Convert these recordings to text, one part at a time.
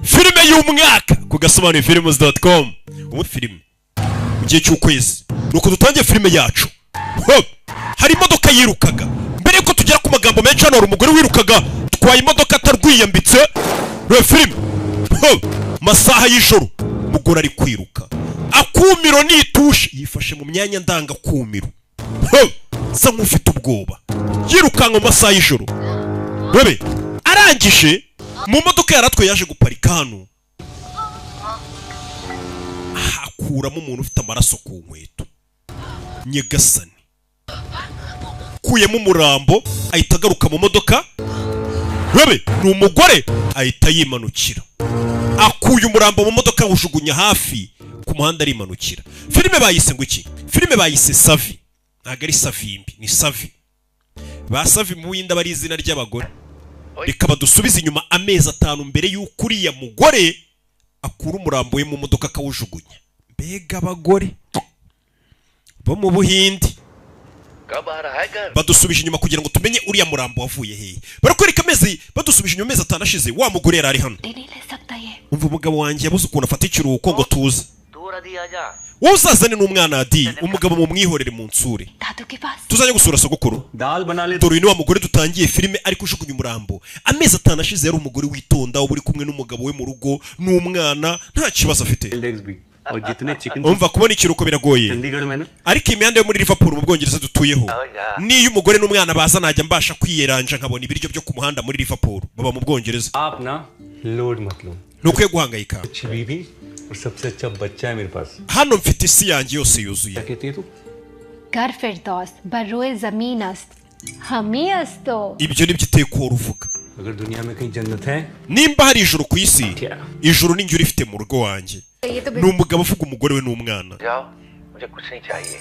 Filime y'umwaka ku gasobanuyefilms.com. Ubu filime mu gihe cy'ukwezi, nuko dutangiye filime yacu. Ho! Hari imodoka yirukaga. Mbere yuko tugera ku magambo menshi, hano hari umugore wirukaga, twaye imodoka atarwiyambitse. Reba filime. Ho! Masaha y'ijoro, umugore ari kwiruka, akumiro nitushe, yifashe mu myanya ndangakumiro. Ho! Sa nk'ufite ubwoba, yirukanka mu masaha y'ijoro. Rebe, arangije mu modoka yaratwe, yaje guparika hano, hakuramo umuntu ufite amaraso ku nkweto. Nyagasani, kuyemo umurambo, ahita agaruka mu modoka. Rebe, ni umugore, ahita yimanukira, akuye umurambo mu modoka, awujugunya hafi ku muhanda, arimanukira. Filime bayise ngo iki? Filime bayise Savi. Ntabwo ari Savimbi, ni Savi. Ba Savi mu Buhinde aba ari izina ry'abagore. Reka badusubize inyuma amezi 5 mbere y'uko uriya mugore akura umurambo we mu modoka akawujugunya. Mbega abagore bo mu Buhindi! Badusubije inyuma kugira ngo tumenye uriya murambo wavuye hehe. Barakwereka amezi, badusubije inyuma amezi 5 ashize, wa mugore yari ari hano. Umva, umugabo wanjye yabuze ukuntu afata ikiruhuko ngo tuze. Wowe uzazane n'umwana Adi, umugabo mumwihorere mu nsure. दादू के पास. Tuzajya gusura sogokuru. दाल बना ले. Dore uyu ni wa mugore dutangiye filime ari kujugunya umurambo. Amezi 5 ashize yari umugore witonda, uba uri kumwe n'umugabo we mu rugo n'umwana, nta kibazo afite. Eggs भी और जितने chicken. Umva, kubona ikiruhuko biragoye. Chandigarh में ना. Ariko imihanda yo muri Liverpool mu Bwongereza dutuyeho, niyo umugore n'umwana baza, najya mbasha kwiyeranja nkabona ibiryo byo ku muhanda muri Liverpool. Baba mu Bwongereza. आप ना लोड मत लो. Ntukwiye guhangayika. अच्छी बीवी और सबसे अच्छा बच्चा है मेरे पास. Hano mfite isi yanjye yose yuzuye. क्या कहती है तू? घर फिरदौस बरोए जमीन अस्त हमी अस्तो. Ibyo nibyo iteka uhora uvuga. अगर दुनिया में कहीं जन्नत है, Nimba hari ijuru ku isi, ijuru ni njye urifite mu rugo wanjye. ये तो Ni umugabo uvuga umugore we n'umwana. जाओ, मुझे कुछ नहीं चाहिए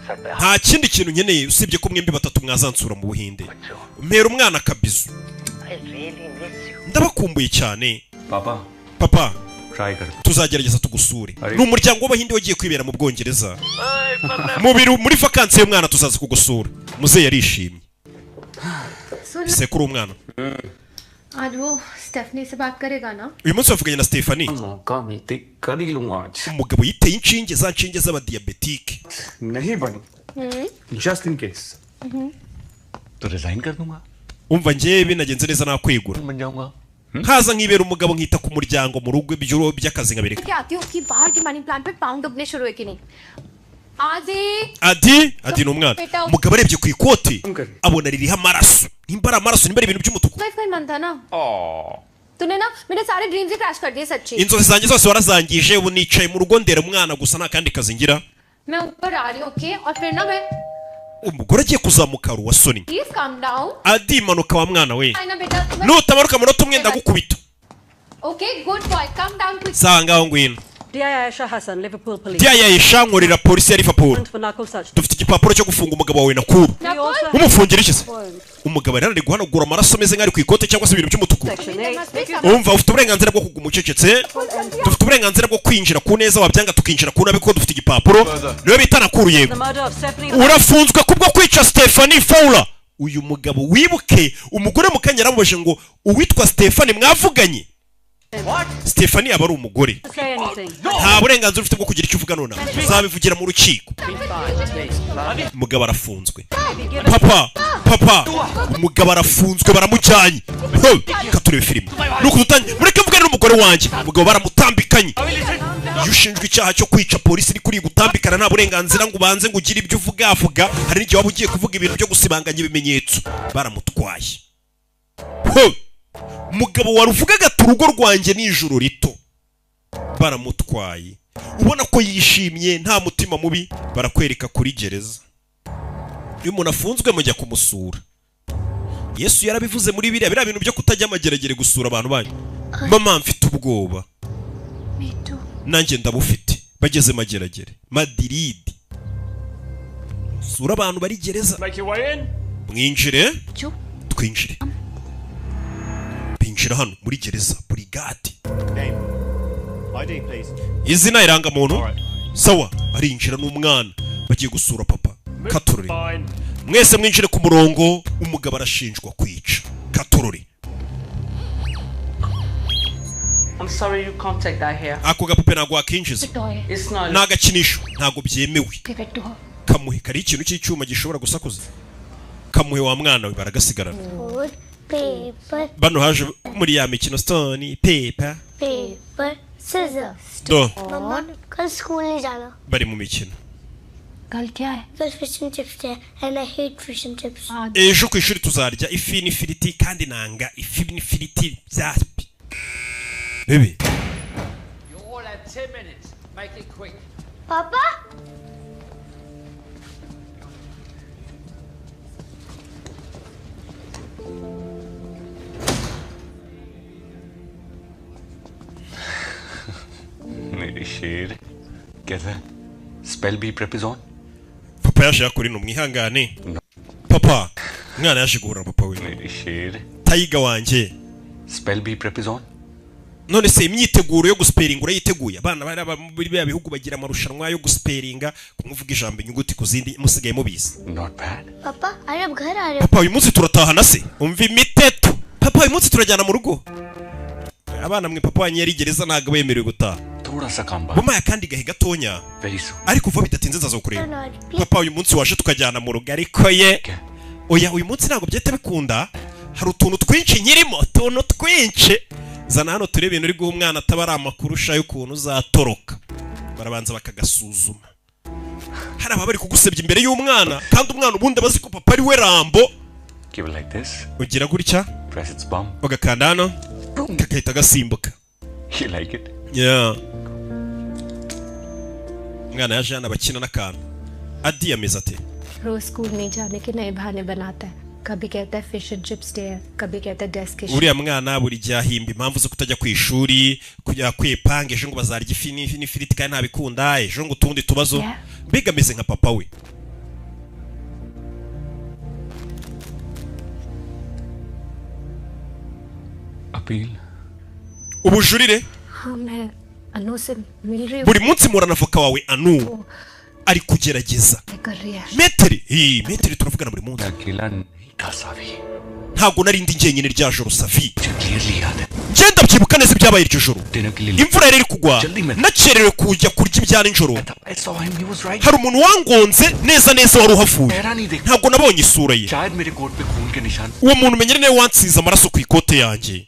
सर पे. Nta kindi kintu nkeneye usibye ko mwembi batatu mwazansura mu Buhinde, mpera umwana akabizu. I really miss you. Ndabakumbuye cyane. Papa. Papa. Try कर. Tuzagerageza tugusure. Ari- Ni umuryango w'Abahinde wagiye kwibera mu Bwongereza. Mu biro muri vakansi y'umwana tuzaza kugusura. Muzehe yarishimye. सुन. Sekuru umwana. आज वो स्टेफनी से बात करेगा ना? Uyu munsi wavuganye na Stephanie? मौका मिलते कर ही लूंगा आज. Umugabo yiteye inshinge, za nshinge z'abadiyabetike. नहीं बनी, just in case. तो resign कर दूंगा. Umva, njyewe binagenze neza nakwegura, बन जाऊंगा. nkaza nkibera umugabo, nkita ku muryango mu rugo, ibyo by'akazi nkabireka. क्या आती हूँ कि बाहर की मनी प्लांट पे पाउंड डुबने शुरू हुए कि नहीं आजी. Adi, Adi ni umwana. Umugabo arebye ku ikoti abona ririho amaraso, nimba ari amaraso, nimba ari ibintu by'umutuku. Wife का ही मन था ना. तूने ना मेरे सारे ड्रीम्स ही क्रैश कर दिए सच्ची. Inzozi zanjye zose warazangije. Ubu nicaye mu rugo ndera umwana gusa, nta kandi kazi ngira. मैं ऊपर आ रही हूँ, ओके? और फिर ना मैं Umugore agiye kuzamuka, hari uwasonnye. Please calm down. Adi, manuka wa mwana we. ना बेटा मैं Nutamanuka munota umwe ndagukubita. Okay, good boy, calm down quick. Sawa, ngaho ngwino. DI Aisha Hassan, Liverpool Police. DI Aisha, nkorera polisi ya Liverpool. For Nakul Sachdev. Dufite igipapuro cyo gufunga umugabo wawe Nakuru. Umufungira iki se? Umugabo rero ari guhanagura amaraso ameze nk'ari ku ikote cyangwa se ibintu by'umutuku. Section 8. Umva, ufite uburenganzira bwo kuguma ucecetse. Dufite uburenganzira bwo kwinjira ku neza, wabyanga tukinjira ku nabi, kuko dufite igipapuro. Niwe bita Nakuru, yego. The murder of Stephanie. Urafunzwe kubwo kwica Stephanie Fowler. Uyu mugabo, wibuke umugore mu kanya yaramubajije ngo uwitwa Stephanie mwavuganye? Stephanie aba ari umugore. Say anything. Nta burenganzira ufite bwo kugira icyo uvuga nonaha, uzabivugira mu rukiko. Umugabo arafunzwe. Papa, papa, umugabo arafunzwe, baramujyanye. Ho, reka turebe filime nuko dutangiye. Mureke mvugane n'umugore wanjye. Umugabo baramutambikanye. Iyo ushinjwa icyaha cyo kwica, polisi iri kuri gutambikana, nta burenganzira ngo ubanze ngo ugire ibyo uvuga avuga. Hari n'igihe waba ugiye kuvuga ibintu byo gusibanganya ibimenyetso. Baramutwaye. Ho! Umugabo waruvugaga ati urugo rwanjye ni ijuru rito, baramutwaye. Ubona ko yishimye, nta mutima mubi. Barakwereka kuri gereza. Iyo umuntu afunzwe mujya kumusura. Yesu yarabivuze muri biriya bintu byo kutajya amageragere gusura abantu banyu. Mama, mfite ubwoba. Me too. Nanjye ndabufite. Bageze Mageragere, Madiridi, sura abantu bari gereza. Make your way in. Mwinjire. Chu. Twinjire. Binjira hano muri gereza, burigade. Name. ID, please. Izina, irangamuntu. Sawa, arinjira n'umwana, bagiye gusura papa. Katurore. Fine. Mwese mwinjire ku murongo. Umugabo arashinjwa kwica. Katurore. I'm sorry you can't take that here. Ako gapupe ntabwo wakinjiza. Toy. It's not. Ni agakinisho, ntabwo byemewe. Give it to her. Kamuhe kari ikintu cy'icyuma gishobora gusakuza, kamuhe wa mwana we, baragasigarana. Stone, paper, Bano haje muri ya mikino, stone paper paper, scissors. Do. मम्मा कल स्कूल नहीं जाना। Bari mu mikino. कल क्या है? कल fish and chips है and I hate fish and chips. Ejo ku ishuri tuzarya ifi n'ifiriti, kandi nanga ifi n'ifiriti bya bibi. You all have 10 minutes. Make it quick. पापा मेरे शेर कैसा spell B prep is on. Papa yaje yakora ino, mwihangane papa. Umwana yaje guhura na papa we. मेरे शेर. Tayiga wanjye. Spell bee prep is on. None se imyiteguro yo gusiperinga urayiteguye? Abana bari muri bya bihugu bagira amarushanwa yo gusiperinga, kumuvuga ijambo inyuguti ku zindi, musigaye mubizi. Not bad. पापा अरे अब घर आ रहे हो। Papa, uyu munsi turatahana se? Umva imiteto. Papa, uyu munsi turajyana mu rugo. Abana mwe, papa wanyu yari gereza, ntabwo bemerewe gutaha. थोड़ा सा काम बाकी. Bumaye akandi gahe gatonya. Very soon. Ariko vuba bidatinze nzaza kukureba. Not please. Papa, uyu munsi waje tukajyana mu rugo? Ariko ye, oya, uyu munsi ntabwo byahita bikunda, hari utuntu twinshi nkirimo, utuntu twinshi. Zana hano turebe ibintu uri guha umwana, ataba ari amakuru usha y'ukuntu uzatoroka. Barabanza bakagasuzuma. Hari ababa bari kugusebya imbere y'umwana, kandi umwana ubundi aba azi ko papa ari we Rambo. Give it like this. Ugira gutya. Press its bum. Ugakanda hano, kagahita gasimbuka. You like it? Yeah. Umwana yaje hano abakina n'akantu. Adi ameze ate? रोज स्कूल नहीं जाने के नए बहाने बनाता है। कभी कहता है fish and chips day है, कभी कहता है desk. Uriya mwana buri gihe ahimba impamvu zo kutajya ku ishuri, kujya kwipanga ejo ngo bazarya ifi n'ifiriti kandi ntabikunda, ejo ngo utundi tubazo. Yeah. Mbega ameze nka papa we. Appeal. Ubujurire. हाँ, मैं अनु से मिल रही हूँ। Buri munsi murana avoka wawe Anu, ari kugerageza. कर रही है। Meteri iyi meteri turavugana buri munsi. अकेला नहीं था सावी. Ntabwo nari ndi njyenyine rya joro, Savi. मुझे clearly याद है. Ngenda byibuka neza ibyabaye iryo joro. Dinner के लिए Imvura yari iri kugwa, nakererewe kujya kurya ibya nijoro. I saw him. He was right. Hari umuntu wangonze neza neza wari uhavuye. चेहरा नहीं देखा. Ntabwo nabonye isura ye. शायद मेरे कोट पे खून के निशान. Uwo muntu menyere niwe wansize amaraso ku ikote yanjye.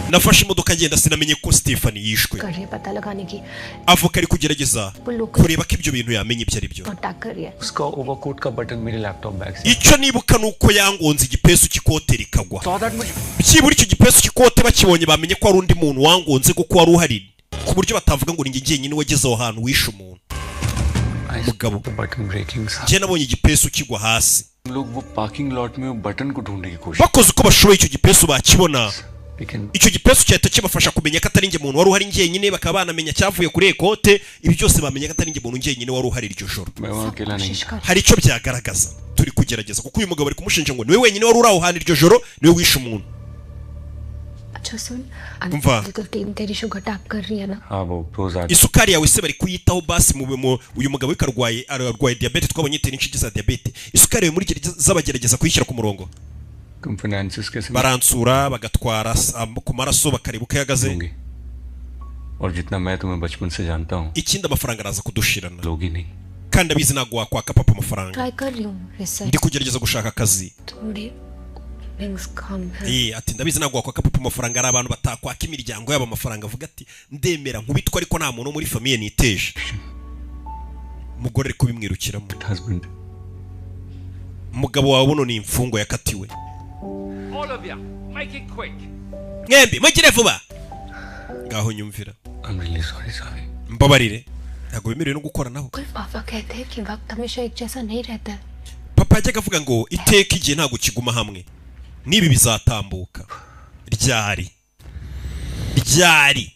Nafashe imodoka ngenda, sinamenye ko Stefani yishwe. कर रही है पता लगाने की। Avoka ari kugerageza kureba ko ibyo bintu yamenya ibyo ari byo. Contact कर रही है। उसका ओवरकोट का बटन मेरे लैपटॉप बैग से. Icyo nibuka ni uko yangonze igipesu cy'ikote rikagwa. Saw that मुझे Byibura icyo gipesu cy'ikote bakibonye bamenye ko hari undi muntu wangonze, kuko wari uhari, ku buryo batavuga ngo ni njye jyenyine wageze aho hantu wishe umuntu. Mugabo, button breaking. Njye nabonye igipesu kigwa hasi. लोग वो parking lot में वो बटन को ढूंढने की कोशिश. Bakoze uko bashoboye icyo gipesu bakibona. लेकिन Icyo gipesu cyahita kibafasha kumenya ko atari njye muntu wari uhari njyenyine, bakaba banamenya cyavuye kuri ekote. Ibi byose bamenya ko atari njye muntu njyenyine wari uhari iryo joro. मैं वहाँ अकेला नहीं कोशिश था. कर Hari icyo byagaragaza, turi kugerageza, kuko uyu mugabo ari kumushinja ngo niwe wenyine wari uri aho hantu iryo joro, niwe wishe umuntu. अच्छा सुन, वाह। बिल्कुल टीम तेरी शुगर टैप कर रही है ना? हाँ, वो रोज आते. Isukari yawe se bari kuyitaho? Basi mu uyu mugabo we karwaye, arwaye diyabete, twabonye itera inshinge za diyabete. Isukari yawe muri gereza bagerageza kuyishyira ku murongo. तुम finances कैसे Baransura, bagatwara ku maraso, bakareba uko ihagaze. होंगे. और जितना मैं तुम्हें बचपन से जानता हूँ, Ikindi amafaranga araza kudushirana. लोग ही नहीं. Kandi abizi ntabwo wakwaka papa amafaranga. Try कर रही हूँ research. Ndi kugerageza gushaka akazi. थोड़ी openings कम है। Eh, ati ndabizi ntabwo wakwaka papa amafaranga, ari abantu batakwaka imiryango yabo amafaranga, avuga ati ndemera nkubitwa ariko nta muntu wo muri famille niteje. Umugore ari kubimwirukiramo. Husband. Umugabo wawe buno ni imfungwa yakatiwe. All of you, make it quick. Mwembi mugire vuba. Ngaho nyumvira. I'm really sorry Savi. Mbabarire, ntabwo bemerewe no gukoranaho. कुल पापा कहते हैं कि वक्त हमेशा एक जैसा नहीं रहता है। Papa yajyaga avuga ngo iteka igihe ntabwo kiguma hamwe, n'ibi bizatambuka. Ryari ryari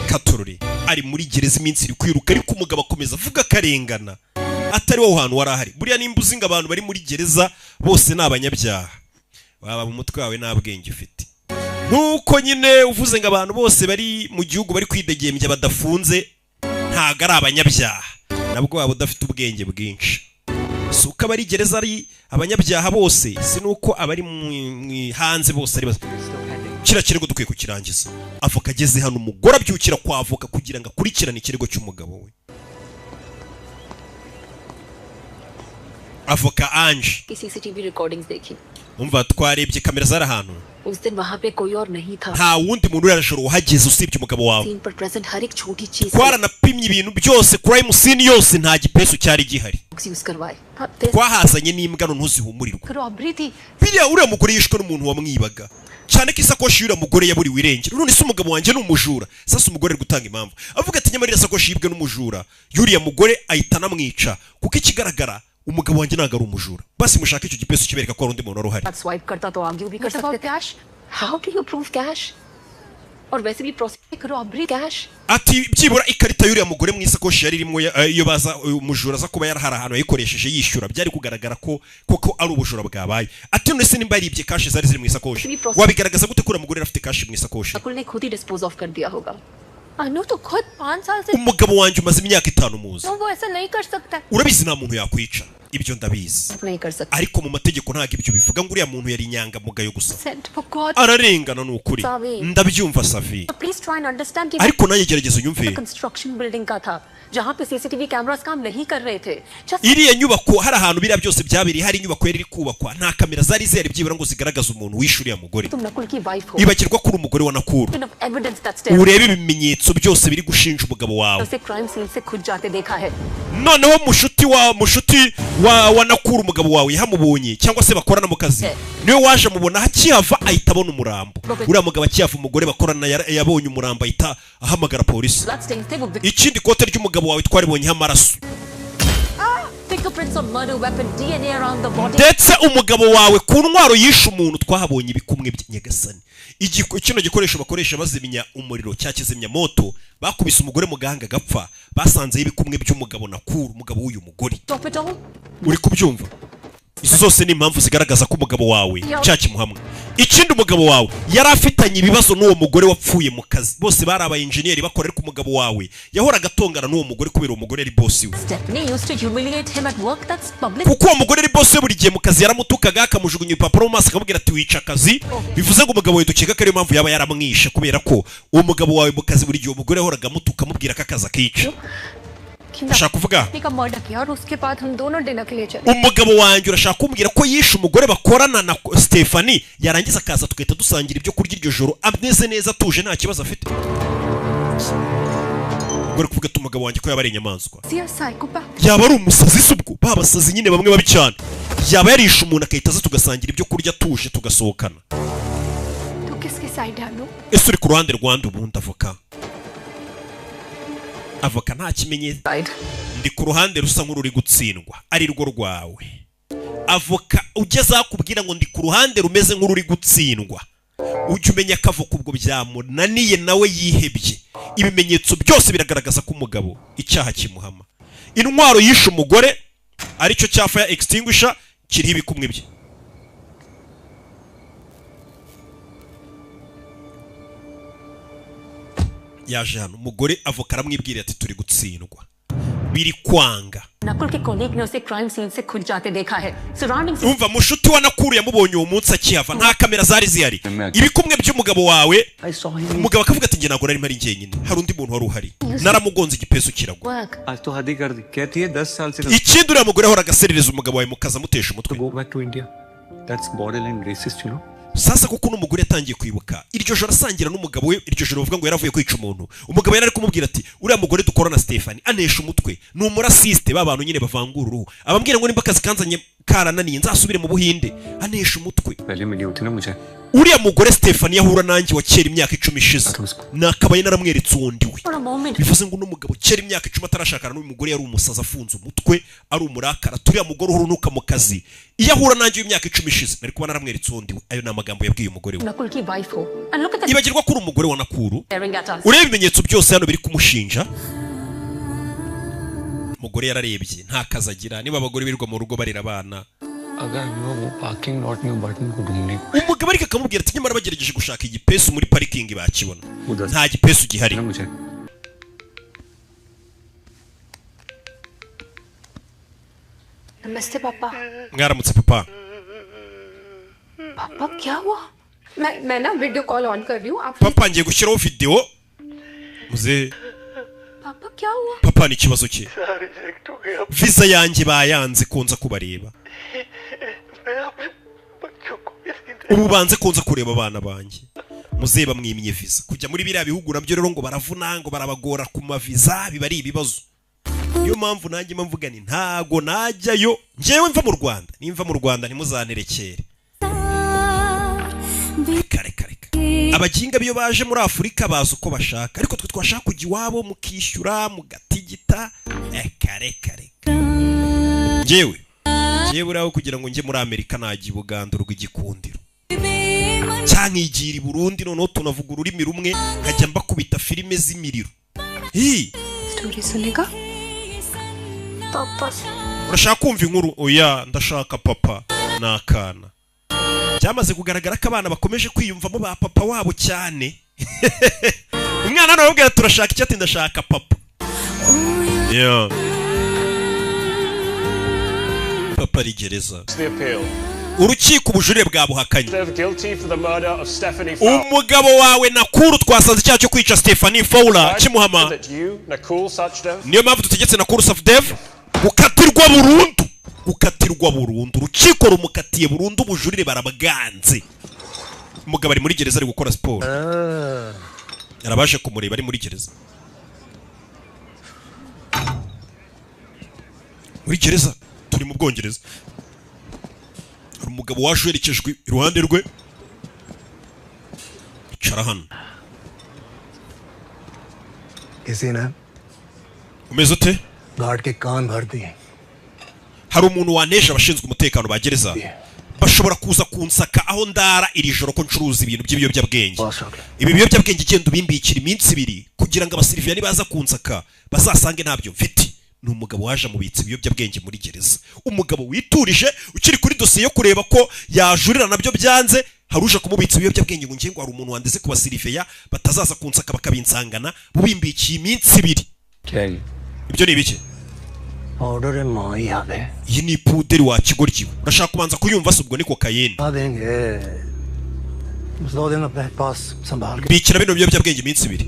katorore ari muri gereza, iminsi iri kwiruka, ariko umugabo akomeza avuga akarengana, atari wowe hantu wari ahari. Buriya nimba uzi ngo abantu bari muri gereza bose ni abanyabyaha, waba mu mutwe wawe nta bwenge ufite. Nk'uko nyine uvuze ngo abantu bose bari mu gihugu bari kwidegembya badafunze ntabwo ari abanyabyaha, nabwo waba udafite ubwenge bwinshi. Si uko abari gereza ari abanyabyaha bose, si nuko abari hanze bose ari bose. Kiriya kirego dukwiye kukirangiza. Avoka ageze hano, umugore abyukira kwa avoka kugira ngo akurikirane ikirego cy'umugabo we. Avoka Ange. की CCTV recordings देखी। Umva, twarebye kamera zari ahantu. उस दिन वहां पे कोई और नहीं था। Nta wundi muntu uriya joro wahageze usibye umugabo wawe. Scene पर प्रेजेंट हर एक छोटी चीज Twaranapimye ibintu byose, crime scene yose, nta gipesu cyari gihari. Use करवाए। Twahazanye n'imbwa none ntuzihumurirwe. Robbery थी। Biriya uriya mugore yishwe n'umuntu wamwibaga, cyane ko isakoshi y'uriya mugore yaburiwe irengero. None se umugabo wanjye ni umujura? Sasa umugore ari gutanga impamvu avuga ati nyamara iriya sakoshi yibwe n'umujura y'uriya mugore, ahita anamwica, kuko ikigaragara umugabo wanjye ntabwo ari umujura. Basi mushake icyo gipesu kibereka ko hari undi muntu wari uhari. Swipe करता तो आगे भी कर सकते। Cash? How do you prove cash? और वैसे भी process robbery cash. Ati byibura ikarita y'uriya mugore mu isakoshi yari irimo iyo baza umujura aza kuba yarahari ahantu yayikoresheje yishyura, byari kugaragara ko koko ari ubujura bwabaye. Ati none se nimba yaribye cash zari ziri mu isakoshi, wabigaragaza gute ko uriya mugore yari afite cash mu isakoshi? Nakul ने खुद ही dispose of कर दिया होगा। अनु तो खुद 5 साल से Umugabo wanjye umaze imyaka 5 muzi. वो ऐसा नहीं कर सकता। Urabizi nta muntu yakwica, ibyo ndabizi, नहीं कर सकता। ariko mu mategeko ntabwo ibyo bivuga ngo uriya muntu yari inyangamugayo gusa. Sent for God. Ararengana ni ukuri. Savi. Ndabyumva Savi. Please try and understand कि Ariko nanjye gerageza unyumve. Construction building का था जहाँ पे CCTV cameras काम नहीं कर रहे थे। Just Iriya nyubako hari ahantu biriya byose byabereye, hari inyubako yari iri kubakwa, nta kamera zari zihari byibura ngo zigaragaze umuntu wishe uriya mugore. तुम नकुल की वाइफ हो। Ibagirwa ko uri umugore wa Nakuru. Enough evidence that's there. Urebe ibimenyetso byose biri gushinja umugabo wawe. उसे crime scene से खुद जाते देखा है। Noneho mushuti wa Nakuru, umugabo wawe yahamubonye cyangwa se bakorana mu kazi, niwe waje amubona akihava, ahita abona umurambo. Uriya mugabo akihava, umugore bakorana yabonye umurambo, ahita ahamagara polisi. Blood stains थे वो। Ikindi, kote ry'umugabo wawe twaribonyeho amaraso. Fingerprints on murder weapon, DNA around the body. Ndetse umugabo wawe ku ntwaro yishe umuntu twahabonye ibikumwe bye. Nyagasani. Kino gikoresho bakoresha bazimya umuriro cya kizimyamoto bakubise umugore mu gahanga agapfa, basanzeho ibikumwe by'umugabo Nakuru, umugabo w'uyu mugore. Stop it all. Uri kubyumva? Izo zose ni impamvu zigaragaza ko umugabo wawe cya kimuhamwe. Ikindi, umugabo wawe yari afitanye ibibazo n'uwo mugore wapfuye mu kazi. Bose bari aba engineer bakora, ariko umugabo wawe yahoraga atongana n'uwo mugore kubera uwo mugore yari boss we. Stephanie used to humiliate him at work. That's public. Kuko uwo mugore ari boss we, buri gihe mu kazi yaramutukaga, akamujugunya ibipapuro mu maso, akamubwira ati wica akazi. Bivuze ngo umugabo wawe dukeka ko ariyo mpamvu yaba yaramwishe, kubera ko uwo mugabo wawe mu kazi buri gihe umugore yahoraga amutuka, amubwira ko akazi akica. Ushaka kuvuga का मर्डर किया और उसके बाद हम दोनों डिनर के लिए चले। umugabo wanjye urashaka kumbwira ko yishe umugore bakorana na Stephanie, yarangiza akaza tugahita dusangira ibyo kurya iryo joro ameze neza, atuje, nta kibazo afite? Ubwo ari kuvuga ati umugabo wanjye ko yaba ari inyamaswa? See a psychopath. Yaba ari umusazi se? Ubwo ba basazi nyine bamwe babi cyane, yaba yarishe umuntu agahita aza tugasangira ibyo kurya atuje, tugasohokana? तू किसकी साइड है अनु? Ese uri ku ruhande rwanda? Ubundi avoka nta kimenyetso. Ndi ku ruhande rusa nk'ururi gutsindwa, ari rwo rwawe. Avoka ugeze aho akubwira ngo ndi ku ruhande rumeze nk'ururi gutsindwa, ujye umenya ko avoka ubwo byamunaniye, nawe yihebye. Ibimenyetso byose biragaragaza ko umugabo icyaha kimuhama. Intwaro yishe umugore, aricyo cya fire extinguisher, kiriho ibikumwe bye. Yaje hano umugore, avoka aramwibwira ati turi gutsindwa, biri kwanga. Nakul के कोलीग ने उसे crime scene से खुद जाते देखा है। Surrounding Umva, mushuti wa Nakuru yamubonye uwo munsi akihava, nta kamera zari zihari. Ibikumwe by'umugabo wawe, umugabo akavuga ati njye ntabwo nari mpari njyenyine, hari undi muntu wari uhari, naramugonze igipesu kiragwa. Work. आज तो हद ही कर दी। कहती है 10 साल से Ikindi, uriya mugore ahoraga aserereza umugabo wawe mu kazi, amutesha umutwe. Go back to India. That's borderline racist, you know. Sasa kuko uno mugore yatangiye kwibuka iryo joro asangira n'umugabo we, iryo joro bavuga ngo yaravuye kwica umuntu, umugabo yari ari kumubwira ati uriya mugore dukorana Stephanie anesha umutwe, ni umurasiste, ba bantu nyine bavangura uruhu, abambwira ngo nimba akazi kanzanye karananiye nzasubire mu Buhinde, anesha umutwe. पहले मिली होती ना मुझे। Uriya mugore Stephanie yahura nanjye wa kera imyaka 10 ishize, nakabaye naramweretse uwo ndi we. For a moment. Bivuze ngo uno mugabo kera imyaka 10 atarashakana n'uyu mugore yari umusazi, afunze umutwe, ari umurakara. Turiya mugore uhora unuka mu kazi, iyo ahura nanjye w'imyaka 10 ishize nari kuba naramweretse uwo ndi we. Ayo ni amagambo yabwiye umugore we. Nakul की वाइफ हो and look at the Ibagirwa ko uri umugore wa Nakuru. staring at us. Ureba ibimenyetso byose hano biri kumushinja. Umugore yararebye, nta kazi agira, niba abagore birirwa mu rugo barera abana. अगर वो parking lot में बटन को ढूंढने Umugabo ariko akamubwira ati nyamara bagerageje gushaka igipesu muri parikingi bakibona, nta gipesu gihari. मुझे नमस्ते पापा। Mwaramutse papa. पापा क्या हुआ? मैं मैं ना video call on कर रही हूँ आप Papa, ngiye gushyiraho videwo muzehe. पापा, क्या हुआ? Papa, ni ikibazo cye, visa yanjye bayanze kunza kubareba. Ubu banze kunza kureba abana banjye. Muzehe bamwimye visa kujya muri biriya bihugu. Nabyo rero ngo baravuna, ngo barabagora ku maviza, biba ari ibibazo. Niyo mpamvu nanjye mba mvuga ni ntago najyayo njyewe. Mva mu Rwanda, nimva mu Rwanda ntimuzanterekere. Kare kare kare, abaginga biyo baje muri Afurika bazi uko bashaka, ariko twe twashaka kujya iwabo mukishyura mugatigita. Kare kare, njyewe uriya kugira ngo njye muri Amerika najya i Buganda urw'igikundiro, cyangwa nkigira i Burundi, noneho tunavuga ururimi rumwe, nkajya mbakubita filime z'imiriro. Hi! Story सुनेगा? पापा से। Urashaka kumva inkuru? Oya, ndashaka papa. Ni akana. Byamaze kugaragara ko abana bakomeje kwiyumvamo ba papa wabo cyane. Umwana hano arababwira, turashaka icyo? Ati ndashaka papa. Yeah. Papa ari gereza. The appeal. Urukiko ubujurire bwabuhakanye. They're guilty for the murder of Stephanie Fowler. Umugabo wawe Nakuru twasanze icyaha cyo kwica Stephanie Fowler kimuhama. That you, Nakul Sachdev, Niyo mpamvu dutegetse Nakuru Safdev gukatirwa burundu, gukatirwa burundu. Urukiko rumukatiye burundu, ubujurire barabwanze. Umugabo ari muri gereza, ari gukora siporo. Yarabashe kumureba ari muri gereza, muri gereza. Turi mu Bwongereza. Hari umugabo waje uherekejwe iruhande rwe. Icara hano. किसी ने Umeze ute? Guard के कान भर दिए। Hari umuntu wanesha abashinzwe umutekano ba gereza, bashobora kuza kunsaka aho ndara iri joro ko ncuruza ibintu by'ibiyobyabwenge. Ibi biyobyabwenge igenda ubimbikira iminsi 2 kugira ngo abasiriviya nibaza kunsaka bazasange ntabyo mfite. Ni umugabo waje amubitsa ibiyobyabwenge muri gereza, umugabo witurije ukiri kuri dosiye yo kureba ko yajurira, nabyo byanze. Hari uje kumubitsa ibiyobyabwenge ngo ngiye ngo hari umuntu wandeze ku basiriveya batazaza kunsaka bakabinsangana, bubimbikiye iminsi 2. क्या है ये? Ibyo ni ibiki? Order है माँ याद है। Iyi ni ipuderi wa kigoryi we. Urashaka kubanza kuyumva se? Ubwo ni kokayine. आ देंगे बस 2 दिन अपने पास संभाल के। Bikira bino biyobyabwenge iminsi 2.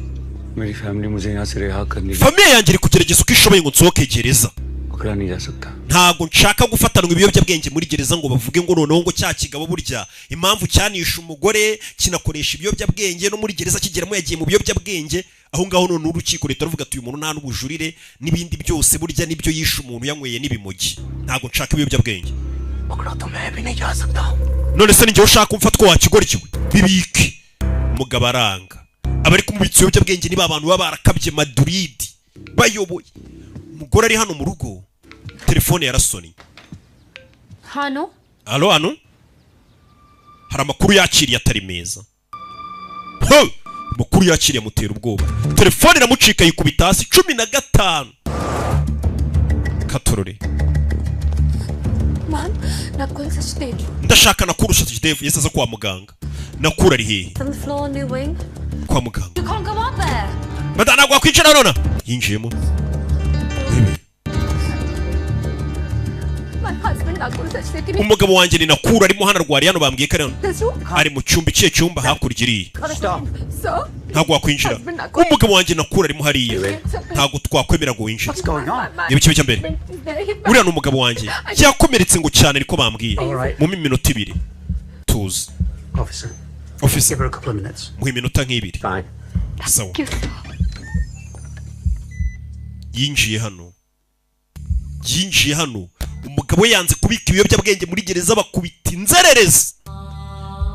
मेरी फैमिली मुझे यहाँ से रिहा करने की Famille yanjye iri kugerageza uko ishoboye ngo nsohoke gereza. पकड़ा नहीं जा सकता। Ntabwo nshaka gufatanwa ibiyobyabwenge muri gereza ngo bavuge ngo noneho ngo cya kigabo burya impamvu cyanisha umugore kinakoresha ibiyobyabwenge, no muri gereza kigeramo yagiye mu biyobyabwenge. Aho ngaho none urukiko, leta ruvuga ati uyu muntu nta n'ubujurire n'ibindi byose, burya nibyo yishe umuntu yanyweye n'ibimogi. Ntabwo nshaka ibiyobyabwenge. पकड़ा तो मैं भी नहीं जा सकता। None se ninjyewe ushaka umfatwa wa kigoryi we? Bibike. Umugabo aranga. Abari kumubitsa ibiyobyabwenge niba abantu baba barakabye Maduridi bayoboye. Umugore ari hano mu rugo, telefone yarasonnye. हाँ no. Alo, hano hari amakuru yakiriye atari meza. Ho! Amakuru yakiriye amutera ubwoba, telefone iramucika yikubita hasi 15 katorore. मान Nakul Sachdev. Ndashaka Nakuru Sachdev yese aza kwa muganga. Nakuru ari hehe? Seventh floor, new wing. Kwa muganga. You can't go up there. Madamu, ntabwo wakwicara nona. Yinjiyemo. My husband Nakul Sachdev की Umugabo wanjye ni Nakuru, arimo hano, arwariye hano, bambwiye ko ari hano. This room. Ari mu cyumba. Ikihe cyumba? Hakurya iriya. Sir. Ntabwo wakwinjira. Umugabo wanjye Nakuru arimo hariya, ntabwo twakwemera ngo winjire. Niba ikibi cya mbere, uriya ni umugabo wanjye, yakomeretse ngo cyane, ariko bambwiye mu minota 2 tuzi. Officer, Officer, give her a couple of minutes. Muha iminota nk'ibiri. Sawa. Yinjiye hano, yinjiye hano. Umugabo we yanze kubika ibiyobyabwenge muri gereza, bakubita inzererezi,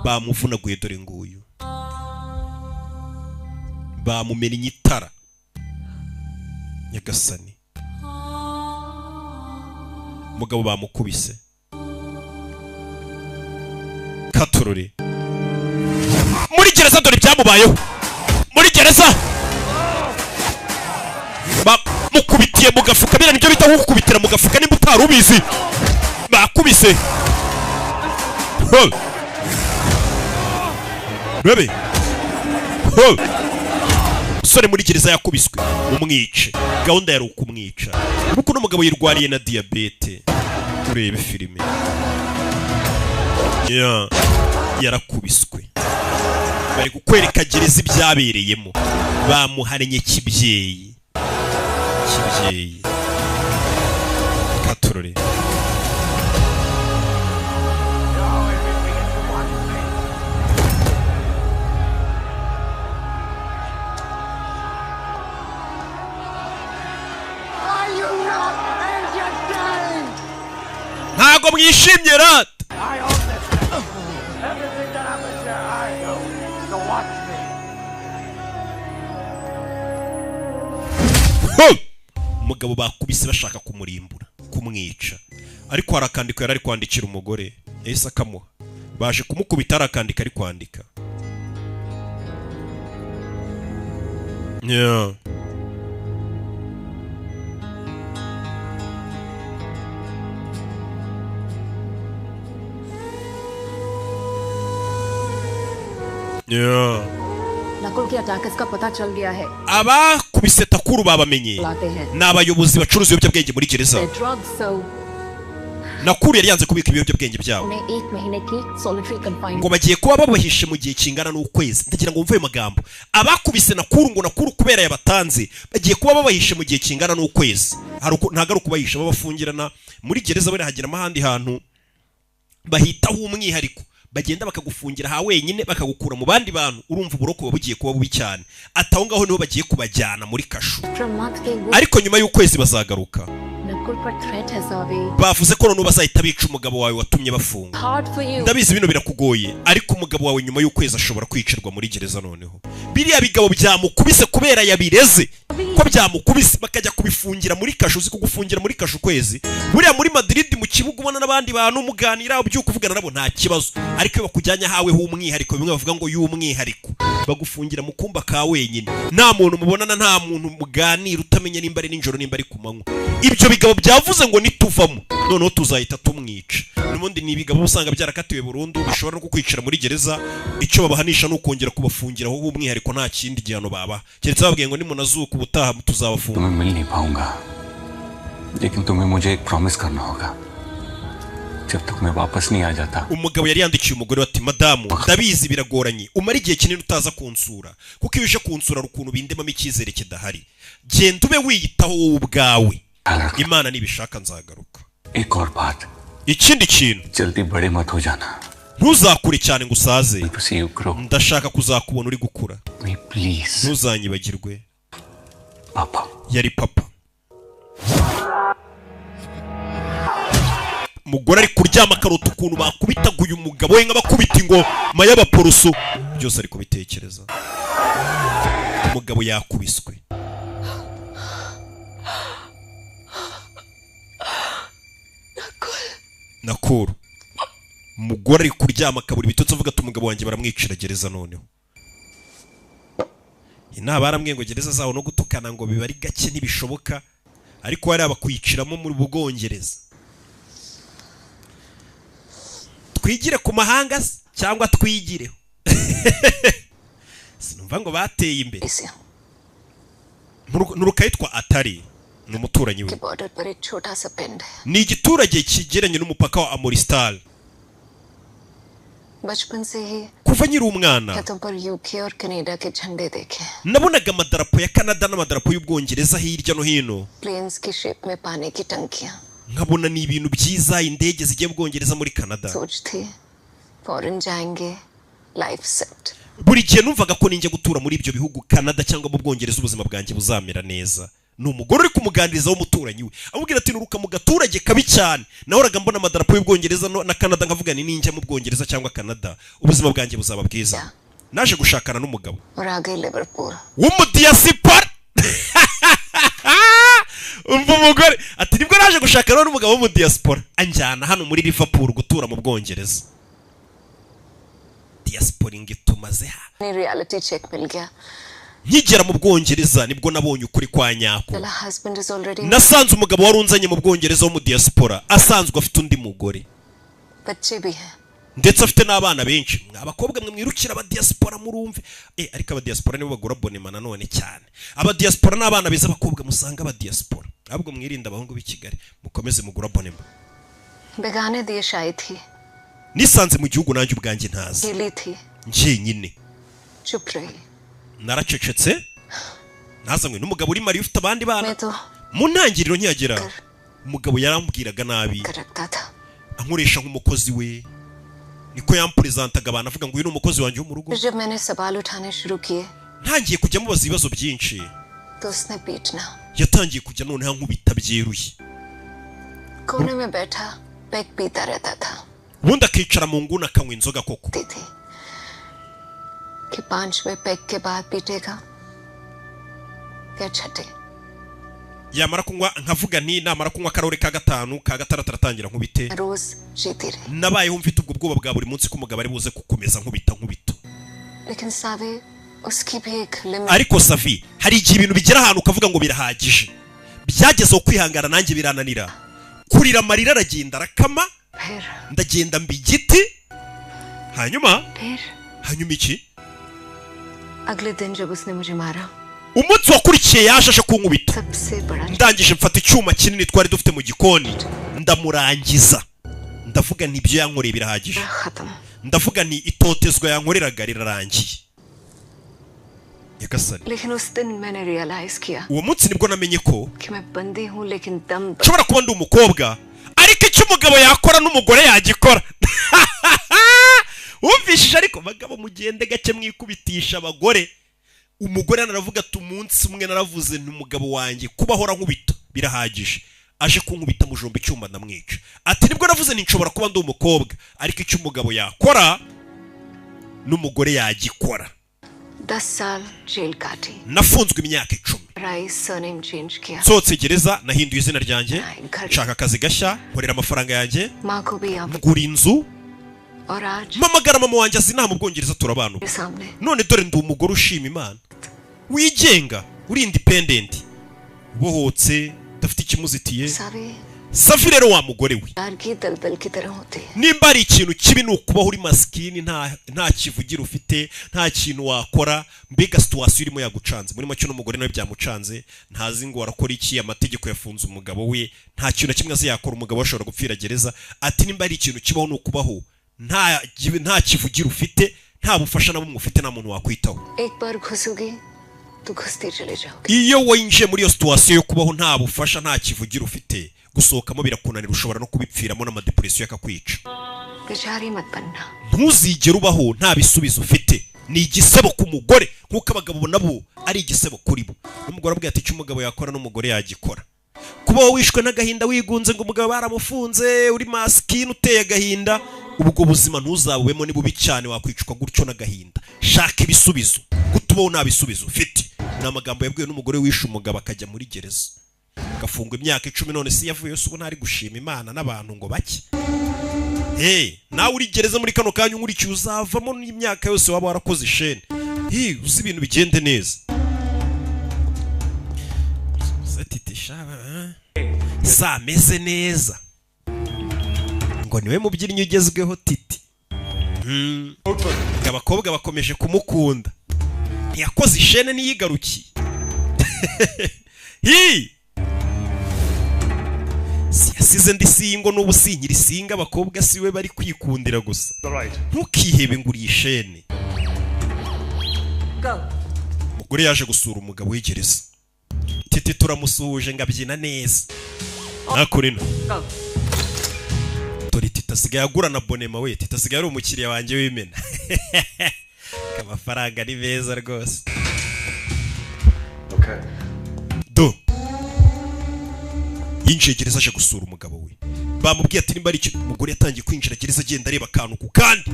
bamuvunaguye. Dore nguyu, bamumennye itara. Nyagasani, umugabo bamukubise katorore muri gereza. Dore ibyamubayeho muri gereza, bamukubitiye mu gafuka. Biriya nibyo bita gukubitira mu gafuka, nimba utari ubizi. Bakubise. Ho! Rebe. Ho! Umusore muri gereza yakubiswe, umwice. Gahunda yari ukumwica kuko uno mugabo yirwariye na diyabete. Turebe filime. Yeah. Yarakubiswe, bari kukwereka gereza ibyabereyemo, bamuharanye kibyeyi kibyeyi katurore. Ntago mwishimye rata. Umugabo bakubise bashaka kumurimbura, kumwica, ariko hari akandiko yari ari kwandikira umugore, yahise akamuha. Baje kumukubita hari akandiko ari kwandika. Yeah. Yeah. Nakul के अटैकर्स का पता चल गया है। Abakubise Takuru babamenye ni abayobozi bacuruza ibiyobyabwenge muri gereza. Nakuru yari yanze kubika ibiyobyabwenge byabo, ngo bagiye kuba babahishe mu gihe kingana n'ukwezi. Ndagira ngo wumve ayo magambo. Abakubise Nakuru ngo Nakuru kubera yabatanze bagiye kuba babahishe mu gihe kingana n'ukwezi. Ntago ari ukubahisha, babafungirana muri gereza, barahageramo ahandi hantu bahitaho umwihariko, bagenda bakagufungira ha wenyine, bakagukura mu bandi bantu. Urumva uburoko buba bugiye kuba bubi cyane. Ataho ngaho niho bagiye kubajyana muri kasho, ariko nyuma y'ukwezi bazagaruka. Bavuze ko noneho bazahita bica umugabo wawe watumye bafunga. Ndabizi bino birakugoye, ariko umugabo wawe nyuma y'ukwezi ashobora kwicirwa muri gereza. Noneho biriya bigabo byamukubise kubera yabireze ko byamukubise, bakajya kubifungira muri kasho. Uzi kugufungira muri kasho ukwezi? Buriya muri Madrid mu kibuga ubona n'abandi bantu muganira, ubyuka uvugana nabo nta kibazo, ariko iyo bakujyanye ahawe h'umwihariko, bimwe bavuga ngo y'umwihariko, bagufungira mu kumba ka wenyine, nta muntu mubonana, nta muntu muganira, utamenya nimba ari nijoro nimba ari ku manywa. Ibyo bigabo byavuze ngo nituvamo noneho tuzahita tumwica. N'ubundi ni ibigabo usanga byarakatiwe burundu, bishobora no kukwicira muri gereza. Icyo babahanisha ni ukongera kubafungira aho h'umwihariko, nta kindi gihano baba, keretse bababwiye ngo nimunazuka ubutaha tuzabafunga. तुम्हें मिल नहीं पाऊंगा, लेकिन तुम्हें मुझे एक प्रॉमिस करना होगा। जब तक मैं वापस नहीं आ जाता। Umugabo yari yandikiye umugore ati madamu, ndabizi biragoranye, umara igihe kinini utaza kunsura, kuko iyo uje kunsura ukuntu bindemamo icyizere kidahari. Genda ube wiyitaho wowe ubwawe, Imana nibishaka nzagaruka. एक और बात, Ikindi kintu, जल्दी बड़े मत हो जाना। ntuzakure cyane ngo usaze, ndashaka kuzakubona uri gukura, please ntuzanyibagirwe. Papa. Yari papa. Umugore ari kuryama akarota ukuntu bakubitaga uyu mugabo we nk'abakubita ingoma y'abaporoso, byose ari kubitekereza. Umugabo yakubiswe. Nakuru. Umugore ari kuryama akabura ibitotsi avuga ati umugabo wanjye baramwicira gereza noneho. Inama baramwe ngo gereza zawo no gutukana ngo biba ari gake ntibishoboka, ariko hari abakwiciramo muri Bwongereza. Twigire ku mahanga cyangwa twigireho. Sinumva ngo bateye imbere. Nurukayitwa Atari ni umuturanyi we. Ni igiturage kigeranye n'umupaka wa Amoristal. Kuva nkiri umwana nabonaga amadarapo ya Canada n'amadarapo y'Ubwongereza hirya no hino, nkabona ni ibintu byiza, indege zigiye mu Bwongereza muri Canada. Buri gihe numvaga ko ninjya gutura muri ibyo bihugu Canada cyangwa mu Bwongereza ubuzima bwanjye buzamera neza. Ni umugore uri kumuganiriza w'umuturanyi we, amubwira ati nuruka mu gaturage kabi cyane, nahoraga mbona amadarapo y'Ubwongereza na Canada nkavuga ni ninjya mu Bwongereza cyangwa Canada ubuzima bwanjye buzaba bwiza. Naje gushakana n'umugabo w'umudiyasipora. Umva umugore ati nibwo naje gushakana n'umugabo w'umudiyasipora anjyana hano muri Liverpool gutura mu Bwongereza. Diaspora ingitumaze ha. Reality check mil gaya. Nkigera mu Bwongereza nibwo nabonye ukuri kwa nyako. Nasanze umugabo warunzanye mu Bwongereza wo mu diaspora asanzwe afite undi mugore, ndetse afite n'abana benshi. Abakobwa mwe mwirukira aba diaspora murumve, ariko aba diaspora nibo bagura bonema nanone cyane. Aba diaspora n'abana beza abakobwa musanga aba diaspora, ahubwo mwirinda abahungu b'i Kigali mukomeze mugura bonema. Begane desh aayi thi. Nisanze mu gihugu nanjye ubwanjye ntazi. अकेली थी। Njyenyine. चुप रही। Naracecetse, nazanywe n'umugabo uri marié, ufite abandi bana. मैं तो Mu ntangiriro nkihagera, umugabo yarambwiraga nabi, कर रखता था। ankoresha nk'umukozi we. Niko yampurezentantaga abantu, avuga ngo uyu ni umukozi wanjye wo mu rugo. फिर जब मैंने सवाल उठाने शुरू किए, Ntangiye kujya mubaza ibibazo byinshi, तो उसने पीटना। yatangiye kujya noneho ankubita byeruye. कोने में बैठा पैग पीता रहता था। Ubundi akicara mu nguni akanywa inzoga koko. थी कि पांचवें पैग के बाद पीटेगा या छठे। Yamara kunywa, nkavuga nti namara kunywa akarahuri ka gatanu, ka gatandatu, aratangira nkubite. रोज जीती रही। Nabayeho mfite ubwo bwoba bwa buri munsi ko umugabo ari buze gukomeza nkubita nkubita. लेकिन सावे, उसकी भी एक limit Ariko Savi, hari igihe ibintu bigera ahantu ukavuga ngo birahagije. Byagezeho kwihangana nanjye birananira, kurira amarira aragenda arakama. फिर Ndagenda mba igiti. Hanyuma फिर hanyuma iki? अगले दिन जब उसने मुझे मारा, Umunsi wakurikiye yaje aje kunkubita. सबसे बड़ा Ndangije mfata icyuma kinini twari dufite mu gikoni, ndamurangiza. Ndavuga nti ibyo yankoreye birahagije. खत्म। Ndavuga nti itotezwa yankoreraga rirarangiye, nyagasani. लेकिन उस दिन मैंने रियलाइज किया Uwo munsi nibwo namenye ko कि मैं बंदी हूँ, लेकिन दम nshobora kuba ndi umukobwa, ariko icyo umugabo yakora n'umugore yagikora. Wumvishije? Ariko bagabo, mugende gake mwikubitisha abagore. Umugore hano aravuga ati umunsi umwe naravuze nti umugabo wanjye kuba ahora nkubita birahagije. Aje kunkubita, mujomba icyuma, ndamwica. Ati nibwo navuze nti nshobora kuba ndi umukobwa, ariko icyo umugabo yakora n'umugore yagikora. 10 साल जेल काटी। Nafunzwe imyaka 10. Rice surname change किया। Nsohotse gereza, nahinduye izina ryanjye, nshaka akazi gashya, nkorera amafaranga yanjye, माँ को भी यहाँ ngura inzu, और आज mpamagara mama wanjye azi inaha mu Bwongereza, turabana ubu. मेरे सामने। None dore ndi umugore ushima Imana, wigenga, uri independent, ubohotse, udafite ikimuzitiye. Save, Safi rero, wa mugore we, प्यार की दलदल की तरह होती है। Nimba hari ikintu kibi, ni ukubaho uri masikini, nta kivugira ufite, nta kintu wakora, mbega situation irimo yagucanze. Muri make n'umugore nawe byamucanze, ntazi ngo arakora iki. Amategeko yafunze umugabo we, nta kintu na kimwe azi yakora. Umugabo we ashobora gupfira gereza. Ati nimba hari ikintu kibaho, ni ukubaho nta kivugira ufite, nta bufasha na bumwe ufite, nta muntu wakwitaho. एक बार घुसोगी तो घुसते चले जाओगे। Iyo winjiye muri iyo situation yo kubaho nta bufasha, nta kivugira ufite, gusohokamo birakunanira, ushobora no kubipfiramo n'amadepression akakwica. बेचारी मत बनना। Ntuzigere ubaho nta bisubizo ufite. Ni igisebo ku mugore, nk'uko abagabo nabo ari igisebo kuri bo. N'umugore abwira ati icyo umugabo yakora n'umugore yagikora. Kubaho wishwe n'agahinda, wigunze ngo umugabo baramufunze, uri masikini, uteye agahinda, ubwo buzima ntuzabubemo, ni bubi cyane, wakwicwa gutyo n'agahinda. Shaka ibisubizo. Kutubaho nta bisubizo ufite, ni amagambo yabwiwe n'umugore wishe umugabo akajya muri gereza, agafungwa imyaka 10. None si yavuye se? Ubu ntari gushima Imana n'abantu ngo bake? Hey, nawe uri gereza muri kano kanya unkurikiye, uzavamo n'imyaka yose waba warakoze isheni. Hey, uzi ibintu bigende neza. Titi shaba, eh? Sameze neza ngo niwe mubyinnyi ugezweho Titi. Abakobwa bakomeje kumukunda, ntiyakoze ishene niyigarukiye. Hi! Si yasize ndi single, n'ubu sinkiri single. Abakobwa si we bari kwikundira gusa. Ntukihebe ngo uriye ishene. Go. Umugore yaje gusura umugabo w'igereza. Titi turamusuhuje ngo abyina neza nakurino. Go. Dore Titi asigaye agura na bonema we. Titi asigaye ari umukiriya wanjye w'imena. Amafaranga ni meza rwose. Okay. Do yinjiye gereza aje gusura umugabo we. Bamubwiye ati nimba ari ikintu. Umugore yatangiye kwinjira gereza, agenda areba akantu ku kandi,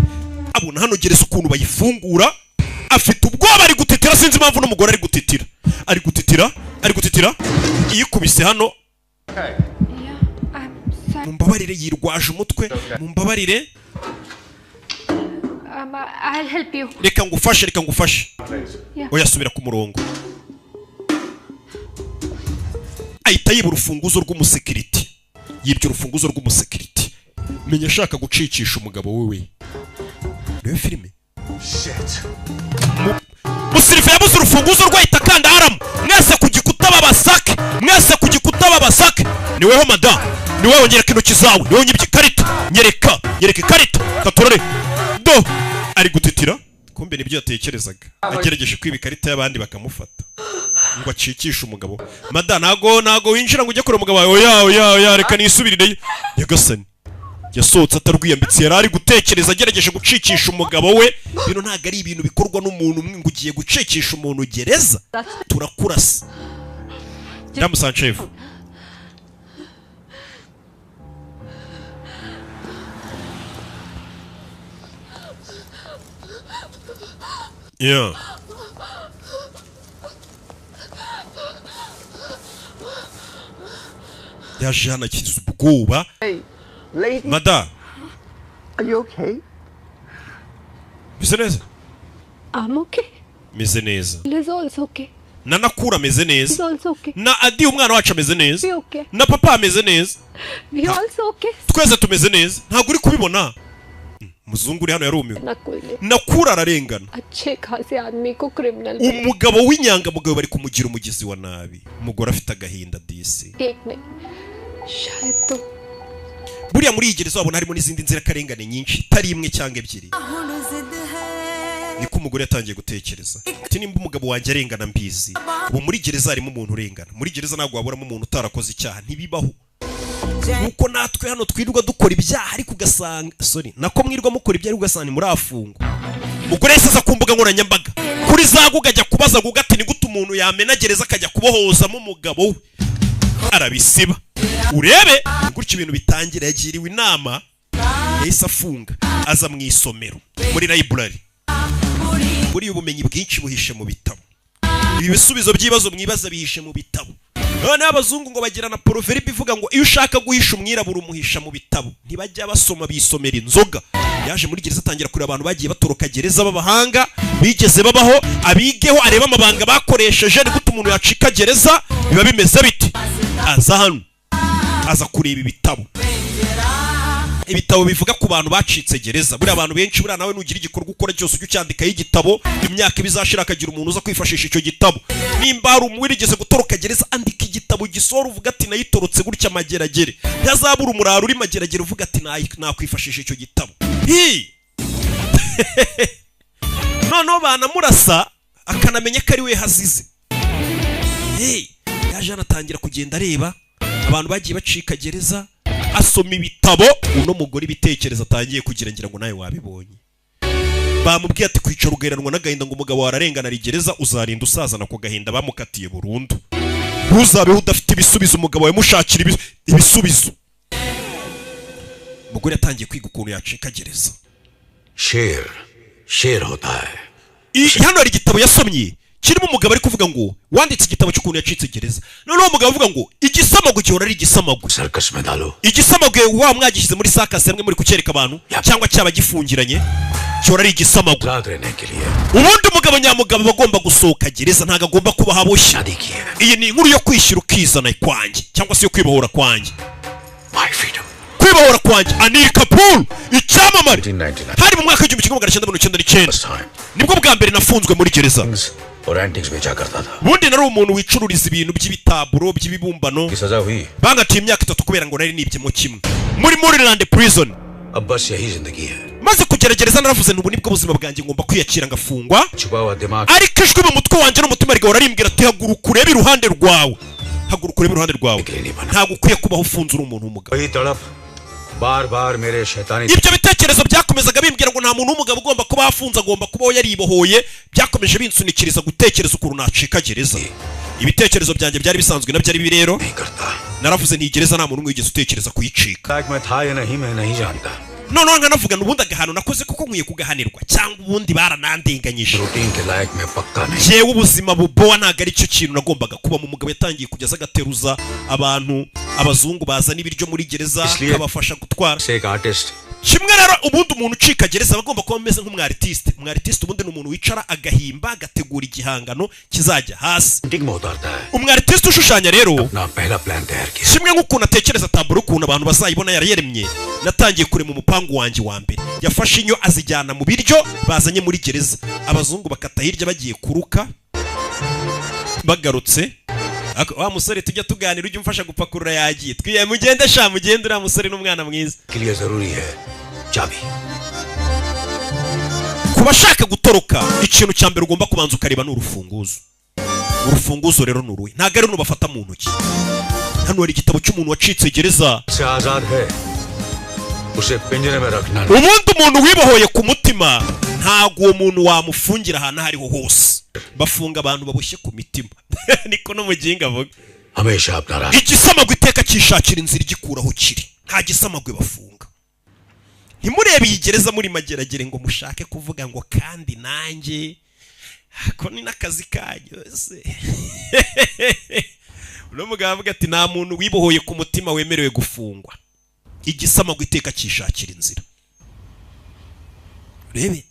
abona hano gereza ukuntu bayifungura. Afite ubwoba, ari gutitira, sinzi impamvu n'umugore ari gutitira, ari gutitira, ari gutitira. Yikubise hano. Mumbabarire, yirwaje umutwe, mumbabarire. I'll help you. Reka ngufashe, reka ngufashe. Yeah. Oya, asubira ku murongo. Ahita yiba urufunguzo rw'umusekiriti. Yibye urufunguzo rw'umusekiriti, menya ashaka gucikisha umugabo we. Reba filime. Musirife yabuze urufunguzo rwe, ahita akanda alarm. Mwese ku gikuta babasake, mwese ku gikuta babasake. Niwe Ni weho madamu, ni wowe, nyereka intoki zawe, ni wowe unyibye ikarita. Nyereka, nyereka ikarita katorore. Do ari gutitira, kumbe nibyo yatekerezaga, agerageje kwiba ikarita y'abandi bakamufata ngo acikishe umugabo. Mada, ntago winjira ngo ujye kure umugabo wawe. Oya, oya, oya, reka nisubirireyo. Nyagasani, yasohotse atarwiyambitse, yari ari gutekereza agerageje gucikisha umugabo we. Bino ntabwo ari ibintu bikorwa n'umuntu umwe ngo ugiye gucikisha umuntu gereza, turakurasa. Ndamusanchefu. Yeah. Yaje hano akize ubwoba. Hey, lady. Mada. Are you okay? Meze neza? I'm okay. Meze neza. Liz also okay. Na Nakura ameze He's neza. also okay. Na Adi umwana wacu ameze neza. We okay. Na papa ameze neza. We also okay. Twese tumeze neza. Ntabwo uri kubibona. Muzungu uri hano yarumiwe. Nakul ne Nakura ararengana. अच्छे खासे आदमी को criminal Umugabo w'inyangamugayo bari kumugira umugizi wa nabi. Umugore afite agahinda disi. एक नहीं, शायद तो Buriya muri iyi gereza wabona harimo n'izindi nzirakarengane nyinshi, itari imwe cyangwa ebyiri. Niko umugore yatangiye gutekereza ati nimba umugabo wanjye arengana mbizi, ubu muri gereza harimo umuntu urengana. Muri gereza ntabwo waburamo umuntu utarakoze icyaha, ntibibaho. Nkuko natwe hano twirirwa dukora ibyaha ariko ugasanga, sorry, nako mwirwa mukora ibyaha ariko ugasanga murafungwa. Umugore yahise aza ku mbuga nkoranyambaga kuri za Google ajya kubaza Google ati ni gute umuntu yamena gereza akajya kubohozamo umugabo we. Arabisiba. Urebe gutyo ibintu bitangira. Yagiriwe inama, yahise afunga aza mu isomero muri library. Buriya ubumenyi bwinshi buhishe mu bitabo. Ibi bisubizo by'ibibazo mwibaza bihishe mu bitabo. Noneho abazungu ngo bagira na proverbe ivuga ngo iyo ushaka guhisha umwirabura umuhisha mu bitabo. Ntibajya basoma, bisomera inzoga. Yaje muri gereza atangira kureba abantu bagiye batoroka gereza b'abahanga bigeze babaho, abigeho arebe amabanga bakoresheje, ni gute umuntu yacika gereza, biba bimeze biti. Aza hano aza kureba ibitabo, ibitabo bivuga ku bantu bacitse gereza. Buriya abantu benshi, buriya nawe nugira igikorwa ukora cyose ujye ucyandikaho igitabo, imyaka ibizashira akagira umuntu uza kwifashisha icyo gitabo. Nimba hari uwigeze gutoroka gereza, andika igitabo gisohora uvuga ati nayitorotse gutya mageragere. Ntazabura umuraro uri mageragere uvuga ati nakwifashisha icyo gitabo. Hi! Noneho banamurasa akanamenya ko ari we hazize. Hey, yaje anatangira kugenda areba abantu bagiye bacika gereza, asoma ibitabo. Uno mugore ibitekerezo atangiye kugira, ngira ngo nawe wabibonye. Bamubwiye ati kwicara ugaheranwa n'agahinda ngo umugabo wararengana ari gereza, uzarinda usazana ako gahinda. Bamukatiye burundu. Ntuzabeho udafite ibisubizo, umugabo wawe mushakira ibisubizo. Umugore yatangiye kwiga ukuntu yacika gereza. शेर शेर होता है. Hano hari igitabo yasomye kirimo umugabo ari kuvuga ngo wanditse igitabo cy'ukuntu yacitse gereza. Noneho umugabo avuga ngo igisamagwe gihora ari igisamagwe. Circus में डालो. Igisamagwe wa mwagishyize muri sakasi hamwe muri kucyereka abantu cyangwa cyaba gifungiranye, gihora ari igisamagwe. आजाद रहने के लिए Ubundi umugabo nyamugabo aba agomba gusohoka gereza, ntabwo agomba kuba aboshye. Iyi ni inkuru yo kwishyura ukizana kwanjye cyangwa se yo kwibohora kwanjye. My freedom. Kwibohora kwanjye. Anil Kapoor icyamamare. 1999 Hari mu mwaka w'1999 nibwo bwa mbere nafunzwe muri gereza. और एंटिक्स बेचा करता था. Ubundi nari umuntu wicururiza ibintu by'ibitaburo by'ibibumbano. की सजा हुई. Bangatiye imyaka 3 kubera ngo nari nibyemo kimwe muri Maryland prison. अब बस यही जिंदगी है. Maze kugerageza naravuze nti ubu nibwo buzima bwanjye, ngomba kwiyakira ngafungwa. छुपा हुआ दिमाग Ariko ijwi mu mutwe wanjye n'umutima rigahora rimbwira ati haguruka urebe iruhande rwawe, haguruka urebe iruhande rwawe, ntabwo ukwiye kubaho ufunze uri umuntu w'umugabo. वही तड़प बार बार मेरे शैतानी Ibyo bitekerezo byakomezaga bimbwira ngo nta muntu w'umugabo ugomba kuba afunze, agomba kubaho yaribohoye. Byakomeje binsunikiriza gutekereza ukuntu nacika gereza. Ibitekerezo byanjye byari bisanzwe nabyo ari bibi. Rero naravuze nti gereza nta muntu umwe wigeze utekereza kuyicika. लायक मैं था या नहीं, मैं नहीं जानता. Noneho nkanavuga ubundi agahano nakoze kuko nkwiye kugahanirwa cyangwa ubundi baranandenganyije. Routine के लायक मैं पक्का नहीं. Jewe ubuzima bubowa ntabwo ari cyo kintu nagombaga kuba mu. Mugabo yatangiye kujya aza agateruza abantu, abazungu bazana ibiryo muri gereza, akabafasha gutwara. से एक artist Kimwe rero, ubundi umuntu ucika gereza aba agomba kuba ameze nk'umwaritiste. Umwaritiste ubundi ni umuntu wicara agahimba, agategura igihangano kizajya hasi. Painting में उतारता है. Umwaritiste ushushanya rero, अपना पहला प्लान तैयार किया. kimwe nk'ukuntu atekereza taburo ukuntu abantu bazayibona yarayeremye, natangiye kurema umupangu wanjye wa mbere. Yafashe inyo azijyana mu biryo bazanye muri gereza, abazungu bakata hirya bagiye kuruka, bagarutse Wa musore tujya tuganira, ujya umfasha gupakurura yagiye. Twiye mugende sha, mugende, uriya musore n'umwana mwiza. के लिए जरूरी है चाबी। Ku bashaka gutoroka, ikintu cya mbere ugomba kubanza ukareba ni urufunguzo. Urufunguzo rero ni uruhe? Ntabwo ari runo bafata mu ntoki. Hano hari igitabo cy'umuntu wacitse gereza. से आजाद है उसे पिंजरे में रखना। Ubundi umuntu wibohoye ku mutima, ntabwo uwo muntu wamufungira ahantu aho ariho hose. Bafunga abantu baboshye ku mitima, niko n'umuginga avuga. हमेशा अपना रास्ता Igisamagwe iteka cyishakira inzira igikuraho kiri. Nta gisamagwe bafunga. Ntimurebe iyi gereza muri Mageragere ngo mushake kuvuga ngo kandi nanjye ako ni n'akazi kanyu se. Uno mugabo avuga ati nta muntu wibohoye ku mutima wemerewe gufungwa. Igisamagwe iteka cyishakira inzira. Urebe,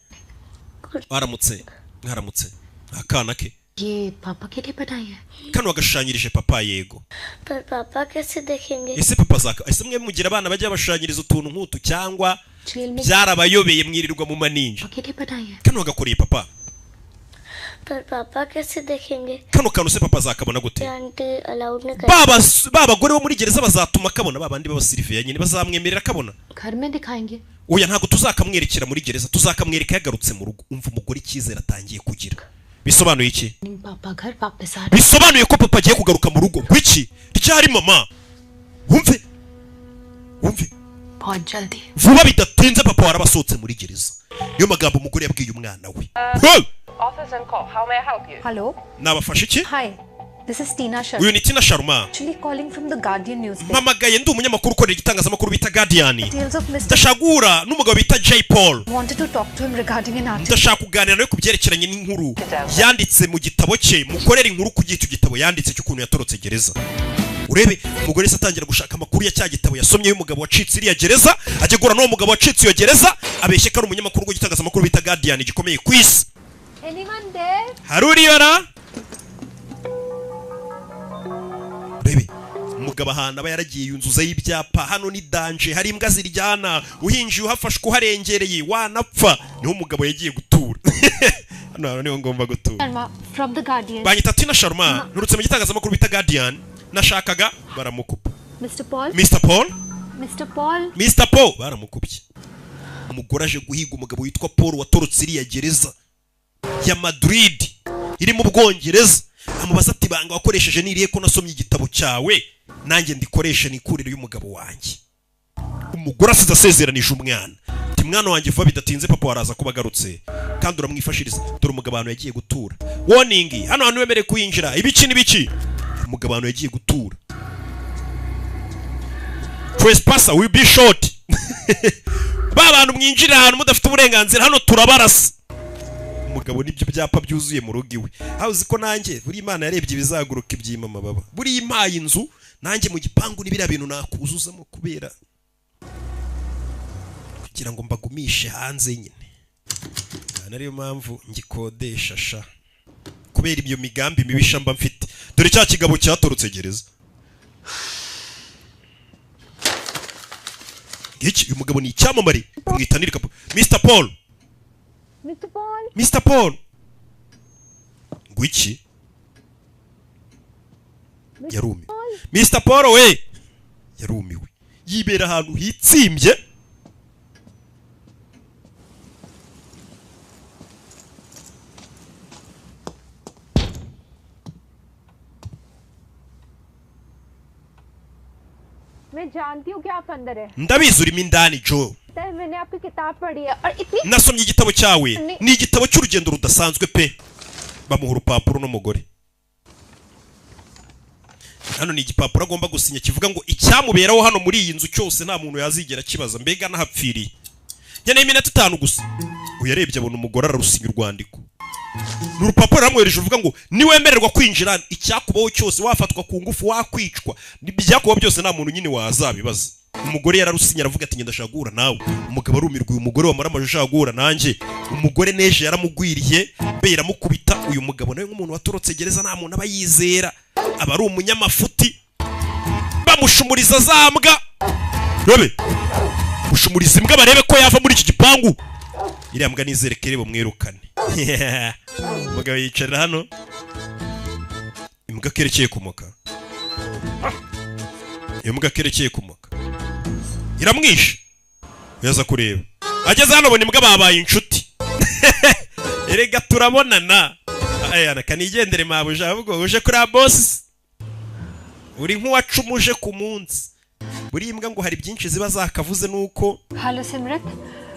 mwaramutse, mwaramutse. Akana ke. ये पापा के लिए बनाई है? Kano wagashushanyirije papa? Yego. पर पापा कैसे देखेंगे? Ese papa zaka, ese mwe mugira abana bajya bashushanyiriza utuntu nk'utu cyangwa jail में byarabayobeye mwirirwa mu maninja? के लिए बनाई है? Kano wagakoreye papa. पर पापा कैसे देखेंगे? Kano kantu se papa azakabona gute? Aunty allowed नहीं कर। Baba ba bagore bo muri gereza bazatuma kabona, ba bandi b'abasiriveya nyine bazamwemerera kabona. घर में दिखाएंगे। Oya, ntabwo tuzakamwerekera muri gereza, tuzakamwereka yagarutse mu rugo. Umva umugore icyizere atangiye kugira. Bisobanuye iki? पापा घर वापस आ रहे। Bisobanuye ko papa agiye kugaruka mu rugo. Ngwiki ryari mama? Wumve, wumve. बहुत जल्दी। Vuba bidatinze papa warabasohotse muri gereza. Niyo magambo umugore yabwiye umwana we. Hey! Office and call. How may I help you? Hello. Nabafashe iki? Hi, this is Tina Sharma. Uyu ni Tina Sharma. Actually calling from the Guardian newspaper. Mpamagaye ndi umunyamakuru ukorera igitangazamakuru bita Guardian. Tales of Mr. Ndashaka guhura n'umugabo bita J Paul. Wanted to talk to him regarding an article. Ndashaka kuganira nawe ku byerekeranye n'inkuru yanditse mu gitabo cye. Mukorere inkuru ku gicyo gitabo yanditse cy'ukuntu yatorotse gereza. Urebe umugore se atangira gushaka amakuru ya cya gitabo yasomye y'umugabo wacitse iriya gereza. Ajya guhura n'uwo mugabo wacitse iyo gereza, abeshye ko ari umunyamakuru w'igitangazamakuru bita Guardian gikomeye ku isi. Anyone there? Hari uriyora? Urebe umugabo ahantu aba yaragiye yunzuzaho ibyapa: hano ni danger, hari imbwa ziryana, uhinjiye uhafashwe uharengereye wanapfa. Niho umugabo yagiye gutura. Hano hantu niho ngomba gutura. Sharma from the Guardian. Banyita Tina Sharma, nturutse mu gitangazamakuru bita Guardian. Nashakaga, baramukupa. Mr. Paul. Mr Paul. Mr. Paul. Mr Paul, baramukubye. Umugore aje guhiga umugabo witwa Paul watorotse iriya gereza ya Madrid iri mu Bwongereza. Amubaza ati banga wakoresheje niriye ko nasomye igitabo cyawe, nanjye ndikoreshe nikurire y'umugabo wanjye. Umugore asize asezeranije umwana ati mwana wanjye, vuba bidatinze papa waraza kuba agarutse kandi uramwifashiriza. Dore umugabo ahantu yagiye gutura: warning, hano hantu wemerewe kuyinjira ibiki n'ibiki. Umugabo ahantu yagiye gutura: trespasser will be shot. Ba bantu mwinjira ahantu mudafite uburenganzira, hano turabarasa. Umugabo nibyo byapa byuzuye mu rugo iwe. Aho uzi ko nanjye buri Imana yarebye ibizaguruka ibyima amababa, buri impaye inzu nanjye mu gipangu n'ibiriya bintu nakuzuzamo kubera kugira ngo mbagumishe hanze nyine. Aha ariyo mpamvu ngikodesha sha, kubera ibyo migambi mibisha mba mfite. Dore cya kigabo cyatorotse gereza iki. Uyu mugabo ni icyamamare, bamwita Nirika. Mr Paul. Mr. Paul. Mr Paul, ngwiki? Yarumiwe Mr Paul we, yarumiwe. Yibera ahantu hitsimbye. मैं जानती हूँ कि आप अंदर हैं। Ndabizi urimo indani, Joe. पता है, मैंने आपकी किताब पढ़ी है और इतनी Nasomye igitabo cyawe, ni igitabo cy'urugendo rudasanzwe pe. Bamuha urupapuro n'umugore. Hano ni igipapuro agomba gusinya kivuga ngo icyamuberaho hano muri iyi nzu cyose nta muntu yazigera akibaza, mbega nahapfiriye. Nkeneye iminota 5 gusa. Uyarebye abona umugore ararusinya urwandiko. Ni urupapuro ramwohereje uvuga ngo niwemererwa kwinjira, icyakubaho cyose, wafatwa ku ngufu, wakwicwa, ibyakubaho byose nta muntu nyine wazabibaza. Umugore yararusinya, aravuga ati ngenda ndashaka guhura nawe. Umugabo arumirwa, uyu mugore wamara amajoro ashaka guhura nanjye. Umugore neje yaramugwiriye be, iramukubita. Uyu mugabo nawe nk'umuntu watorotse gereza nta muntu aba yizera, aba ari umunyamafuti. Bamushumuriza za mbwa, rebe mushumuriza imbwa barebe ko yava muri iki gipangu. Iriya mbwa nizere ko iri bumwirukane. Umugabo yicara hano, imbwa Imbwa kerekeye kumoka, imbwa kerekeye kumoka iramwishe. Yaza kureba, ageze hano abona imbwa babaye inshuti. Erega turabonana, aya kanigendere mabuja, ahubwo uje kuri boss uri nk'uwacumuje ku munsi. Buri imbwa ngo hari byinshi ziba zakavuze nuko. Hello Simrat.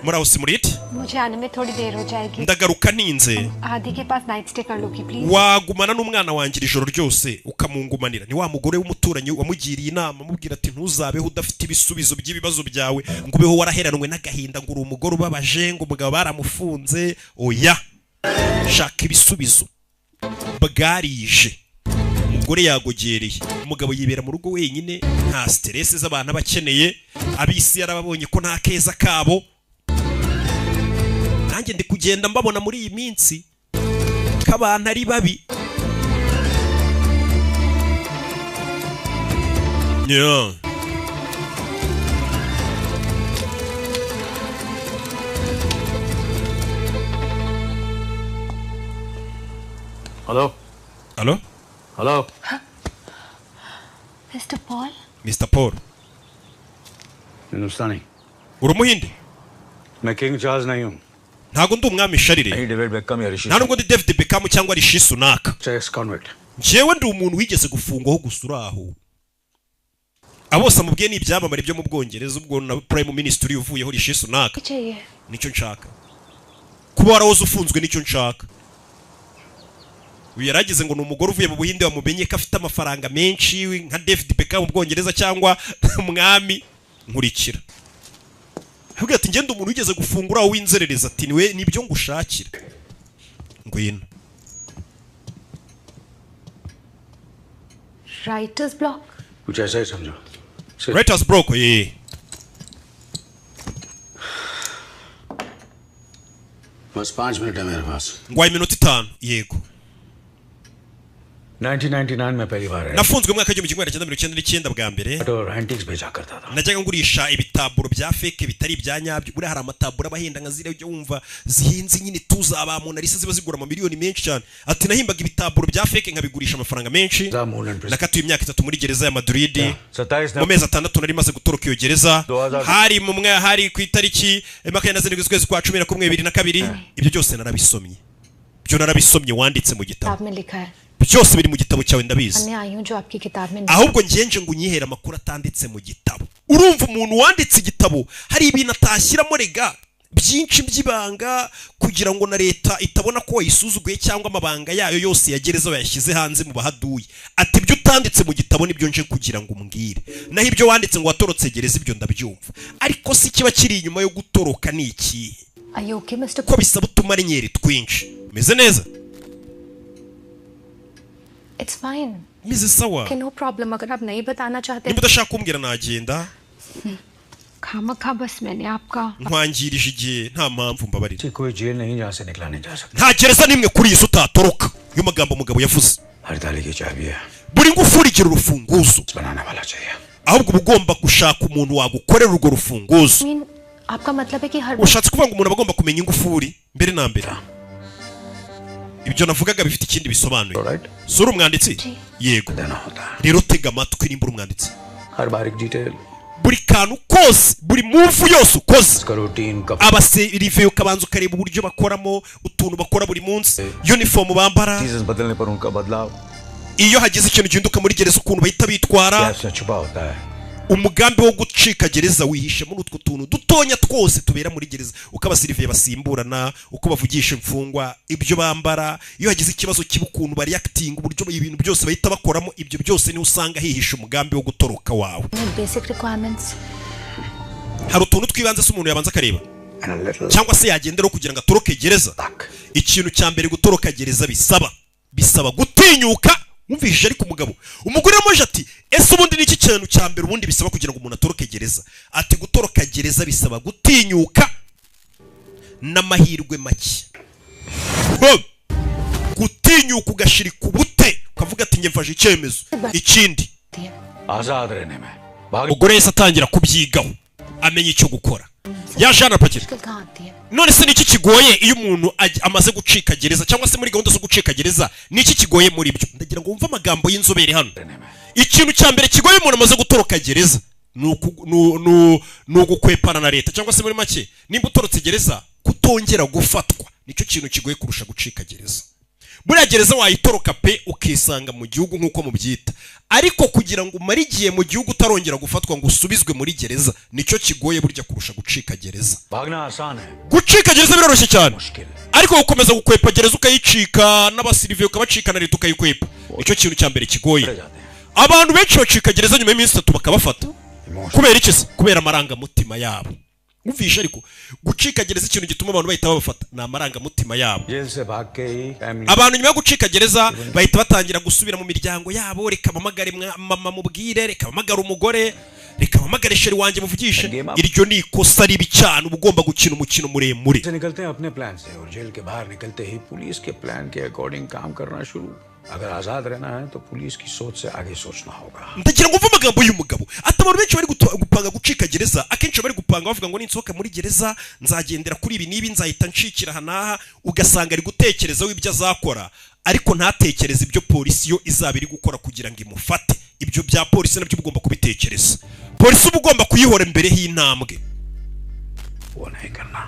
Muraho Simrit, मुझे आने में थोड़ी देर हो जाएगी. Ndagaruka ntinze. आदि के पास night stay कर लोगी please. Wagumana n'umwana wanjye ijoro ryose ukamungumanira. Ni wa mugore w'umuturanyi wamugiriye inama, amubwira ati ntuzabeho udafite ibisubizo by'ibibazo byawe, ngo ubeho waraheranwe n'agahinda, ngo uri umugore ubabaje, ngo umugabo baramufunze. Oya, shaka ibisubizo. Bwarije umugore yagogereye, umugabo yibera mu rugo wenyine, nta stress z'abantu abakeneye, abisi yarababonye ko nta keza kabo. Nanjye ndi kugenda mbabona muri iyi minsi k'abantu ari babi. Yeah. Hello? Hello? Hello? Mr. Paul? Mr. Paul. Hindustani. Uri umuhinde? मैं King Charles नहीं हूँ. Ntago ndi umwami Sharire. David Beckham ya Rishi. Nta nubwo ndi David Beckham cyangwa Rishi Sunak. Ex convict. Njyewe ndi umuntu wigeze gufungwaho gusa aho. Abose amubwiye ni ibyamamare byo mu Bwongereza, ubwo na Prime Minister uvuyeho Rishi Sunak. Nicyo nshaka. Kuba warahoze ufunzwe nicyo nshaka. Uyu yaragize ngo ni umugore uvuye mu Buhinde wamumenye ko afite amafaranga menshi nka David Beckham mu Bwongereza cyangwa umwami nkurikira. Avuga ati ngende umuntu wigeze gufungura w'inzerereza, ati niwe nibyo ngushakira. Ngwino. Writer's block. कुछ ऐसा ही समझो. Writer's block ye. बस 5 मिनट है मेरे पास. Ngwaye iminota 5 yego. 1999 में पहली बार आया. Nafunzwe mu mwaka 1999 bwa mbere. और एंटीक्स बेचा करता था. Najyaga ngurisha ibitaburo bya fake bitari ibya nyabyo. Buriya hari amataburo abahenda nka ziriya ujya wumva zihinze nyine tuzaba Mona Lisa ziba zigura amamiliyoni menshi cyane. Ati nahimbaga ibitaburo bya fake nkabigurisha amafaranga menshi. Nakatuye imyaka 3 muri gereza ya Madrid. Mu mezi 6 nari maze gutoroka iyo gereza. Hari mu mwe hari ku itariki 27 z'ukwezi kwa 11 2002. Ibyo byose narabisomye. Byo narabisomye wanditse mu gitabo. Byose biri mu gitabo cyawe ndabizi. Ahubwo ngenje ngo unyihere amakuru atanditse mu gitabo. Urumva umuntu wanditse igitabo hari ibintu atashyiramo rega byinshi by'ibanga kugira ngo na leta itabona ko wayisuzuguye cyangwa amabanga yayo yose ya gereza bayashyize hanze mu bahaduye. Ati ibyo utanditse mu gitabo nibyo nje kugira ngo umbwire. Naho ibyo wanditse ngo watorotse gereza ibyo ndabyumva. Ariko si kiba kiri inyuma yo gutoroka ni ikihe? Ko bisaba utumarenyeri twinshi. Meze neza? It's fine. Meze sawa. Okay, no problem. अगर आप नहीं बताना चाहते. Niba udashaka kumbwira nagenda. खामखा बस मैंने आपका. Nkwangirije igihe nta mpamvu mbabarira. कोई जेल नहीं जहाँ से निकला नहीं जा सकता. Nta gereza nimwe kuri iyi utatoroka. Yo magambo umugabo yavuze. हर ताले की चाबी है. Buri ngufuri igira urufunguzo. बनाने वाला चाहिए. Ahubwo uba ugomba gushaka umuntu wagukorera urwo rufunguzo. आपका मतलब है कि हर. Ushatse kuvuga ngo umuntu aba agomba kumenya ingufuri mbere na mbere. Ibyo navugaga bifite ikindi bisobanuye. Sura umwanditsi? Yego. Rero tega amatwi nimba umwanditsi. हर बारीक detail. Buri kantu kose, buri move yose ukoze. Abaserive ukabanza ukareba uburyo bakoramo, utuntu bakora buri munsi, uniform bambara. बदलने पर उनका बदलाव. Iyo hagize ikintu gihinduka muri gereza ukuntu bahita bitwara. Umugambi wo gucika gereza wihishe muri utwo tuntu dutonya twose tubera muri gereza, uko abasiriviye basimburana, uko bavugisha imfungwa, ibyo bambara, iyo hagize ikibazo kiba ukuntu bari acting, uburyo ibintu byose bahita bakoramo, ibyo byose ni usanga hihishe umugambi wo gutoroka wawe. Basic requirements. Hari utuntu twibanze se umuntu yabanza akareba cyangwa se yagenderaho kugira ngo atoroke gereza. Ikintu cya mbere gutoroka gereza bisaba gutinyuka. Wumvishije ariko umugabo umugore yamoje ati ese ubundi niki kintu cya mbere ubundi bisaba kugira ngo umuntu atoroke gereza? Ati gutoroka gereza bisaba gutinyuka n'amahirwe make. Gutinyuka ugashirika ubute ukavuga ati njye mfashe icyemezo. Ikindi आजाद रहने में. umugore yese atangira kubyigaho amenya icyo gukora. Yaje hano arapakira. मुश्किल कहाँ आती है? None se niki kigoye iyo umuntu amaze gucika gereza, cyangwa se muri gahunda zo gucika gereza, niki kigoye muri byo? Ndagira ngo wumve amagambo y'inzobere hano. Ikintu cya mbere kigoye umuntu amaze gutoroka gereza ni ugukwepana na leta, cyangwa se muri make nimba utorotse gereza, kutongera gufatwa nicyo kintu kigoye kurusha gucika gereza. Buriya gereza wayitoroka pe, ukisanga mu gihugu nk'uko mubyita, ariko kugira ngo umare igihe mu gihugu utarongera gufatwa ngo usubizwe muri gereza, nicyo kigoye burya kurusha gucika gereza. भागना आसान है. Gucika gereza biroroshye cyane, ariko gukomeza gukwepa gereza, ukayicika n'abasiriviye ukabacika na leta ukayikwepa, nicyo kintu cya mbere kigoye. Abantu benshi bacika gereza nyuma y'iminsi 3 bakabafata. Kubera iki se? Kubera amarangamutima yabo. Umvishe, ariko gucika gereza, ikintu gituma abantu bahita babafata ni amarangamutima yabo. Jail से भाग के ही family Abantu nyuma yo gucika gereza bahita batangira gusubira mu miryango yabo. Reka mpamagare mama mubwire, reka mpamagare umugore, reka mpamagare chéri wanjye muvugishe. Iryo ni ikosa ribi cyane. Uba ugomba gukina umukino muremure. से निकलते हैं अपने प्लान से और जेल के बाहर निकलते ही पुलिस के प्लान के अकॉर्डिंग काम करना शुरू. अगर आजाद रहना है तो पुलिस की सोच से आगे सोचना होगा. Ndagira ngo mve amagambo y'umugabo ati abantu benshi bari gupanga gucika gereza, akenshi bari gupanga bavuga ngo ninsohoka muri gereza nzagendera kuri ibi n'ibi, nzahita ncikira aha n'aha. Ugasanga ari gutekerezaho ibyo azakora, ariko ntatekereze ibyo polisi yo izaba iri gukora kugira ngo imufate. Ibyo bya polisi nabyo uba ugomba kubitekereza. Polisi uba ugomba kuyihora imbere y'intambwe. वो नहीं करना.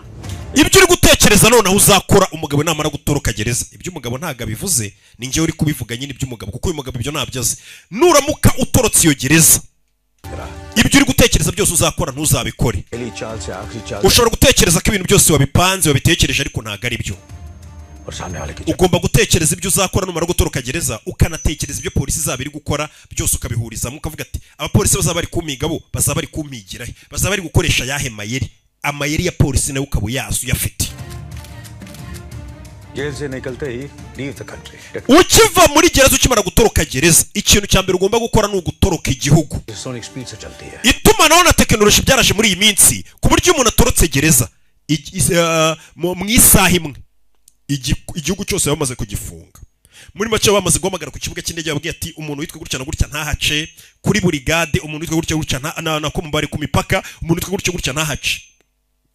Ibyo uri gutekereza noneho uzakora umugabo namara gutoroka gereza, ibyo umugabo ntabwo abivuze, ni njyewe uri kubivuga nyine iby'umugabo, kuko uyu mugabo ibyo ntabyo azi. Nuramuka utorotse iyo gereza, ibyo uri gutekereza byose uzakora ntuzabikore. पहली चाल से आखिरी चाल Ushobora gutekereza ko ibintu byose wabipanze, wabitekereje, ariko ntabwo ari byo. और सामने वाले की Ugomba gutekereza ibyo uzakora numara gutoroka gereza, ukanatekereza ibyo polisi izaba iri gukora, byose ukabihurizamo, ukavuga ati abapolisi bazaba bari kumpiga, bo bazaba bari kumpigira he? Bazaba bari gukoresha ayahe mayeri? Amayeri ya polisi nawe ukaba uyazi, uyafite. Jail से निकलते ही leave the country. Ukiva muri gereza, ukimara gutoroka gereza, ikintu cya mbere ugomba gukora ni ugutoroka igihugu. Sonic speed से चलती है. Itumanaho na tekinoloji byaraje muri iyi minsi, ku buryo umuntu atorotse gereza mu isaha imwe igihugu cyose bamaze kugifunga. Muri make bamaze guhamagara ku kibuga cy'indege, babwiye ati umuntu witwa gutya na gutya ntahace, kuri burigade umuntu witwa gutya gutya na ko mubari ku mipaka, umuntu witwa gutya gutya ntahace.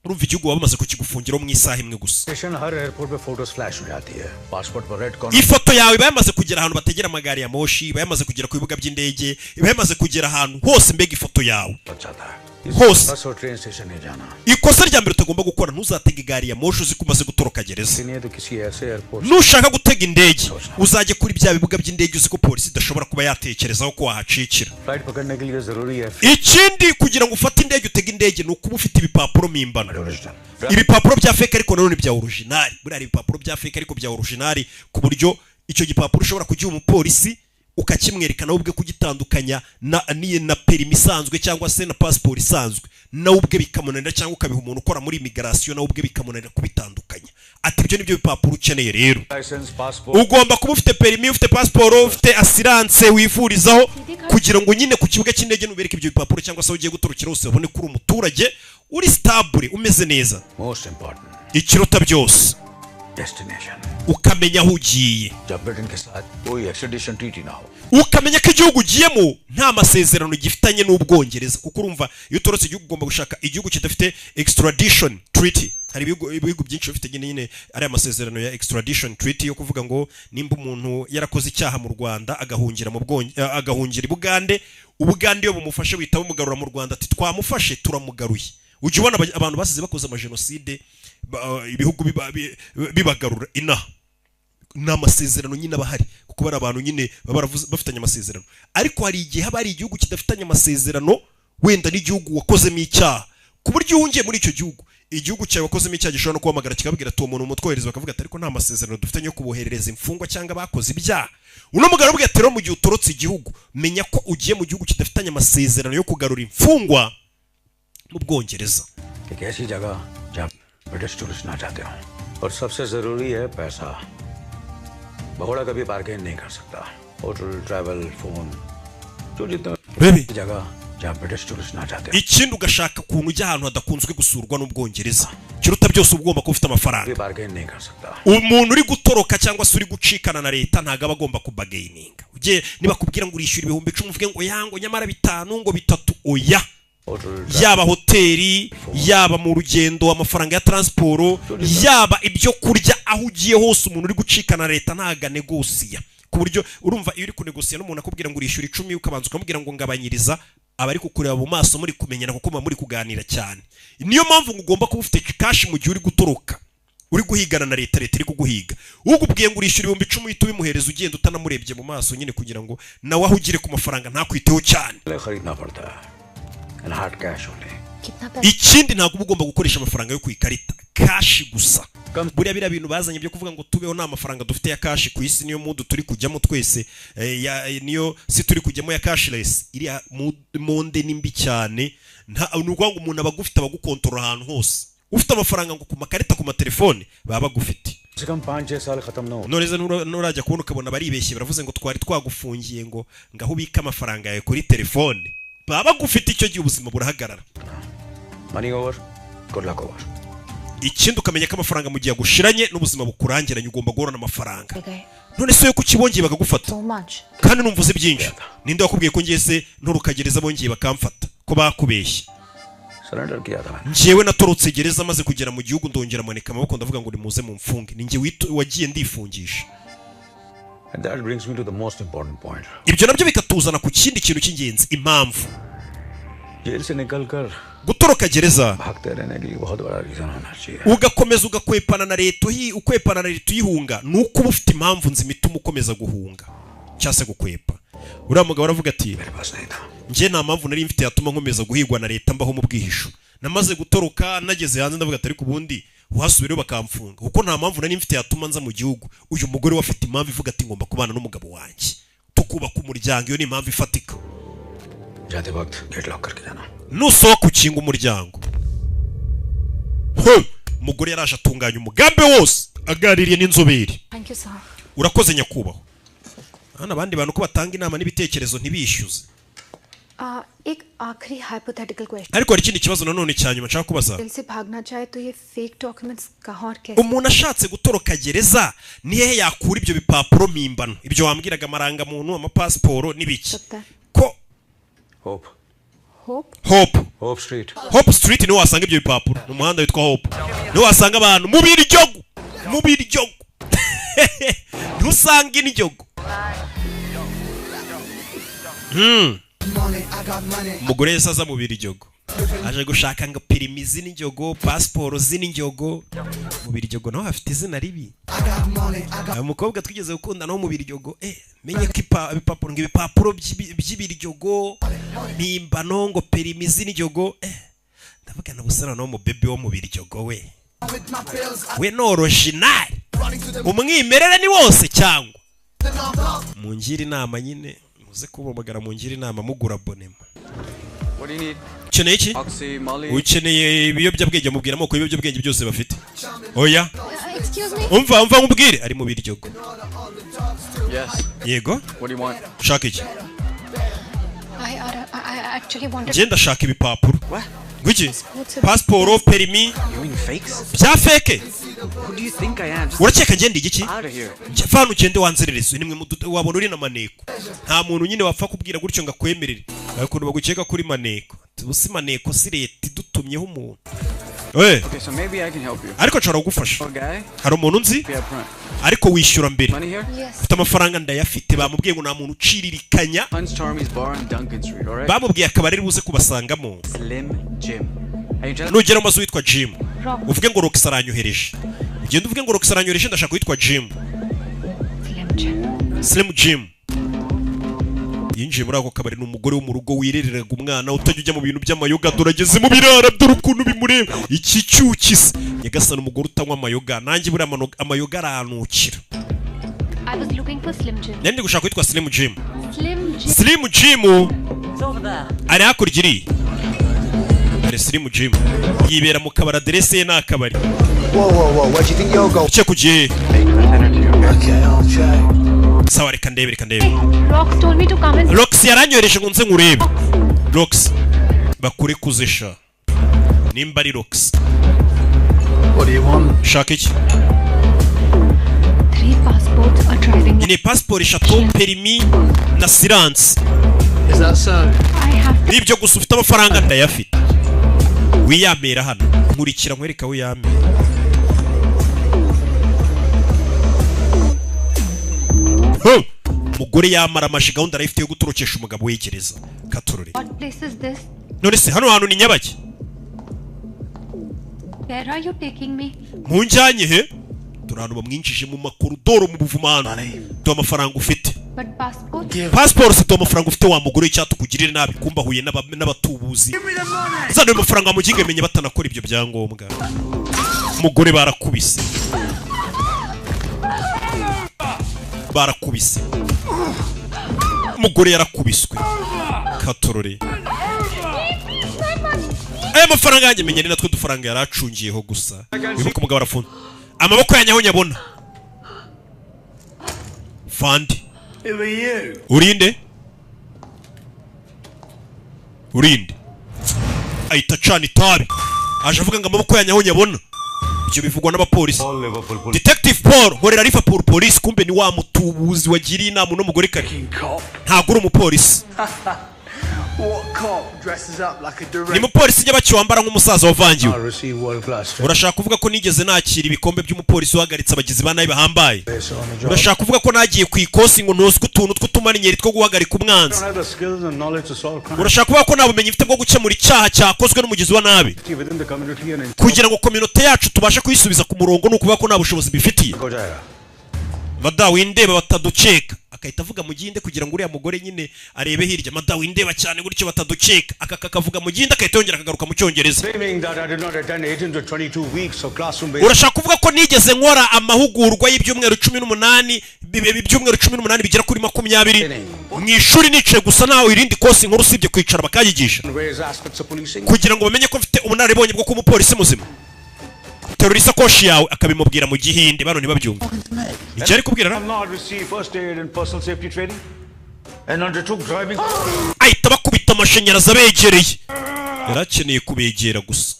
Urumva igihugu baba bamaze kukigufungiraho mu isaha imwe gusa. Station हर airport पे photos flash हो जाती है, पासपोर्ट पर red corner. Ifoto yawe iba yamaze kugera ahantu bategera amagare ya moshi, iba yamaze kugera ku bibuga by'indege, iba yamaze kugera ahantu hose mbega ifoto yawe लग जाता है. Hose. बस और ट्रेन स्टेशन नहीं जाना. Ikosa rya mbere utagomba gukora, ntuzatege gari ya moshi uzi ko umaze gutoroka gereza. नहीं है तो किसी ऐसे airport Nushaka gutega indege, uzajye kuri bya bibuga by'indege uzi ko polisi idashobora kuba yatekerezaho ko wahacikira. Flight पकड़ने के लिए जरूरी है Ikindi, kugira ngo ufate indege, utege indege, ni ukuba ufite ibipapuro mpimbano, ibipapuro bya fake ariko nanone bya original. Buriya hari ibipapuro bya fake ariko bya original, ku buryo icyo gipapuro ushobora kugiha umupolisi ukakimwereka, nawe ubwe kugitandukanya na perimi isanzwe cyangwa se na pasiporo isanzwe nawe ubwe bikamunanira, cyangwa ukabiha umuntu ukora muri immigration nawe ubwe bikamunanira kubitandukanya. Ati ibyo nibyo bipapuro ukeneye rero. Licence, passport. Ugomba kuba ufite perimi, ufite pasiporo, ufite assurance wivurizaho, kugira ngo nyine ku kibuga cy'indege nubereke ibyo bipapuro cyangwa se aho ugiye gutorokera hose, babone ko uri umuturage uri stable, umeze neza. Most important, Ikiruta byose, destination. ukamenya aho ugiye. जब ब्रिटेन के साथ कोई extradition treaty ना हो. Ukamenya ko igihugu ugiyemo nta masezerano gifitanye n'Ubwongereza, kuko urumva iyo utorotse igihugu ugomba gushaka igihugu kidafite extradition treaty. Hari ibihugu byinshi bifite nyine ariya masezerano ya extradition treaty, yo kuvuga ngo nimba umuntu yarakoze icyaha mu Rwanda agahungira i Bugande, Ubugande iyo bumufashe buhita bumugarura mu Rwanda, ati twamufashe turamugaruye. Ujya ubona abantu basize bakoze amajenoside ibihugu bibagarura inaha. Ni amasezerano nyine aba ahari, kuko bari abantu nyine baba bafitanye amasezerano. Ariko hari igihe haba hari igihugu kidafitanye amasezerano wenda n'igihugu wakozemo icyaha, ku buryo iyo uhungiye muri icyo gihugu, igihugu cyawe wakozemo icyaha gishobora no kuhamagara kikabwira ati uwo muntu mutwohereza, bakavuga ati ariko nta masezerano dufitanye yo kuboherereza imfungwa cyangwa abakoze ibyaha. Uno mugabo aramubwira ati rero mu gihe utorotse igihugu, menya ko ugiye mu gihugu kidafitanye amasezerano yo kugarura imfungwa mu Bwongereza. एक ऐसी जगह जहाँ British tourist ना जाते हों और सबसे जरूरी है पैसा. भगोड़ा कभी बार्गेन नहीं कर सकता. Hotel, travel, phone, जो जितना जगह जहाँ ब्रिटिश टूरिस्ट ना जाते हों. Ikindi, ugashaka ukuntu ujya ahantu hadakunzwe gusurwa n'Ubwongereza. Ikiruta byose, uba ugomba kuba ufite amafaranga. कभी बार्गेन नहीं कर सकता. Umuntu uri gutoroka cyangwa se uri gucikana na leta ntabwo aba agomba kubargaininga. Ugiye nibakubwira ngo urishyura 10,000, uvuge ngo yango nyamara bitanu, ngo bitatu, oya. Hotel Yaba hoteli, yaba mu rugendo amafaranga ya transport, yaba ibyo kurya, aho ugiye hose umuntu uri gucikana leta ntago anegosiya. Ku buryo urumva iyo uri kunegosiya n'umuntu akubwira ngo urishyura 10, ukabanza ukamubwira ngo ngabanyiriza, aba ari kukureba mu maso muri kumenyana, kuko muba muri kuganira cyane. Niyo mpamvu ngo ugomba kuba ufite cash mu gihe uri gutoroka, uri guhigana na leta, leta iri kuguhiga. Ugubwiye ngo urishyura 10,000, uhita ubimuhereza ugenda utanamurebye mu maso nyine, kugira ngo nawe aho ugire ku mafaranga ntakwiteho cyane. खरीदना पड़ता है and hard cash only. कितना पैसा Ikindi, ntabwo uba ugomba gukoresha amafaranga yo ku ikarita, cash gusa. Buriya biriya bintu bazanye byo kuvuga ngo tubeho nta mafaranga dufite ya cash ku isi, niyo mudu turi kujyamo twese, niyo si turi kujyamo ya cashless. Iriya monde ni mbi cyane. Nta ni ukuvuga ngo umuntu aba agufite, abagukontorora ahantu hose. Ufite amafaranga ngo ku makarita, ku matelefone, baba bagufite. से कम 5-6 साल खत्म ना हो None se nurajya kubona ukabona baribeshye, baravuze ngo twari twagufungiye ngo ngaho ubike amafaranga yawe kuri telefone, baba bagufite. Icyo gihe ubuzima burahagarara. Money over, good luck over. Ikindi, ukamenya ko amafaranga mu gihe agushiranye n'ubuzima bukurangiranye, ugomba guhorana amafaranga. गए None se yo kuki bongeye bakagufata so much. kandi numva uzi byinshi? Ninde wakubwiye ko ngiye se nturukagereza bongeye bakamfata, ko bakubeshye? Surrender किया था मैंने। Njyewe natorotse gereza, maze kugera mu gihugu ndongera manika amaboko, ndavuga ngo nimuze mumfunge. Ni njye wagiye ndifungisha. And that brings me to the most important point. Ibyo nabyo bikatuzana ku kindi kintu cy'ingenzi, impamvu jail से निकल कर gutoroka gereza भागते रहने के लिए बहुत बड़ा रीजन होना चाहिए। Ugakomeza ugakwepana na leta, ukwepana na leta uyihunga, ni uko uba ufite impamvu nzima ituma ukomeza guhunga cyangwa se gukwepa. Uriya mugabo aravuga ati: "Njye nta mpamvu nari mfite yatuma nkomeza guhigwa na leta mbaho mu bwihisho. Namaze gutoroka, nageze hanze ndavuga ati ariko ubundi uhasubirayo bakamfunga, kuko nta mpamvu nari mfite yatuma nza mu gihugu." Uyu mugore we afite impamvu ivuga ati: "Ngomba kubana n'umugabo wanjye tukubaka umuryango." Iyo ni impamvu ifatika. जाते वक्त gate lock करके जाना। Nusohoka ukinga umuryango. He! Umugore yaraje atunganya umugambi wose aganiriye n'inzobere. Thank you, sir. Urakoze nyakubahwa. Hano abandi bantu ko batanga inama n'ibitekerezo ntibishyuze? एक आखिरी hypothetical question. Ariko hari ikindi kibazo nanone cya nyuma nshaka kubaza. Jail से भागना चाहे तो ये fake documents कहाँ और कैसे Umuntu ashatse gutoroka gereza, ni hehe yakura ibyo bipapuro mpimbano, ibyo wambwiraga, amarangamuntu, amapasiporo n'ibiki? सकता है? Ko Hope. Hope. Hope. Hope Street. Hope Street niho wasanga ibyo bipapuro. Ni umuhanda witwa Hope, niho wasanga abantu mu biryogo, mu biryogo ntusanga indyogo. Umugore yahise aza mu biryogo aje gushaka ngo perimi z'injogo, pasiporo z'injogo. Mu biryogo naho hafite izina ribi. Uyu mukobwa twigeze gukunda nawo mu biryogo, menye ko ibipapuro ngo ibipapuro by'ibiryogo mpimbano, ngo perimi z'injogo, ndavuga na busana no mu bebe wo mu biryogo, we ni original, umwimerere ni wose. Cyangwa mungire inama nyine, muze kumpamagara mungire inama, mugura abonema. What do you need? Ukeneye iki? Oxy, Molly. Ukeneye ibiyobyabwenge? Mubwira amoko y'ibiyobyabwenge byose bafite. Oya. Excuse me. Umva, umva nkubwire, ari mu biryogo. Yes. Yego. What do you want? Ushaka iki? I actually wanted Njye ndashaka ibipapuro. Ngwiki? Pasiporo, perimi. You mean fakes? Bya fake. Who do you think I am? Just Urakeka ngende igiki? out of here. Njye vana ugende wanzerereze. Nimwe wabona uri na maneko. Nta muntu nyine wapfa kubwira gutyo ngo akwemerere. Hari ukuntu bagukeka kuri maneko. Ubu si maneko, si leta idutumyeho umuntu. Okay, so maybe I can help you. Ariko nshobora kugufasha. Oh, guy? Hari umuntu nzi. Pay up front. Ariko wishyura mbere. Money here? Yes. Ufite amafaranga? Ndayafite. Bamubwiye ngo nta muntu uciririkanya. Hunt's Charmy's Bar on Duncan Street, alright? Bamubwiye akabari ari buze kubasangamo. Slim Jim. Are you telling Nugera mu mazu witwa Jim, Rock. uvuge ngo Rox aranyohereje. Ugende uvuge ngo Rox aranyohereje, ndashaka witwa Jim. Slim Jim. Slim Jim. Yinjiye muri ako kabari, ni umugore wo mu rugo wirereraga umwana, utajya ujya mu bintu by'amayoga. Dore ageze mu birara, dore ukuntu bimureba, iki cyuki se nyagasani. Umugore utanywa amayoga, nanjye buriya amayoga aranukira. I was looking for Slim Jim. Nari ndi gushaka witwa Slim Jim. Slim Jim. Slim Jim It's over there. ari hakurya iriya. Dore Slim Jim yibera mu kabari, aderese ye ni akabari. Whoa, whoa, whoa, where do you think you're going? Uke kugiye? Okay, I'll check. Sawa, reka ndebe, reka ndebe. Rox told me to come and Rox yaranyohereje ngo nze nkurebe. Rox bakure kuzisha nimba ari Rox. What do you want? Shaka iki? Three passports, a driving Nkeneye pasiporo eshatu, perimi na siransi. Is that so? I have Nibyo gusa, ufite amafaranga? Ndayafite. Wiyamera hano, nkurikira nkwereka wiyamera. Huh! Umugore yamara amashi, gahunda arayifite yo gutorokesha umugabo wegereza katorore. What place is this? None se hano hantu ni nyabaki? Where are you taking me? Munjyanye he? Turi ahantu bamwinjije mu makorodoro mu buvumo hano. Duha amafaranga ufite. But passport? Pasiporo se? Duha amafaranga ufite wa mugore, icyatukugirire nabi. Kumba ahuye n'abatubuzi. Zana ayo mafaranga muginge, menye batanakora ibyo byangombwa. Umugore barakubise, barakubise umugore, yarakubiswe katorore. Aya mafaranga yanjye, menya ni natwe dufaranga yari acungiyeho gusa. Wibuke umugabo arafunze amaboko yanjye aho nyabona fandi. Who are you? Urinde, urinde? Ahita acana itabi, aje avuga ngo amaboko yanjye aho nyabona. Ibyo bivugwa n'abapolisi. Detective Paul, nkorera Liverpool Police. Kumbe ni wa mutubuzi wagiriye inama uno mugore kare. Ntabwo uri umupolisi. What cop dresses up like a Ni direct? mupolisi nyabaki wambara nk'umusaza wavangiwe? I receive world class Urashaka kuvuga ko nigeze nakira ibikombe by'umupolisi uhagaritse abagizi ba nabi bahambaye? training on the job. Urashaka kuvuga ko nagiye ku ikosi ngo ntozwe utuntu tw'utumanyenyeri two guhagarika umwanzi? Don't have the skills and knowledge to solve crime. Urashaka kuvuga ko nta bumenyi mfite bwo gukemura icyaha cyakozwe n'umugizi wa nabi? Within the community and in Kugira ngo kominote yacu tubashe kuyisubiza ku murongo, ni ukuvuga ko nta bushobozi mbifitiye? हो जाएगा. Mada windeba bataduceka. Akahita avuga mu gihinde kugira ngo uriya mugore nyine arebe hirya. Mada windeba cyane gutyo bataduceka. Aka kakavuga mu gihinde, akahita yongera akagaruka mu cyongereza. Claiming that I did not attend 18 to 22 weeks of classroom based Urashaka kuvuga ko nigeze nkora amahugurwa y'ibyumweru 18, ibyumweru 18 bigera kuri 20 mu ishuri, nicaye gusa, nawe irindi kosi nkuru usibye kwicara bakanyigisha, on various aspects of policing? Kugira ngo bamenye ko mfite ubunararibonye bwo kuba umupolisi muzima? Terura isakoshi yawe. Akabimubwira mu gihinde, bano ntibabyumve icyo ari kubwira. I've not received first aid and personal safety training and undertook driving. Ahita bakubita amashanyarazi abegereye. Yari akeneye kubegera gusa.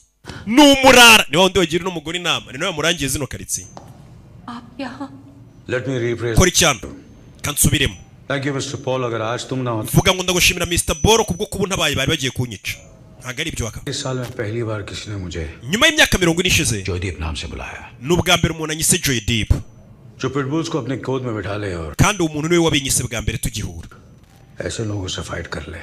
Ni umurara, ni wa wundi wagira uno mugore inama, ni nawe wamurangiye zino karitsiye. आप यहाँ? Let me rephrase. Kora icyano kansubiremo. Thank you, Mr. Paul. अगर आज तुम ना होते Vuga ngo ndagushimira Mr. Boro kubwo kuba untabaye, bari bagiye kunyica. Ntabwo ari ibyo waka. इस साल में पहली बार किसी ने मुझे Nyuma y'imyaka 40 ishize, Joydeep नाम से बुलाया, ni ubwa mbere umuntu anyise Joydeep, जो पिटबुल्स को अपने गोद में बिठा ले और kandi uwo muntu niwe wabinyise bwa mbere tugihura. ऐसे लोगों से फाइट कर ले,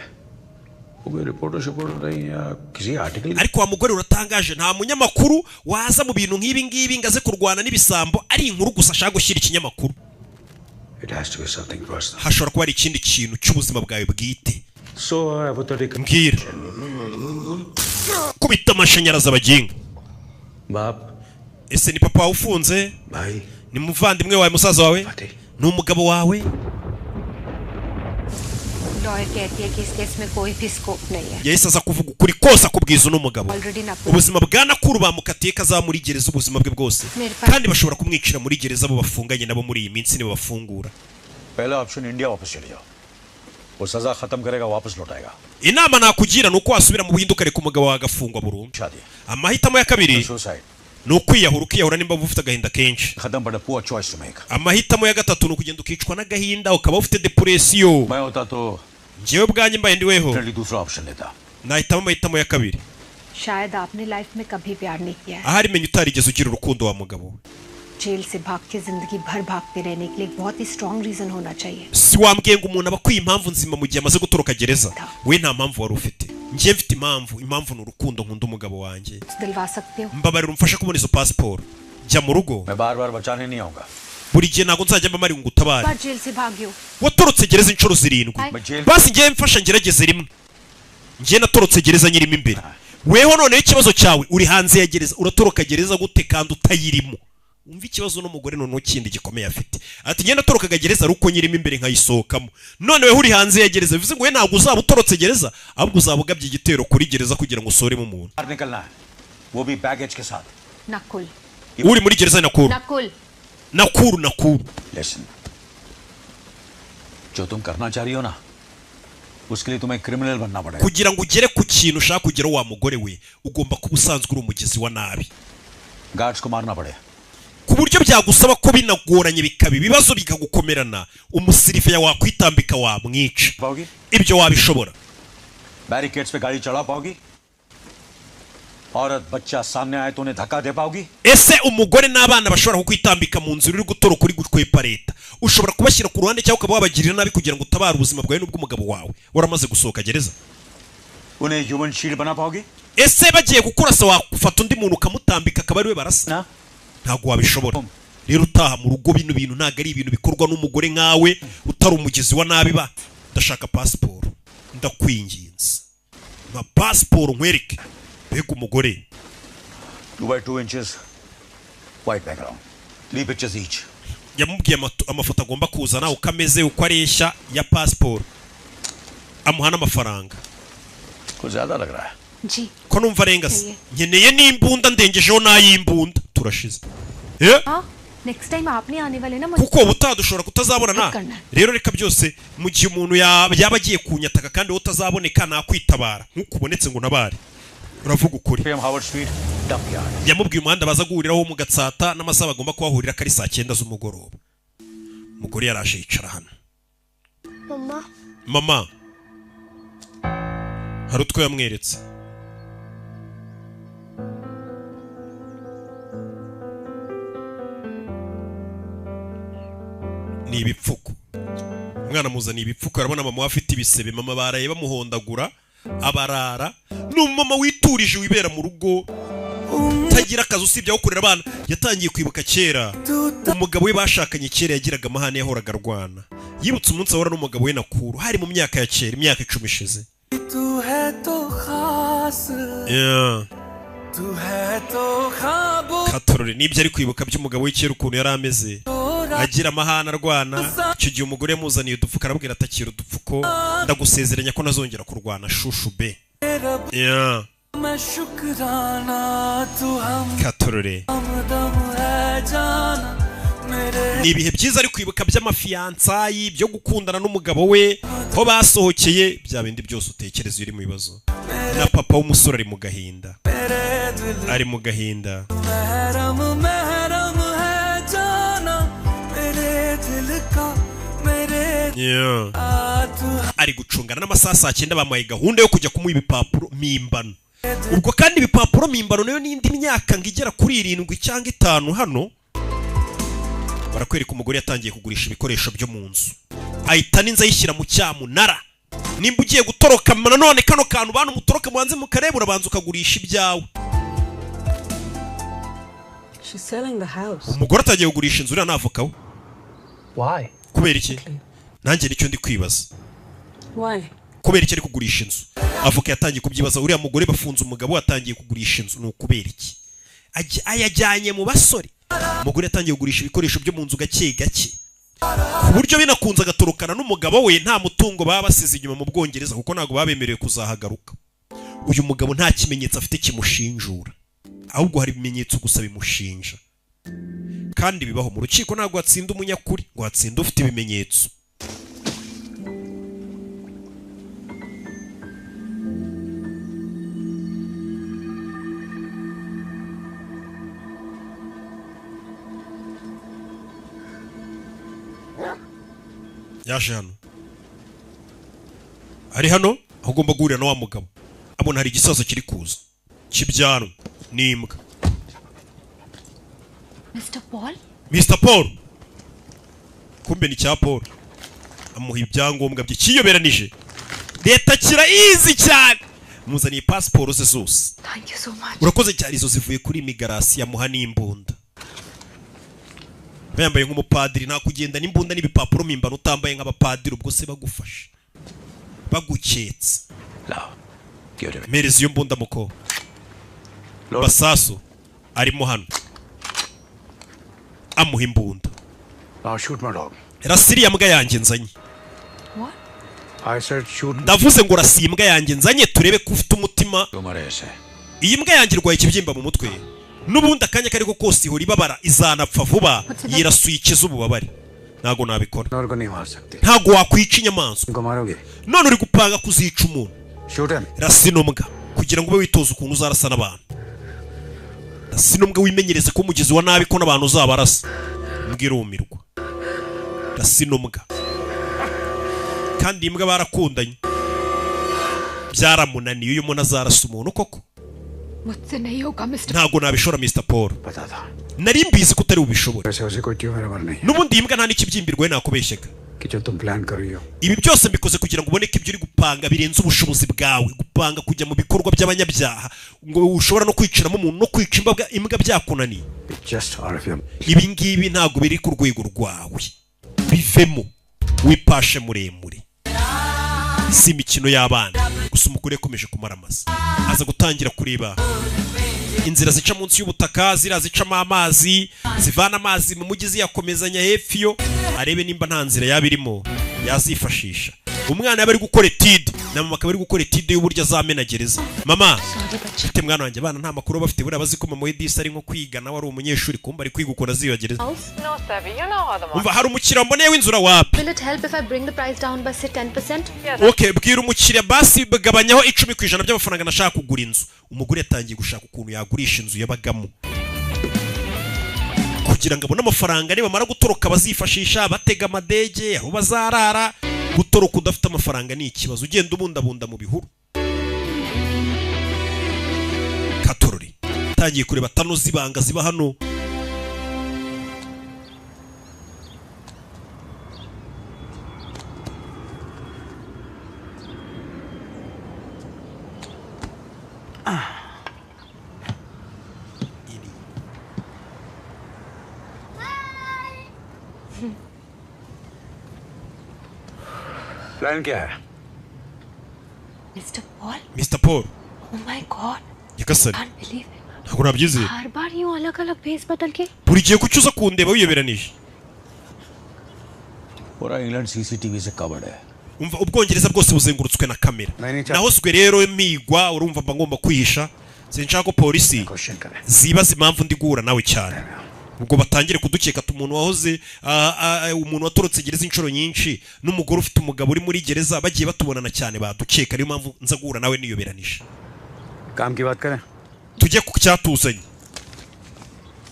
वो कोई रिपोर्टर शिपोर्टर नहीं या किसी article. Ariko wa mugore uratangaje, nta munyamakuru waza mu bintu nk'ibi ngibi ngo aze kurwana n'ibisambo ari inkuru gusa ashaka gushyira ikinyamakuru. It has to be something personal. Hashobora kuba hari ikindi kintu cy'ubuzima bwawe bwite. So hypothetical. Mbwira. Kubita amashanyarazi abaginga. बाप? Ese ni papa wawe ufunze? भाई? Ni muvandimwe wawe, musaza wawe, ni umugabo wawe? Lawyer कहती है कि इस केस में कोई भी स्कोप नहीं है। Yahise aza kuvuga ukuri kose, akubwiza uno mugabo. Already Nakul Ubuzima bwa Nakuru bamukatiye ko azaba muri gereza ubuzima bwe bwose, kandi bashobora kumwicira muri gereza abo bafunganye nabo muri iyi minsi nibabafungura. पहला option India वापस चले जाओ, वो सजा खत्म करेगा, वापस लौट आएगा। Inama nakugira ni uko wasubira mu Buhinde ukareka umugabo wawe agafungwa burundu. Amahitamo ya kabiri suicide ni ukwiyahura, ukiyahura nimba ufite agahinda kenshi. खत्म, but poor choice to make. Amahitamo ya gatatu ni ukugenda ukicwa n'agahinda, ukaba ufite depression. मैं होता तो Njyewe ubwanjye mbaye ndi weho, definitely दूसरा option लेता। nahitamo amahitamo ya kabiri. शायद आपने लाइफ में कभी प्यार नहीं किया है। Ahari menya utarigeze ugira urukundo wa mugabo we. Jail से भाग के जिंदगी भर भागते रहने के लिए एक बहुत ही स्ट्रांग रीजन होना चाहिए। Si wambwiye ngo umuntu aba akwiye impamvu nzima mu gihe amaze gutoroka gereza? We nta mpamvu wari ufite, njye mfite impamvu. Impamvu ni urukundo nkunda umugabo wanjye. दिलवा सकते हो? Mbabarira umfashe kubona izo pasiporo. Jya mu rugo. मैं बार बार बचाने नहीं आऊंगा। Buri gihe ntabwo nzajya mba mari ngo utabare. बार जेल से भागी हो। Watorotse gereza inshuro 7. Basi ngewe mfasha ngerageze rimwe. Njye natorotse gereza nyirimo imbere, weho noneho ikibazo cyawe uri hanze ya gereza. Uratoroka gereza gute kandi utayirimo? Umva ikibazo n'umugore noneho kindi gikomeye afite, ati njye natorokaga gereza ari uko nyirimo imbere nkayisohokamo, none weho uri hanze ya gereza, bivuze ngo we ntabwo uzaba utorotse gereza, ahubwo uzaba ugabye igitero kuri gereza kugira ngo usoremo umuntu. बाहर निकलना है, वो भी बैगेज के साथ। Nakul. Uri muri gereza ni Nakuru. Nakul. Nakuru, Nakuru. Listen, जो तुम करना चाह रही हो ना, उसके लिए तुम्हें क्रिमिनल बनना पड़ेगा। Kugira ngo ugere ku kintu ushaka kugeraho wa mugore we, ugomba kuba usanzwe uri umugizi wa nabi, guards को मारना पड़ेगा, ku buryo byagusaba ko binagoranye bikaba ibibazo bikagukomerana, umusirifeya wakwitambika wamwica. Ibyo wabishobora? Barricades पे गाड़ी चढ़ा पाओगी? औरत बच्चा सामने आए तो उन्हें धक्का दे पाओगी? Ese umugore n'abana bashobora kukwitambika mu nzira uri gutoroka uri gukwepa leta, ushobora kubashyira ku ruhande cyangwa ukaba wabagirira nabi kugira ngo utabare ubuzima bwawe n'ubw'umugabo wawe waramaze gusohoka gereza? उन्हें human shield बना पाओगी? Ese bagiye kukurasa wafata undi muntu ukamutambika akaba ariwe barasa? Ntabwo wabishobora. Rero utaha mu rugo, bino bintu ntabwo ari ibintu bikorwa n'umugore nkawe utari umugizi wa nabi. Ba ndashaka pasiporo, ndakwinginze nka pasiporo nkwereke. Mbega umugore! 2 by 2 inches, white background, 3 pictures each. Yamubwiye amafoto agomba kuzana, uko ameze, uko areshya, ya pasiporo, amuha n'amafaranga. कुछ ज्यादा लग रहा है। जी। Ko numva arenga se? Nkeneye n'imbunda, ndengejeho n'ay'imbunda, turashize. Eh? हाँ, next time आप नहीं आने वाले ना मुझे। Kuko ubutaha dushobora kutazabonana. Rero reka byose mu gihe umuntu yaba agiye kunyataka kandi wowe utazaboneka nakwitabara, nk'uko ubonetse ngo ntabare. Uravuga ukuri. Howard Street, dump yard. Yamubwiye umuhanda baza guhuriraho mu Gatsata n'amasaha bagomba kuhahurira ko ari saa 9 z'umugoroba. Umugore yaraje yicara hano. Mama. Mama, hari utwo yamweretse. Ni ibipfuko. Umwana amuzaniye ibipfuko, arabona mama we afite ibisebe. Mama baraye bamuhondagura abarara. Ni umumama witurije wibera mu rugo, utagira akazi usibye aho kurera abana. Yatangiye kwibuka kera umugabo we bashakanye kera yagiraga amahane, yahoraga arwana. Yibutse umunsi ahura n'umugabo we Nakuru, hari mu myaka ya kera, imyaka 10 ishize. Yeah. Katorore nibyo ari kwibuka by'umugabo we kera, ukuntu yari ameze, agira amahane, arwana. Icyo gihe umugore yamuzaniye udupfuko, arabwira atakira udupfuko, ndagusezeranya ko nazongera kurwana shushu be. Yeah. Katorore ni ibihe byiza ari kwibuka by'amafiyansayi, byo gukundana n'umugabo we, ko basohokeye, bya bindi byose utekereza iyo uri mu bibazo. Na papa w'umusore ari mu gahinda, ari mu gahinda. Yeah. Ari gucungana n'amasaha saa 9, bamuhaye gahunda yo kujya kumuha ibipapuro mpimbano. Ubwo kandi ibipapuro mpimbano nayo n'indi myaka ngo igera kuri 7 cyangwa 5. Hano barakwereka umugore yatangiye kugurisha ibikoresho byo mu nzu, ahita n'inzu ayishyira mu cyamunara. Nimba ugiye gutoroka nanone kano kantu bantu mutoroka mubanze mukareba, urabanza ukagurisha ibyawe. She's selling the house. Umugore atagiye kugurisha inzu, uriya navoka we. Why? Kubera iki? Nanjye nicyo ndi kwibaza. Why? Kubera iki ari kugurisha inzu? Avoka yatangiye kubyibaza. Uriya mugore bafunze umugabo atangiye kugurisha inzu, ni ukubera iki? Ayajyanye mu basore. Umugore yatangiye kugurisha ibikoresho byo mu nzu gake gake, ku buryo binakunze agatorokana n'umugabo we nta mutungo baba basize inyuma mu Bwongereza, kuko ntabwo babemerewe kuzahagaruka. Uyu mugabo nta kimenyetso afite kimushinjura, ahubwo hari ibimenyetso gusa bimushinja. Kandi bibaho mu rukiko, ntabwo watsinda umunyakuri ngo watsinda ufite ibimenyetso. Yaje hano, ari hano aho ugomba guhurira na wa mugabo. Abona hari igisaza kiri kuza kibyanwa n'imbwa. Mr. Paul? Mr. Paul, kumbe ni cya Paul. Amuha ibyangombwa bye kiyoberanije. Leta kirayizi cyane, muzaniye pasiporo ze zose. Thank you so much. Urakoze cyane. Izo zivuye kuri imigarasi, yamuha n'imbunda. Yambaye nk'umupadiri, nta kugenda n'imbunda n'ibipapuro mpimbano utambaye nk'abapadiri, ubwo se bagufashe baguketse. Mpereza iyo mbunda muko. Basasu arimo hano, amuha imbunda. Now shoot my dog. Rasa iriya mbwa yanjye nzanye. What? I said shoot. Ndavuze ngo rasa iyi mbwa yanjye nzanye turebe ko ufite umutima. Iyi mbwa yanjye irwaye ikibyimba mu mutwe, n'ubundi akanya kariko kose ihora ibabara, izanapfa vuba, yirasuye ikiza ububabare. Ntago nabikora, ntago wakwica inyamaswa. None uri gupanga kuzica umuntu. Rasa ino mbwa kugira ngo ube witoza ukuntu uzarasa n'abantu. Rasa ino mbwa wimenyereze ko umugizi wa nabi ko n'abantu uzabarasa. Mbwa irumirwa. Rasa ino mbwa. Kandi imbwa barakundanye. Byaramunaniye, uyu muntu azarasa umuntu koko? मुझसे नहीं होगा mister. Ntabwo nabishobora, Mr Paul. Nari mbizi ko utari bubishobore. वैसे उसे कोई ट्यूमर वर नहीं N'ubundi iyi mbwa nta n'ikibyimbirwa, we nakubeshyaga. कि जो तुम प्लान कर रही हो। Ibi byose mbikoze kugira ngo ubone ko ibyo uri gupanga birenze ubushobozi bwawe. Gupanga kujya mu bikorwa by'abanyabyaha, ngo ushobora no kwiciramo umuntu, no kwica imbwa, imbwa byakunaniye. Just out of your Ibi ngibi ntabwo biri ku rwego rwawe, bivemo wipashe muremure, si imikino y'abana. Gusa umugore yakomeje kumaramaza, aza gutangira kureba inzira zica munsi y'ubutaka, ziriya zicamo amazi, zivana amazi mu mujyi ziyakomezanya hepfo iyo, arebe nimba nta nzira yaba irimo yazifashisha. Umwana yaba ari gukora étude na mama akaba ari gukora étude y'uburyo azamena gereza. Mama mfite mwana wanjye, abana nta makuru bafite, buriya bazi ko mama we disi ari nko kwiga, nawe ari umunyeshuri, kumba ari kwiga ukuntu aziba gereza. No, Savvy, you know how the Umva, hari umukiriya mboneye w'inzura, wapi? Will it help if I bring the price down by say 10%? Okay, bwira umukiriya basi gabanyaho 10% by'amafaranga nashaka kugura inzu. Umugore yatangiye gushaka ukuntu yagurisha inzu yabagamo kugira ngo abone amafaranga nibamara gutoroka bazifashisha batega amadege, aho bazarara. Gutoroka udafite amafaranga ni ikibazo, ugenda ubundabunda mu bihuru. Katorori tangiye kureba tunnel z'ibanga ziba hano. Plan क्या है? Mister Paul. Mr Paul. Oh my God. Nyagasani. Can't believe it. Ntabwo nabyizeye. हर बार यूं अलग अलग भेस बदल के। Buri gihe kuki uza kundeba wiyoberanije? पूरा England CCTV से covered है। Umva, Ubwongereza bwose buzengurutswe na kamera, nahozwe rero migwa, urumva mba ngomba kwihisha. Sinshaka ko polisi zibaza impamvu ndi guhura nawe cyane, ubwo batangire kudukeka ati umuntu wahoze umuntu watorotse gereza inshuro nyinshi n'umugore ufite umugabo uri muri gereza bagiye batubonana cyane, badukeka. Niyo mpamvu nza guhura nawe niyoberanije. काम की बात करें। Tujye ku cyatuzanye.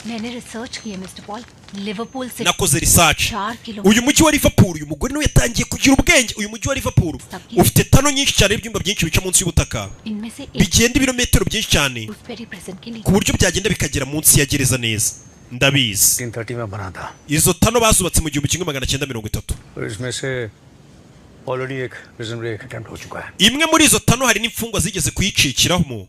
मैंने रिसर्च की है mister Paul, Liverpool से Nakoze research. 4 kilo. Uyu mujyi wa Liverpool, uyu mugore niwe yatangiye kugira ubwenge. Uyu mujyi wa Liverpool ufite tunnel nyinshi cyane, ibyumba byinshi bica munsi y'ubutaka, इनमें से एक bigenda ibirometero byinshi cyane, Dewsbury prison के ku नीचे। buryo byagenda bikagera munsi ya gereza neza. Ndabizi. 1930 में बना था। Izo tunnel bazubatse mu 1930. और इसमें से ऑलरेडी एक prison break attempt हो चुका है। Imwe muri izo tunnel hari n'imfungwa zigeze kuyicikiramo,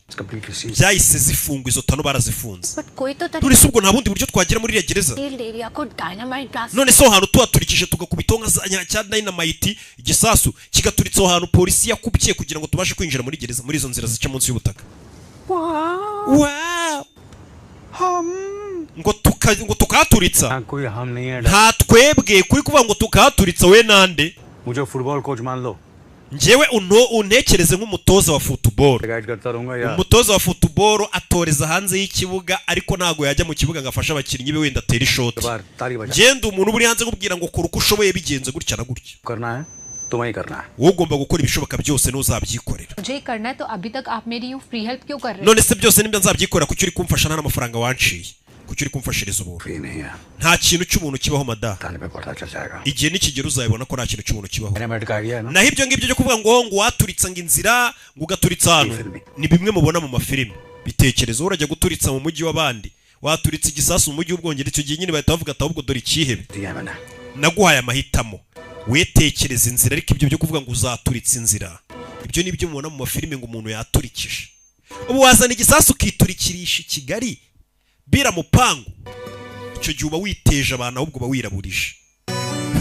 byahise zifungwa, izo tunnel barazifunze. But कोई तो None se ubwo nta bundi buryo twagera muri iriya gereza? Sealed area को dynamite blast. None se aho hantu tuhaturikije, tugakubitaho nka cya dynamite, igisasu kigaturitsa aho hantu polisi yakubye, kugira ngo tubashe kwinjira muri gereza muri izo nzira zica munsi y'ubutaka? Wow. Ngo tukahaturitsa? कोई हम नहीं है। Nta twebwe kuri kuvuga ngo tukahaturitsa, we nande? मुझे football coach मान लो। Njyewe unto untekereze nk'umutoza wa football. Guide करता रहूंगा या Umutoza wa football atoreza hanze y'ikibuga, ariko ntabwo yajya mu kibuga ngo afashe abakinnyi be, wenda atere ishoti. बार ताली बजा। Ngenda umuntu uba uri hanze nkubwira ngo kora uko ushoboye, bigenze gutya na gutya. करना है तुम्हें ही करना है। Wowe ugomba gukora ibishoboka byose, ntuzabyikorera. मुझे ही करना है तो अभी तक आप मेरी यूं फ्री हेल्प क्यों कर रहे हो? None se byose nibyo nzabyikorera, kuki uri kumfasha nta n'amafaranga wanciye? Kuki uri kumfashiriza ubuntu? Nta kintu cy'ubuntu kibaho mada. Igihe nikigera uzabibona ko nta kintu cy'ubuntu kibaho. Naho ibyo ngibyo byo kuvuga ngo waturitsa ngo inzira, ngo ugaturitsa hano, ni bimwe mubona mu mafilimi. Bitekerezo, urajya guturitsa mu mujyi w'abandi, waturitsa igisasu mu mujyi w'Ubwongereza, icyo gihe nyine bahita bavuga ati ahubwo dore ikihebe. Naguhaye amahitamo, wetekereza inzira, ariko ibyo byo kuvuga ngo uzaturitsa inzira, ibyo ni byo mubona mu mafilimi ngo umuntu yaturikije. Ubu wazana igisasu ukiturikirisha i Kigali biramupangu, icyo gihe uba witeje abantu, ahubwo uba wiraburije.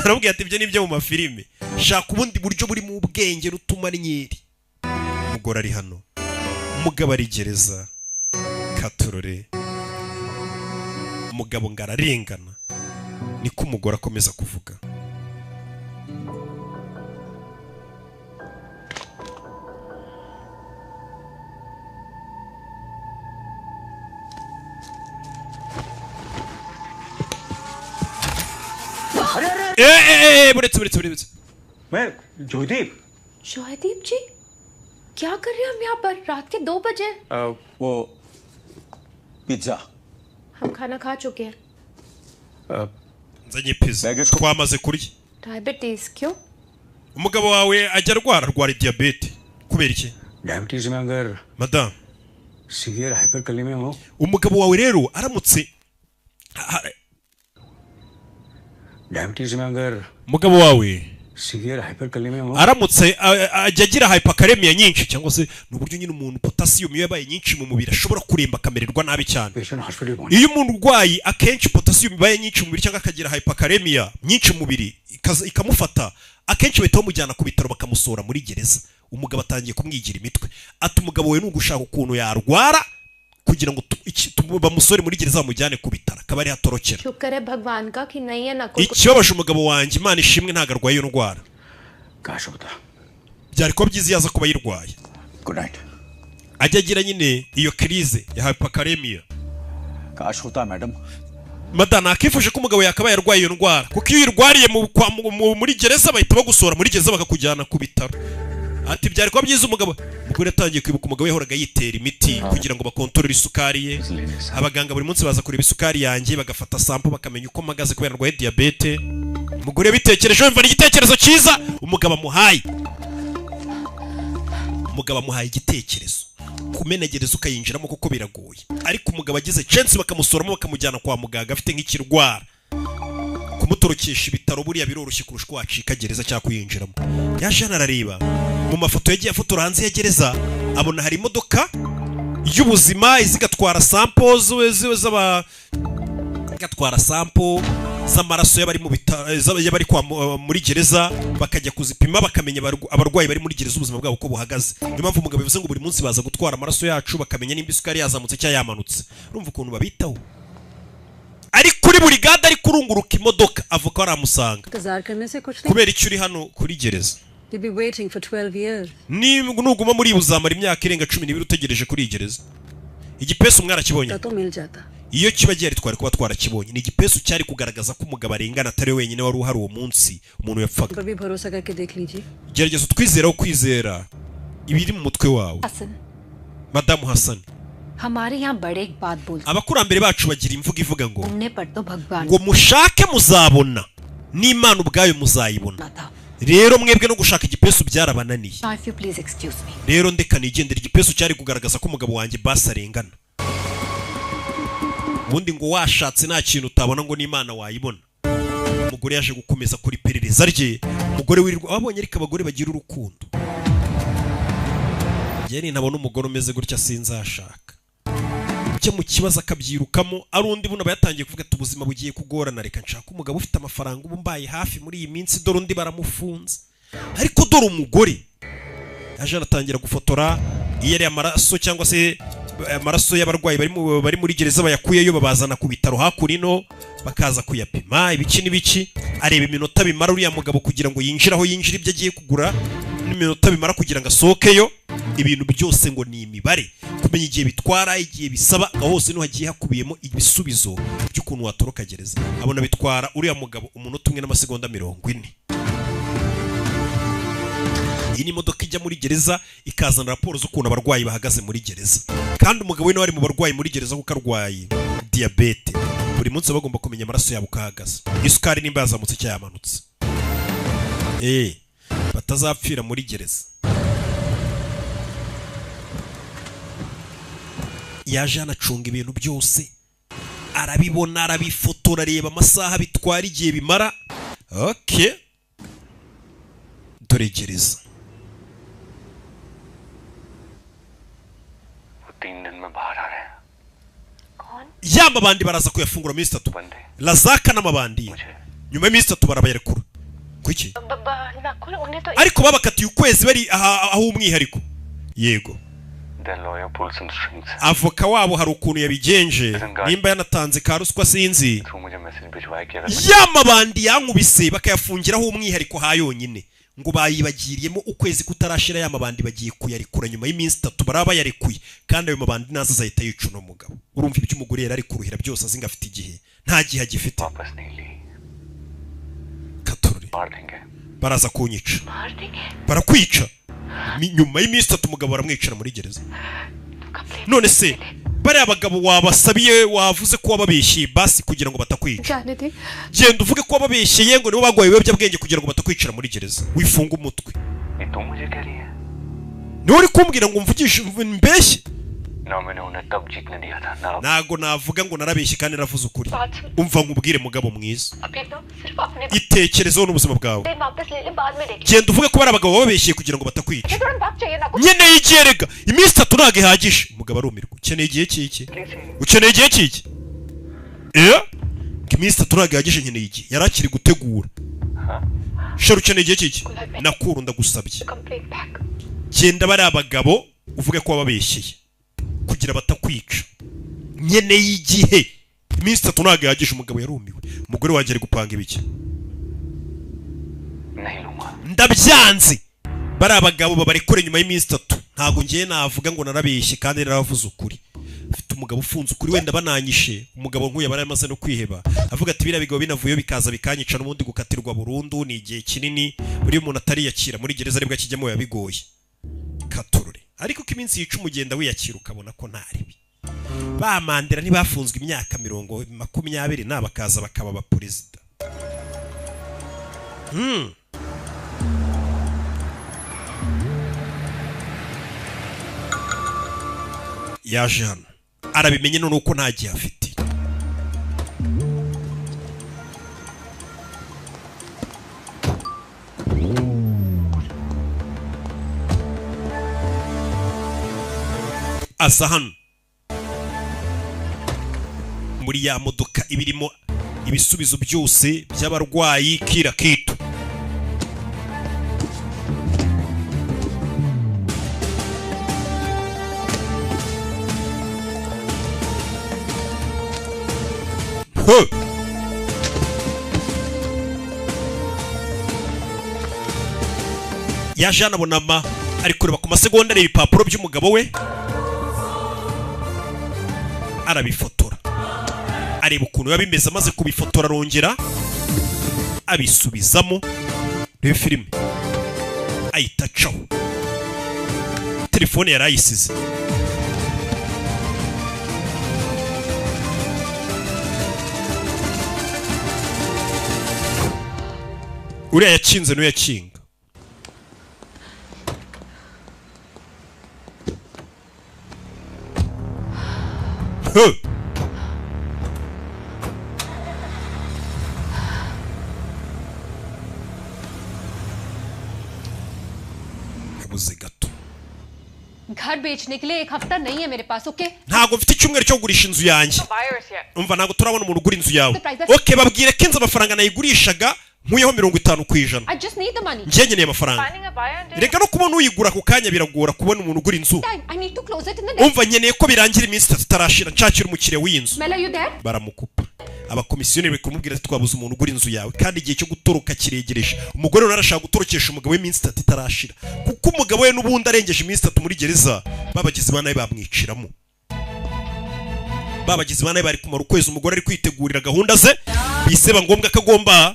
Baramubwira ati ibyo ni ibyo mu mafilime, shaka ubundi buryo burimo ubwenge rutuma ari nyiri. Umugore ari hano, umugabo ari gereza katurore. Umugabo ngo ararengana, niko umugore akomeza kuvuga. Eh, buretse, buretse, buretse. मैं जोदीप। Joydeep जी, क्या कर रहे हैं हम यहाँ पर? रात के 2 बजे। वो पिज्जा। हम खाना खा चुके हैं। Nzanye pizza, twamaze kurya. Diabetes क्यों? Umugabo wawe ajya arwara diyabete kubera iki? Diabetes में अगर Madamu, severe hyperkalaemia हो umugabo wawe rero aramutse diabetes में अगर umugabo wawe severe hyperkalaemia हो aramutse ajya agira hyperkalemia nyinshi, cyangwa se ni uburyo nyine umuntu potassium iyo yabaye nyinshi mu mubiri ashobora kuremba akamererwa nabi cyane. Patient hospital पहुंच Iyo umuntu urwaye akenshi potassium ibaye nyinshi mu mubiri cyangwa akagira hyperkalemia nyinshi mu mubiri ikamufata, akenshi bahita bamujyana ku bitaro bakamusohora muri gereza. Umugabo atangiye kumwigira imitwe, ati umugabo we ni ugushaka ukuntu yarwara kugira ngo bamusore muri gereza bamujyane ku bitaro akaba ariho atorokera. शुक्र है भगवान का कि नहीं है Nakul. Ikibabaje umugabo wanjye, Imana ishimwe ntabwo arwaye iyo ndwara. काश होता। Byari kuba byiza iyo aza kuba ayirwaye. Good night. Ajya agira nyine iyo crise ya hyperkalemia. काश होता madam. Madamu, nakifuje ko umugabo yakabaye arwaye iyo ndwara, kuko iyo uyirwariye muri gereza bahita bagusohora muri gereza bakakujyana ku bitaro. Ati byari kuba byiza umugabo. Umugore yatangiye kwibuka umugabo yahoraga yitera imiti kugira ngo bakontorore isukari ye. Abaganga buri munsi baza kureba isukari yanjye, bagafata sample, bakamenya uko mpagaze kubera ndwaye diyabete. Umugore yabitekereje yumva ni igitekerezo cyiza umugabo amuhaye. Umugabo amuhaye igitekerezo, kumenegereza ukayinjiramo kuko biragoye, ariko umugabo agize chance bakamusoramo bakamujyana kwa muganga afite nk'ikirwara, kumutorokesha ibitaro buriya biroroshye kurusha uko wacika gereza cyangwa kuyinjiramo. Yaje hano arareba mu mafoto yagiye afotora hanze ya gereza, abona hari imodoka y'ubuzima iza igatwara sample z'aba igatwara sample z'amaraso y'abari mu bitaro, y'abari muri gereza, bakajya kuzipima bakamenya abarwayi bari muri gereza ubuzima bwabo uko buhagaze. Niyo mpamvu umugabo bivuze ngo buri munsi baza gutwara amaraso yacu bakamenya nimba isukari yazamutse cyangwa yamanutse. Urumva ukuntu babitaho. Ari kuri burigade ari kurunguruka imodoka, avoka aramusanga. इंतजार करने से कुछ नहीं। Kubera icyo uri hano kuri gereza? You'll be waiting for 12 years. Nuguma muri iyi uzamara imyaka irenga 12 utegereje kuri iyi gereza. Igipesu mwarakibonye? तो मिल जाता। Iyo kiba gihari twari kuba twarakibonye. Ni igipesu cyari kugaragaza ko umugabo arengana, atari we wenyine wari uhari uwo munsi umuntu yapfaga. पर भी भरोसा करके देख लीजिए। Gerageza utwizeraho kwizera ibiri mu mutwe wawe. Hasan, Madamu Hasani, हमारे यहाँ बड़े एक बात बोलते abakurambere bacu bagira imvugo ivuga ngo ढूंढने पर तो भगवान ngo mushake muzabona, n'Imana ubwayo muzayibona. Rero mwebwe no gushaka igipesu byarabananiye. Now if you please excuse me. Rero ndeka nigendera. Igipesu cyari kugaragaza ko umugabo wanjye basi arengana. Ubundi ngo washatse nta kintu utabona, ngo n'Imana wayibona. Umugore yaje gukomeza kuri iperereza rye. Umugore wirirwa wabonye, ariko abagore bagira urukundo. Njye nintabona umugore umeze gutya sinzashaka. Ujya mu kibazo akabyirukamo ari undi. Buno aba yatangiye kuvuga ati ubuzima bugiye kugorana, reka nshaka umugabo ufite amafaranga ubu mbaye hafi muri iyi minsi, dore undi baramufunze. Ariko dore umugore yaje aratangira gufotora iyo ari amaraso, cyangwa se amaraso y'abarwayi bari muri gereza bayakuyeyo babazana ku bitaro hakurino bakaza kuyapima ibiki n'ibiki. Areba iminota bimara uriya mugabo kugira ngo yinjire aho yinjira ibyo agiye kugura, n'iminota bimara kugira ngo asohokeyo. Ibintu byose ngo ni imibare, kumenya igihe bitwara, igihe bisaba, aho hose niho hagiye hakubiyemo ibisubizo by'ukuntu watoroka gereza. Abona bitwara uriya mugabo umunota umwe n'amasegonda 40. Iyi ni imodoka ijya muri gereza ikazana raporo z'ukuntu abarwayi bahagaze muri gereza, kandi umugabo we nawe ari mu barwayi muri gereza kuko arwaye diyabete. Buri munsi baba bagomba kumenya amaraso yabo uko ahagaze, isukari nimba yazamutse cyangwa yamanutse, batazapfira muri gereza. Yaje anacunga ibintu byose, arabibona, arabifotora, areba amasaha bitwara, igihe bimara. Okay, dore gereza. वो 3 दिन में बाहर आ रहे हैं। Ya mabandi baraza kuyafungura minsi 3, Lazaka n'amabandi ye. Nyuma y'iminsi 3 barabayarekura. Kuki? Nakul उन्हें तो Ariko babakatiye ukwezi bari aho umwihariko. Yego, Their lawyer pulled some strings. Avoka wabo hari ukuntu yabigenje, nimba yanatanze ka ruswa sinzi. Through मुझे message भिजवाया कि अगर Ya mabandi yankubise bakayafungiraho umwihariko ha yonyine, ngo bayibagiriyemo ukwezi kutarashira, ya mabandi bagiye kuyarekura nyuma y'iminsi 3 baraba bayarekuye, kandi ayo mabandi naza azahita yica uno mugabo. Urumva ibyo umugore yari ari kuruhira byose azi ngo afite igihe, nta gihe agifite. वापस नहीं ली Katorore, मार देंगे। baraza kunyica. मार देंगे। Barakwica. Nyuma y'iminsi 3 umugabo baramwicara muri gereza. None se bariya bagabo wabasabiye, wavuze ko wababeshye basi kugira ngo batakwica? जाने दे। Genda uvuge ko wababeshyeye ngo nibo baguhaye ibiyobyabwenge kugira ngo batakwicira muri gereza, wifunga umutwe. ये तुम मुझे कह रही है? Niwe uri kumbwira ngo mvugishe mbeshye? ना मैंने उन्हें तब जीतने दिया था ना अब। Ntago navuga ngo narabeshye kandi naravuze ukuri. बात सुन। Umva nkubwire mugabo mwiza, अभी तो सिर्फ अपने itekerezeho n'ubuzima bwawe. वापस ले ले, बाद में देख। Genda uvuge ko bari abagabo bababeshye kugira ngo batakwica. मुझे तुरंत वक्त चाहिए ना कुछ। Nkeneye igihe rega, iminsi 3 ntabwo ihagije. Umugabo arumirwa. Ukeneye igihe cy'iki? Ukeneye igihe cy'iki? Eh, iminsi 3 ntabwo ihagije, nkeneye igihe. Yari akiri gutegura. Shara, ukeneye igihe cy'iki? Nakuru, ndagusabye, Complaint back. genda bari abagabo uvuge ko wababeshyeye kugira batakwica. Nkeneye igihe, iminsi 3 ntabwo ihagije. Umugabo yarumiwe. Umugore wanjye ari gupanga ibiki? नहीं लूंगा। Ndabyanze, bari abagabo babarekure nyuma y'iminsi 3. Ntabwo ngiye navuga ngo narabeshye kandi naravuze ukuri. Mfite umugabo ufunze ukuri, wenda bananyishe. Umugabo nk'uyu aba yaramaze no kwiheba, avuga ati biriya bigabo binavuyeho bikaza bikanyica, n'ubundi gukatirwa burundu ni igihe kinini. Buriya umuntu atariyakira muri gereza aribwo akijyamo biba bigoye katurore, ariko uko iminsi yica umugenda wiyakira ukabona ko nta ribi. Ba Mandela ntibafunzwe imyaka 20 na bakaza bakaba abaperezida. Yaje hano arabimenye none uko nta gihe afite. Aza hano muri ya modoka ibirimo ibisubizo byose by'abarwayi kira kitu. Huh! Yaje hano abona ama ari kureba ku masegonda, areba ibipapuro by'umugabo we, arabifotora, areba ukuntu biba bimeze. Amaze kubifotora arongera abisubizamo. Reba filime, ahita acaho. Telefone yari ayisize. Uriya yakinze n'uyu yakinga. Huh! Yabuze gato. घर बेचने के लिए एक हफ्ता नहीं है मेरे पास, okay? Ntabwo mfite icyumweru cyo kugurisha inzu yanjye. Buyers here. Umva, ntabwo turabona umuntu ugura inzu yawe. Okay, babwire ko inzu amafaranga nayigurishaga nkuyeho 50%. I just need the money. Njye nkeneye amafaranga. Finding a buyer and Reka no kubona uyigura ako kanya biragora kubona umuntu ugura inzu. Time. I need to close it in the next. Umva, nkeneye ko birangira iminsi 3 itarashira nshakira umukiriya w'iyi nzu. Mel, are you there? Baramukupa. Abakomisiyoneri bari kumubwira ati twabuze umuntu ugura inzu yawe kandi igihe cyo gutoroka kiregereje. Umugore rero arashaka gutorokesha umugabo we iminsi 3 itarashira, kuko umugabo we n'ubundi arengeje iminsi 3 muri gereza babagizi ba nabi bamwiciramo. Babagizi ba nabi bari kumara ukwezi umugore ari kwitegurira gahunda ze, biseba ngombwa ko agomba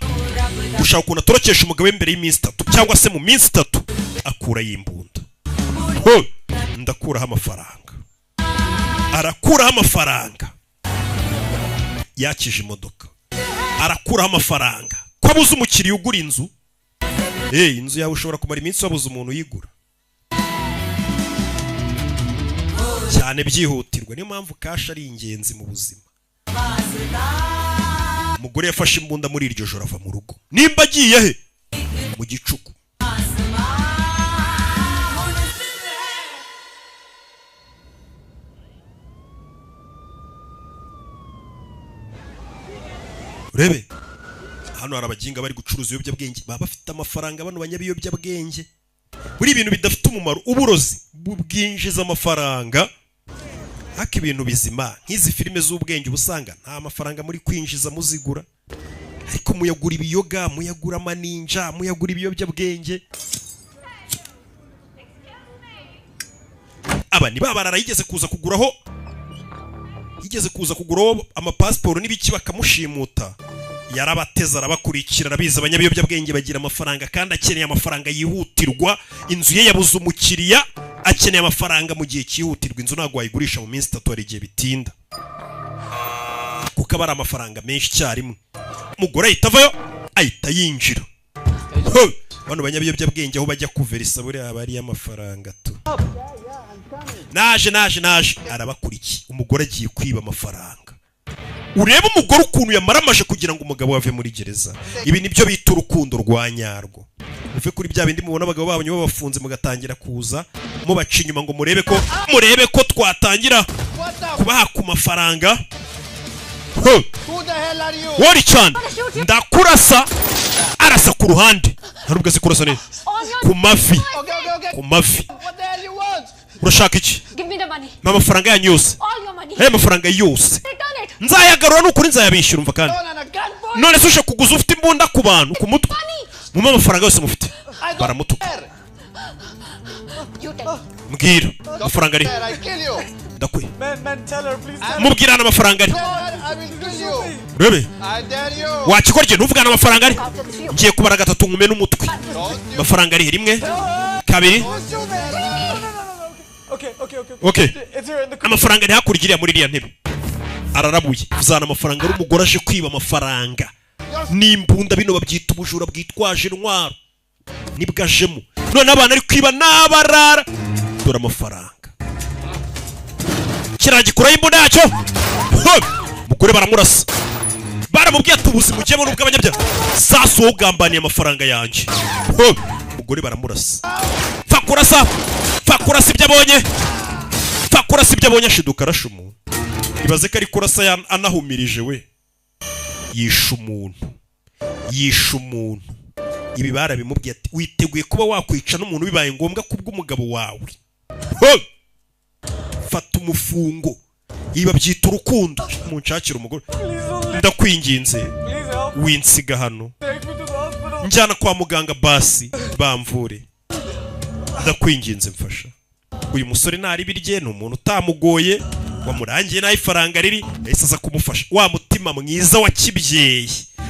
gushaka ukuntu atorokesha umugabo we mbere y'iminsi 3 cyangwa se mu minsi 3 akurayo imbunda. Ho! Ndakuraho amafaranga. Arakuraho amafaranga. Yakije imodoka, arakuraho amafaranga ko abuze umukiriya ugura inzu. Inzu yawe ushobora kumara iminsi wabuze umuntu uyigura cyane byihutirwa. Niyo mpamvu cash ari ingenzi mu buzima. Umugore yafashe imbunda muri iryo joro ava mu rugo. Nimba agiye he? Mu gicuku. Urebe hano hari abaginga bari gucuruza ibiyobyabwenge, baba bafite amafaranga. Bano banyabiyobyabwenge buri ibintu bidafite umumaro, uburozi bwinjiza amafaranga. Haka ibintu bizima nk'izi filime z'ubwenge uba usanga nta mafaranga muri kwinjiza muzigura, ariko muyagura ibiyoga, muyagura amaninja, muyagura ibiyobyabwenge. Aba ni babarara yigeze kuza kuguraho, yigeze kuza kuguraho amapasiporo n'ibiki bakamushimuta. Yarabateza arabakurikira, arabizi abanyabiyobyabwenge bagira amafaranga kandi akeneye amafaranga yihutirwa. Inzu ye yabuze umukiriya, akeneye amafaranga mu gihe cyihutirwa. Inzu ntabwo wayigurisha mu minsi 3, hari igihe bitinda kuko aba ari amafaranga menshi icyarimwe. Umugore ahita avayo ahita yinjira. Bano banyabiyobyabwenge aho bajya kuverisa buriya aba ari amafaranga tu. up. Naje, naje, naje. Arabakurikiye. Umugore agiye kwiba amafaranga. Urebe umugore ukuntu yamaramaje kugira ngo umugabo ave muri gereza. Ibi nibyo bita urukundo rwa nyarwo. Muve kuri bya bindi mubona abagabo banyu babafunze, mugatangira kuza mubaca inyuma ngo murebe ko twatangira kubaha ku mafaranga. Huh! Who the hell are you? Wori cyane, ndakurasa. Arasa ku ruhande, nta nubwo azi kurasa neza. Ku mavi. Okay, okay, okay. Ku mavi. What the hell you want? Urashaka iki? Give me the money. Mpa amafaranga yanyu yose. All your money. Aya mafaranga yose Return it. nzayagarura, ni ukuri nzayabishyura. Umva kandi, On a gunpoint. none se uje kuguza ufite imbunda ku bantu ku mutwe? Mumpe amafaranga yose mufite. Baramutuka. You tell. Mbwira amafaranga ari. I kill you. Ndakwe. Man, man, tell her, please. Tell her. Mubwira hano amafaranga ari. I will kill you. Rebe. I dare you. Wakikorye ntuvugane amafaranga ari. Ngiye kubara gatatu nkume n'umutwe. Amafaranga ari, rimwe, kabiri. Okay, okay, okay. Okay. It's here in the Amafaranga ari hakurya iriya muri iriya ntebe. Ararabuye uzana amafaranga ari. Umugore aje kwiba amafaranga n'imbunda. Bino babyita ubujura bwitwaje intwaro, nibwo ajemo. None abantu ari kwiba n'abarara. Dore amafaranga, kiriya gikuraho imbunda yacyo. Ho! Umugore baramurasa. Baramubwiye ati ubuzima ugiyemo n'ubw'abanyabyaha. Sasa wowe ugambaniye amafaranga yanjye. Ho! Umugore baramurasa. Pfa kurasa, pfa kurasa ibyo abonye, pfa kurasa ibyo abonye. Ashiduka arashe umuntu. Ibaze ko ari kurasa anahumirije we. Yishe umuntu, yishe umuntu. Ibi barabimubwiye ati witeguye kuba wakwica n'umuntu bibaye ngombwa kubw'umugabo wawe. Ho! Fata umufungo. Ibi babyita urukundo. Munshakira umugore, ndakwinginze, winsiga hano. Njyana kwa muganga basi bamvure, ndakwinginze mfasha. Uyu musore ntari birye, ni umuntu utamugoye, wamurangiye n'aho ifaranga riri, yahise aza kumufasha. Wa mutima mwiza wa kibyeyi,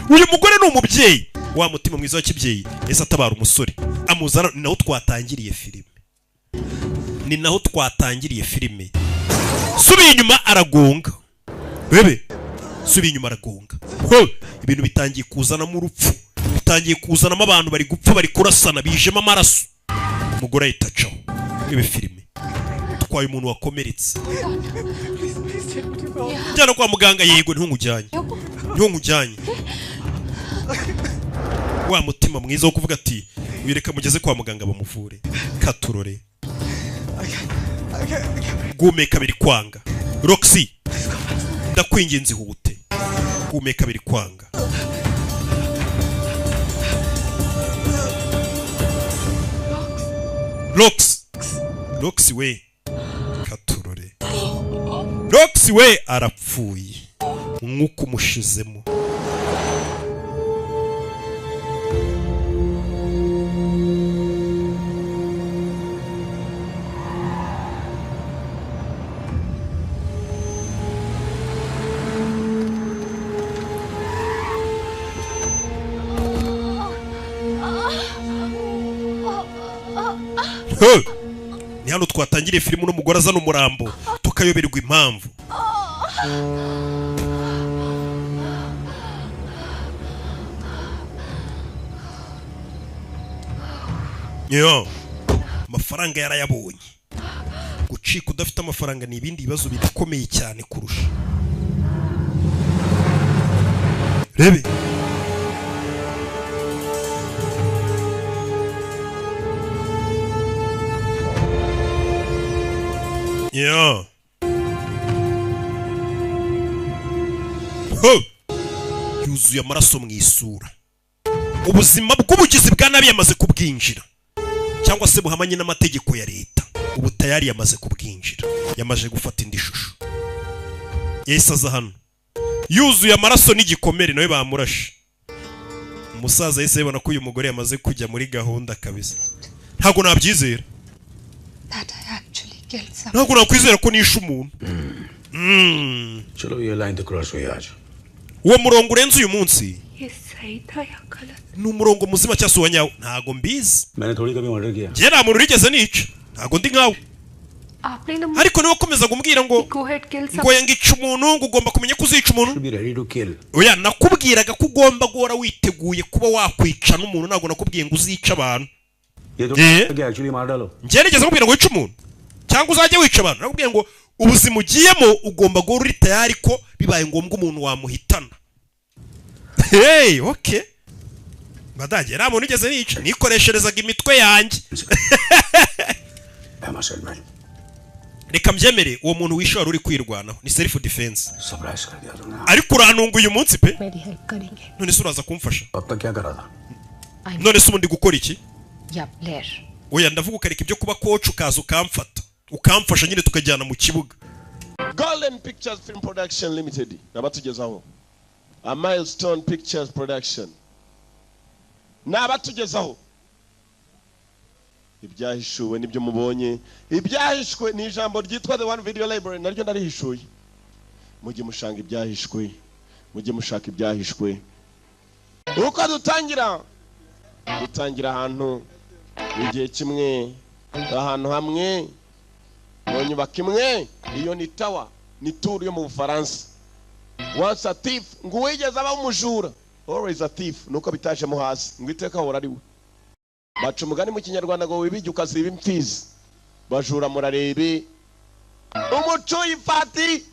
uyu mugore ni umubyeyi. Wa mutima mwiza wa kibyeyi, yahise atabara umusore amuzana. Ni naho twatangiriye filime, ni naho twatangiriye filime. Subiye inyuma aragonga. Bebe, subiye inyuma aragonga. Ho! Ibintu bitangiye kuzanamo urupfu, bitangiye kuzanamo abantu bari gupfa, bari kurasana, bijemo amaraso. Umugore ahita acaho. Ibi filime utwaye umuntu wakomeretse. Please, please take me to the hospital. Njyana kwa muganga. Yego, ntungujyanye, ntungujyanye. Wa mutima mwiza wo kuvuga ati wireka mugeze kwa muganga bamuvure. Katurore. Guhumeka biri kwanga. Roxy, ndakwinginze ihute. Guhumeka biri kwanga. Rox, Rox we, katurore. Rox we arapfuye, umwuka umushizemo. He! Ni hano twatangiriye filime n'umugore azana umurambo, tukayoberwa impamvu. Yo, amafaranga yarayabonye. Gucika udafite amafaranga ni ibindi bibazo birakomeye cyane kurusha. Rebe. Yo. Ho! Yuzuye amaraso mu isura. Ubuzima bw'ubugizi bwa nabi yamaze kubwinjira, cyangwa se buhamanye n'amategeko ya leta. Ubu tayari yamaze kubwinjira, yamaze gufata indi shusho. Yahise aza hano yuzuye amaraso n'igikomere, nawe bamurashe. Umusaza yahise yibona ko uyu mugore yamaze kujya muri gahunda kabisa. Ntabwo nabyizera. That I actually killed someone. Ntabwo nakwizera ko nishe umuntu. चलो ये line तो cross हुई आज Uwo murongo urenze uyu munsi. ये सही था या गलत? Ni umurongo muzima cyangwa se uwa nyawo? Ntabwo mbizi. मैंने थोड़ी कभी murder किया Njye nta muntu urigeze nica, ntabwo ndi nkawe. आपने ना Ariko niwe ukomeza kumbwira ngo go ahead kill ngo yangica umuntu, ngo ugomba kumenya ko uzica umuntu. Be ready to kill. Oya, nakubwiraga ko ugomba guhora witeguye kuba wakwica n'umuntu, ntabwo nakubwiye ngo uzice abantu. ये तो एक्चुअली मार डालो। Njye nigeze nkubwira ngo wice umuntu cyangwa uzajye wica abantu? Nakubwiye ngo ubuzima ugiyemo ugomba guhora uri tayari ko bibaye ngombwa umuntu wamuhitana. Hey, okay, badage, nta muntu ugeze nica, nikoresherezaga imitwe yanjye. I must admit, Reka mbyemere, uwo muntu wishe wari uri kwirwanaho, ni self defense. Surprise कर दिया तुमने। Ariko urantunga uyu munsi pe. मेरी help करेंगे? None se uraza kumfasha? अब तक क्या करा था? None se ubundi gukora iki? या player. Oya, ndavuga ukareka ibyo kuba coach, ukaza ukamfata, ukamfasha nyine tukajyana mu kibuga. Golden Pictures Film Production Limited n'abatugezaho, a Milestone Pictures Production n'abatugezaho ibyahishuwe nibyo mubonye. Ibyahishwe ni ijambo ryitwa The One Video Library, naryo narihishuye. Mujye mushanga ibyahishwe, mujye mushaka ibyahishwe. Uko dutangira ahantu igihe kimwe, ahantu hamwe mu nyubako imwe, iyo ni tower, ni tour yo mu Bufaransa. Once a thief, ngo uwigeze aba umujura, always a thief, nuko bitajemo hasi ngo iteka ahora ari we. Baca umugani mu Kinyarwanda ngo wibijye ukaziba imfizi. Bajura murarebe. Umucuyifati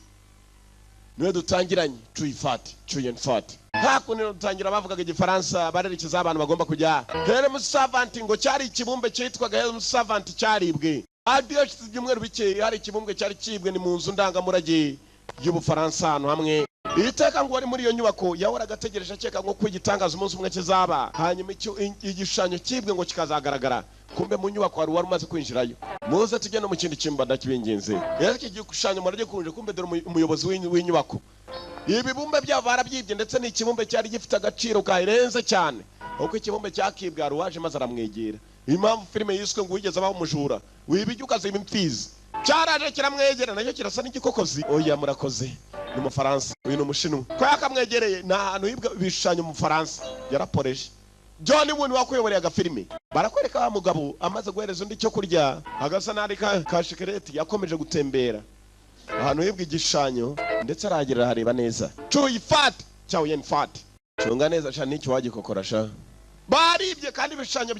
niwe dutangiranye, cuyifati, cuyenfati. Hakuno dutangira bavugaga Igifaransa, barerekeza abantu bagomba kujya Helm Servant, ngo cyari ikibumbe cyitwaga Helm Servant cyaribwe. Hashize ibyumweru bike hari ikibumbwe cyari cyibwe, ni mu nzu ndangamurage y'Ubufaransa ahantu hamwe. Iteka ngo wari muri iyo nyubako yahoraga ategereje akeka ngo ko igitangaza umunsi umwe kizaba, hanyuma icyo igishushanyo cyibwe ngo kikazagaragara. Kumbe mu nyubako hari uwari umaze kwinjirayo. Muze tujye no mu kindi cyumba, ndakibinginze. Rero iki gishushanyo muragikunje. Kumbe dore umuyobozi w'inyubako, ibibumbe byabo barabyibye, ndetse n'ikibumbe cyari gifite agaciro karenze cyane. Uko ikibumbe cyakibwe hari uwaje maze aramwegera. Impamvu filime yiswe ngo wigeze abaho umujura wibijya ukaziba imfizi, cyaraje kiramwegera, nacyo kirasa n'igikokozi. Oya, murakoze. Ni Umufaransa, uyu ni Umushinwa. Ko yakamwegereye, ni ahantu hibwa ibishushanyo mu Bufaransa. Yaraporeje John Wayne wakuyoboreye agafilime. Barakwereka wa mugabo amaze guhereza undi icyo kurya, agasa n'ari ka shikareti, yakomeje gutembera ahantu hibwa igishushanyo, ndetse arahagera arareba neza. Cuyi fat cyawe yen fat, cunga neza sha, n'icyo wagikokora sha. Baribye kandi ibishushanyo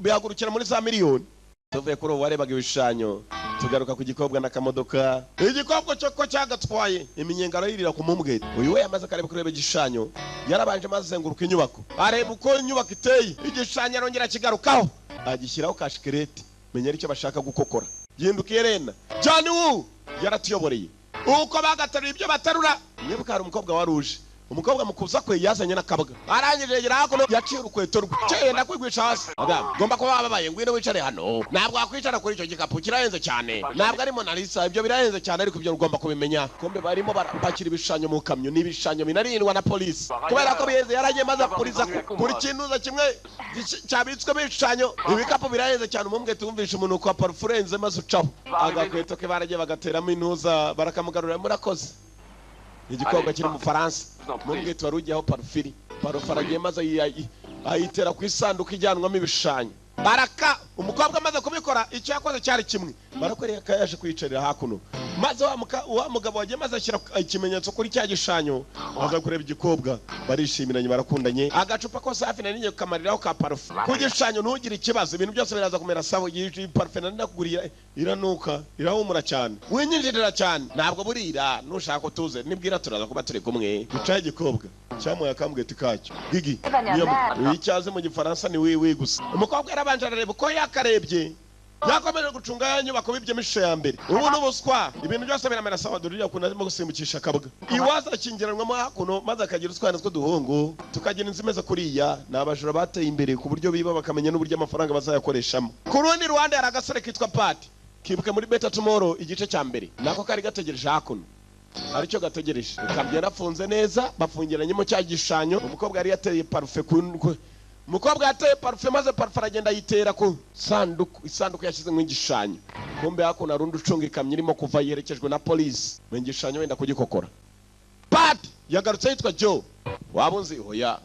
bihagurukira muri za miliyoni. Tuvuye kuri ubu warebaga ibishushanyo, tugaruka ku gikobwa n'akamodoka. Igikobwa cyo ko cyagatwaye iminyenga arayirira ku mumbwe. Uyu we yamaze akareba kureba igishushanyo, yarabanje maze azenguruka inyubako, areba uko inyubako iteye. Igishushanyo arongera akigarukaho, agishyiraho kashikereti, menya icyo bashaka gukokora. Yihindukiye rena John Woo yaratuyoboreye uko bagateruye ibyo baterura. Mwibuka hari umukobwa waruje, umukobwa mukuza kwe yazanye n'akabwa, arangije yegera hakuno, yaciye urukweto rwe. Cyenda kwigwisha hasi. Madamu, ngomba kuba wababaye, ngwino wicare hano. Ntabwo wakwicara kuri icyo gikapu, kirahenze cyane. Ntabwo ari Mona Lisa, ibyo birahenze cyane, ariko ibyo ugomba kubimenya. Kumbe barimo barapakira ibishushanyo mu kamyo, ni ibishushanyo binarindwa na polisi kubera ko bihenze. Yaragiye maze apuriza kuri kintuza kimwe cyabitswemo ibishushanyo. Ibikapu birahenze cyane. Umumbwe tumvisha umunuko wa parufe urenze maze ucaho agakweto ke, baragiye bagateramo intuza, barakamugarurira. Murakoze. Igikobwa kiri mu Faransa, mubwite wari ugiyeho parufiri, parufe aragiye maze ayitera ku isanduku ijyanwamo ibishushanyo. Baraka umukobwa amaze kubikora, icyo yakoze cyari kimwe, barakwereka yaje kwiyicarira hakuno, maze wa mugabo wagiye maze ashyira ikimenyetso kuri cya gishushanyo, aza kureba igikobwa, barishimiranye, barakundanye. Agacupa kose hafi nari ngiye kukamariraho ka parufe ku gishushanyo. Ntugire ikibazo, ibintu byose biraza kumera sawa. Iyi parufe nari nakuguriye iranuka, irahumura cyane, winyinjirira cyane, ntabwo burira. Nushaka utuze, nibwira turaza kuba turi kumwe. Gucaho igikobwa cyamuye akambweti kacyo gigi, niyo icyaze mu Gifaransa ni wiwi gusa. Umukobwa yarabanje arareba uko yakarebye, yakomeje gucunga ya nyubako bibyemo ishusho ya mbere. Ubu n'ubuswa, ibintu byose biramera sawa. Dore uriya kuntu arimo gusimbukisha akabwa, iwaza akingiranwamo hakuno maze akagira utwana tw'uduhungu, tukagira inzu imeze kuriya. Ni abajura bateye imbere ku buryo biba bakamenya n'uburyo amafaranga bazayakoreshamo. Ku rundi ruhande hari agasore kitwa Pat, kibuke muri Better Tomorrow igice cya mbere, nako kari gategereje hakuno, aricyo gategereje. Ikamyo yarafunze neza, bafungiranyemo cya gishushanyo. Umukobwa yari yateye parufe ku umukobwa yateye parufe, maze parufe aragenda ayitera ku sanduku, isanduku yashyizemo igishushanyo. Kumbe hakuno hari undi ucunga ikamyo irimo kuva yerekejwe na polisi, mu gishushanyo wenda kugikokora. Pat yagarutse yitwa Joe. Waba unzi? Oya,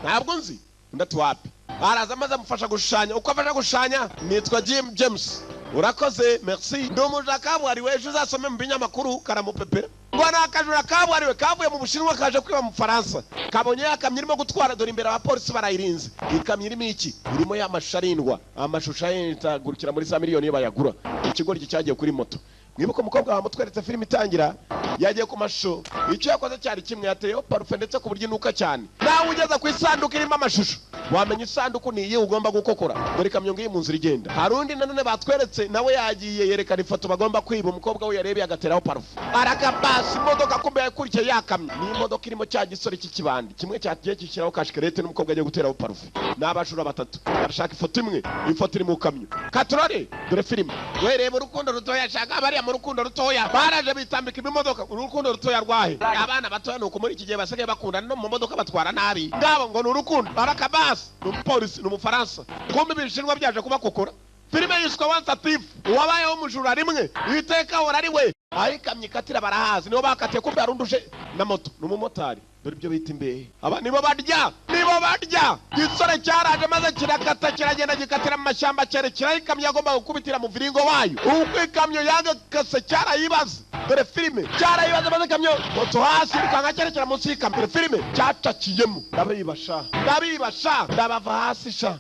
ntabwo nzi. Undi ati wapi. Araza maze amufasha gushushanya. Uko afasha gushushanya, nitwa Jim James. Urakoze, merci. Ndi umujura kabuhariwe, ejo uzasome mu binyamakuru. Karamupepera ngo ni akajura kabuhariwe kavuye mu Bushinwa, kaje kwiba mu Faransa. Kabonye yakamyo irimo gutwara, dore imbere abapolisi barayirinze. Ikamyo irimo iki? Irimo ya mashusho arindwa, amashusho ahindagurukira muri za miliyoni iyo bayagura. Ikigoryi cyagiye kuri moto. Mwibuke umukobwa wamutweretse filime itangira, yagiye ku mashusho. Icyo yakoze cyari kimwe, yateyeho parufe ndetse ku buryo inuka cyane. Nawe ugeze ku isanduku irimo amashusho, wamenya isanduku ni iyi ugomba gukokora. Dore ikamyo ngiyi mu nzira igenda. Hari undi nanone batweretse, nawe yagiye yerekana ifoto bagomba kwiba. Umukobwa we yarebye agateraho parufe, arakabasi imodoka. Kumbe yakurikiye yakamyo ni imodoka irimo cya gisore cy'ikibandi kimwe cyagiye kishyiraho kashikarete, n'umukobwa agiye guteraho parufe. Ni abajura batatu barashaka ifoto imwe, ifoto iri mu kamyo katurore. Dore filime we, reba urukundo rutoya ashaka. Bariya mu rukundo rutoya baraje bitambika ibimodoka. Urukundo rutoya rwahe? Abana batoya nuko muri iki gihe basigaye bakundana, no mu modoka batwara nabi. Ngabo ngo ni urukundo, barakabasi. Ni umupolisi, ni Umufaransa. Kumbe ibishinwa byaje kubakokora. Filime yiswe Once a Thief, uwabayeho umujura rimwe iteka ahora ari we. Aho ikamyo ikatira barahazi, nibo bakatiye. Kumbe hari undi uje na moto, ni umumotari. Dore ibyo bita imbehe, aba nibo barya, nibo barya. Igisore cyaraje maze kirakata, kiragenda gikatira mu mashyamba, cyerekeraho ikamyo yagomba gukubitira mu viringo wayo. Uko ikamyo yagakase cyarayibaze. Dore filime, cyarayibaze maze ikamyo moto hasi irukanga cyerekera munsi y'ikamyo. Dore filime, cyacakiyemo. Ndabibasha, ndabibasha, ndabava hasi sha,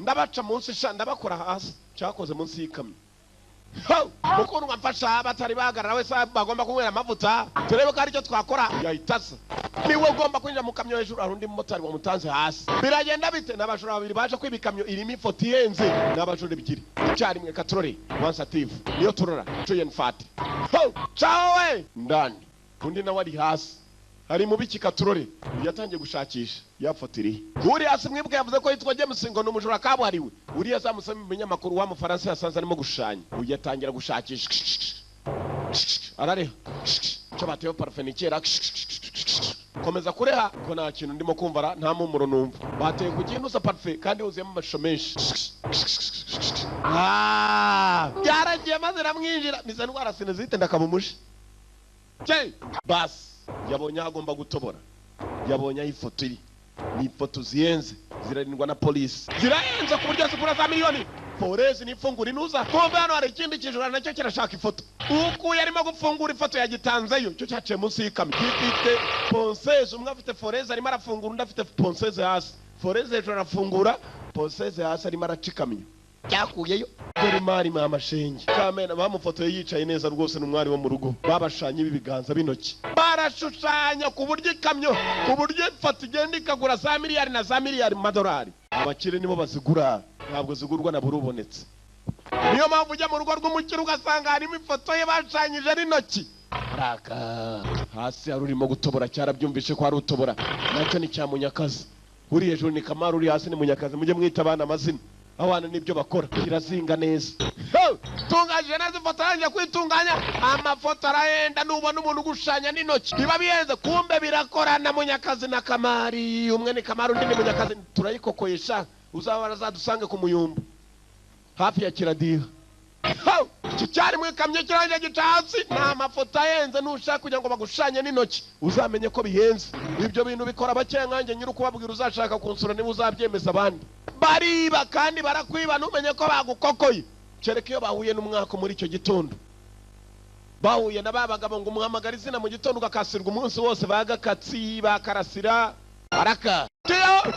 ndabaca munsi sha, ndabakora hasi. Cyakoze munsi y'ikamyo. Mukundwa mfasha, batari bahagarara wese bagomba kunywera amavuta, turebe ko aricyo twakora. Yahitasa niwe ugomba kwinjira mu kamyo hejuru, hari undi mumotari wamutanze hasi. Biragenda bite? N'abajura babiri baje kwiba ikamyo irimo ifoto ihenze, n'abajura ebyiri icyarimwe. Katurore, Once a Thief niyo turora. Chow Yun-fat cawe we ndani, undi nawe ari hasi hari mu biki. Katurore yatangiye gushakisha yafoto irihe. Uri hasi mwibuke yavuze ko yitwa James, ngo ni umujura kabuhariwe. Uriya azamusoma mu binyamakuru, wa Mufaransa yasanze arimo gushushanya. Uyu atangira gushakisha, arareha icyo bateyeho parufe ni kera. Komeza kureha ko nta kintu ndimo kumva, nta mpumuro numva. Bateye ku kintu usa parufe kandi huzuyemo amashusho menshi. Byaragiye maze iramwinjira, mize ndwara sinezite, ndakaba umushi. Basi yabonye aho agomba gutobora, yabonye aho ifoto iri. Ni ifoto zihenze, zirarindwa na polisi, zirahenze ku buryo zigura za miliyoni. Forezi nifungura inuza. Kumva hano hari ikindi kijura nacyo kirashaka ifoto. Uku yarimo gufungura ifoto yagitanzeyo, cyo cyaciye munsi y'ikamyo gifite ponceuse. Umwe afite foreuse arimo arafungura, undi afite ponceuse hasi. Foreuse hejuru arafungura, ponceuse hasi arimo araca ikamyo cyakuyeyo. Dore imari mama shenge kamena, bamufotoye yicaye neza rwose, ni umwari wo mu rugo. Babashanye ibiganza b'intoki, barashushanya ku buryo ikamyo, ku buryo ifoto igenda ikagura za miliyari na za miliyari mu madolari. Abakire nibo bazigura, ntabwo zigurwa na buri ubonetse. Niyo mpamvu ujya mu rugo rw'umukire ugasanga harimo ifoto ye bashushanyije n'intoki. Raka hasi hari urimo gutobora, cyarabyumvishe ko hari utobora, nacyo ni cya Munyakazi. Uri hejuru ni Kamara, uri hasi ni Munyakazi. Mujye mwita abana amazina, abana nibyo bakora. Kirazinga neza, tunganyije neza ifoto, arangije kwitunganya. Amafoto arahenda, nubona umuntu ugushushanya n'intoki biba bihenze. Kumbe birakorana, Munyakazi na Kamari, umwe ni Kamari undi ni Munyakazi. Turayikokoyesha, uzaba azadusange ku Muyumbu hafi ya Kiradiha. Iki cyari mu ikamyo kirangiye gica hasi. Ni amafoto ahenze, nushaka kugira ngo bagushushanye n'intoki uzamenye ko bihenze. Ibyo bintu bikora bakeya nkanjye nyiri ukubabwira. Uzashaka kunsura niba uzabyemeza abandi. Bariba kandi barakwiba, ntumenye ko bagukokoye, kereka iyo bahuye n'umwaka muri icyo gitondo, bahuye na ba bagabo ngo umuhamagara izina mu gitondo ugakasirwa umunsi wose, bagakatsi bakarasira araka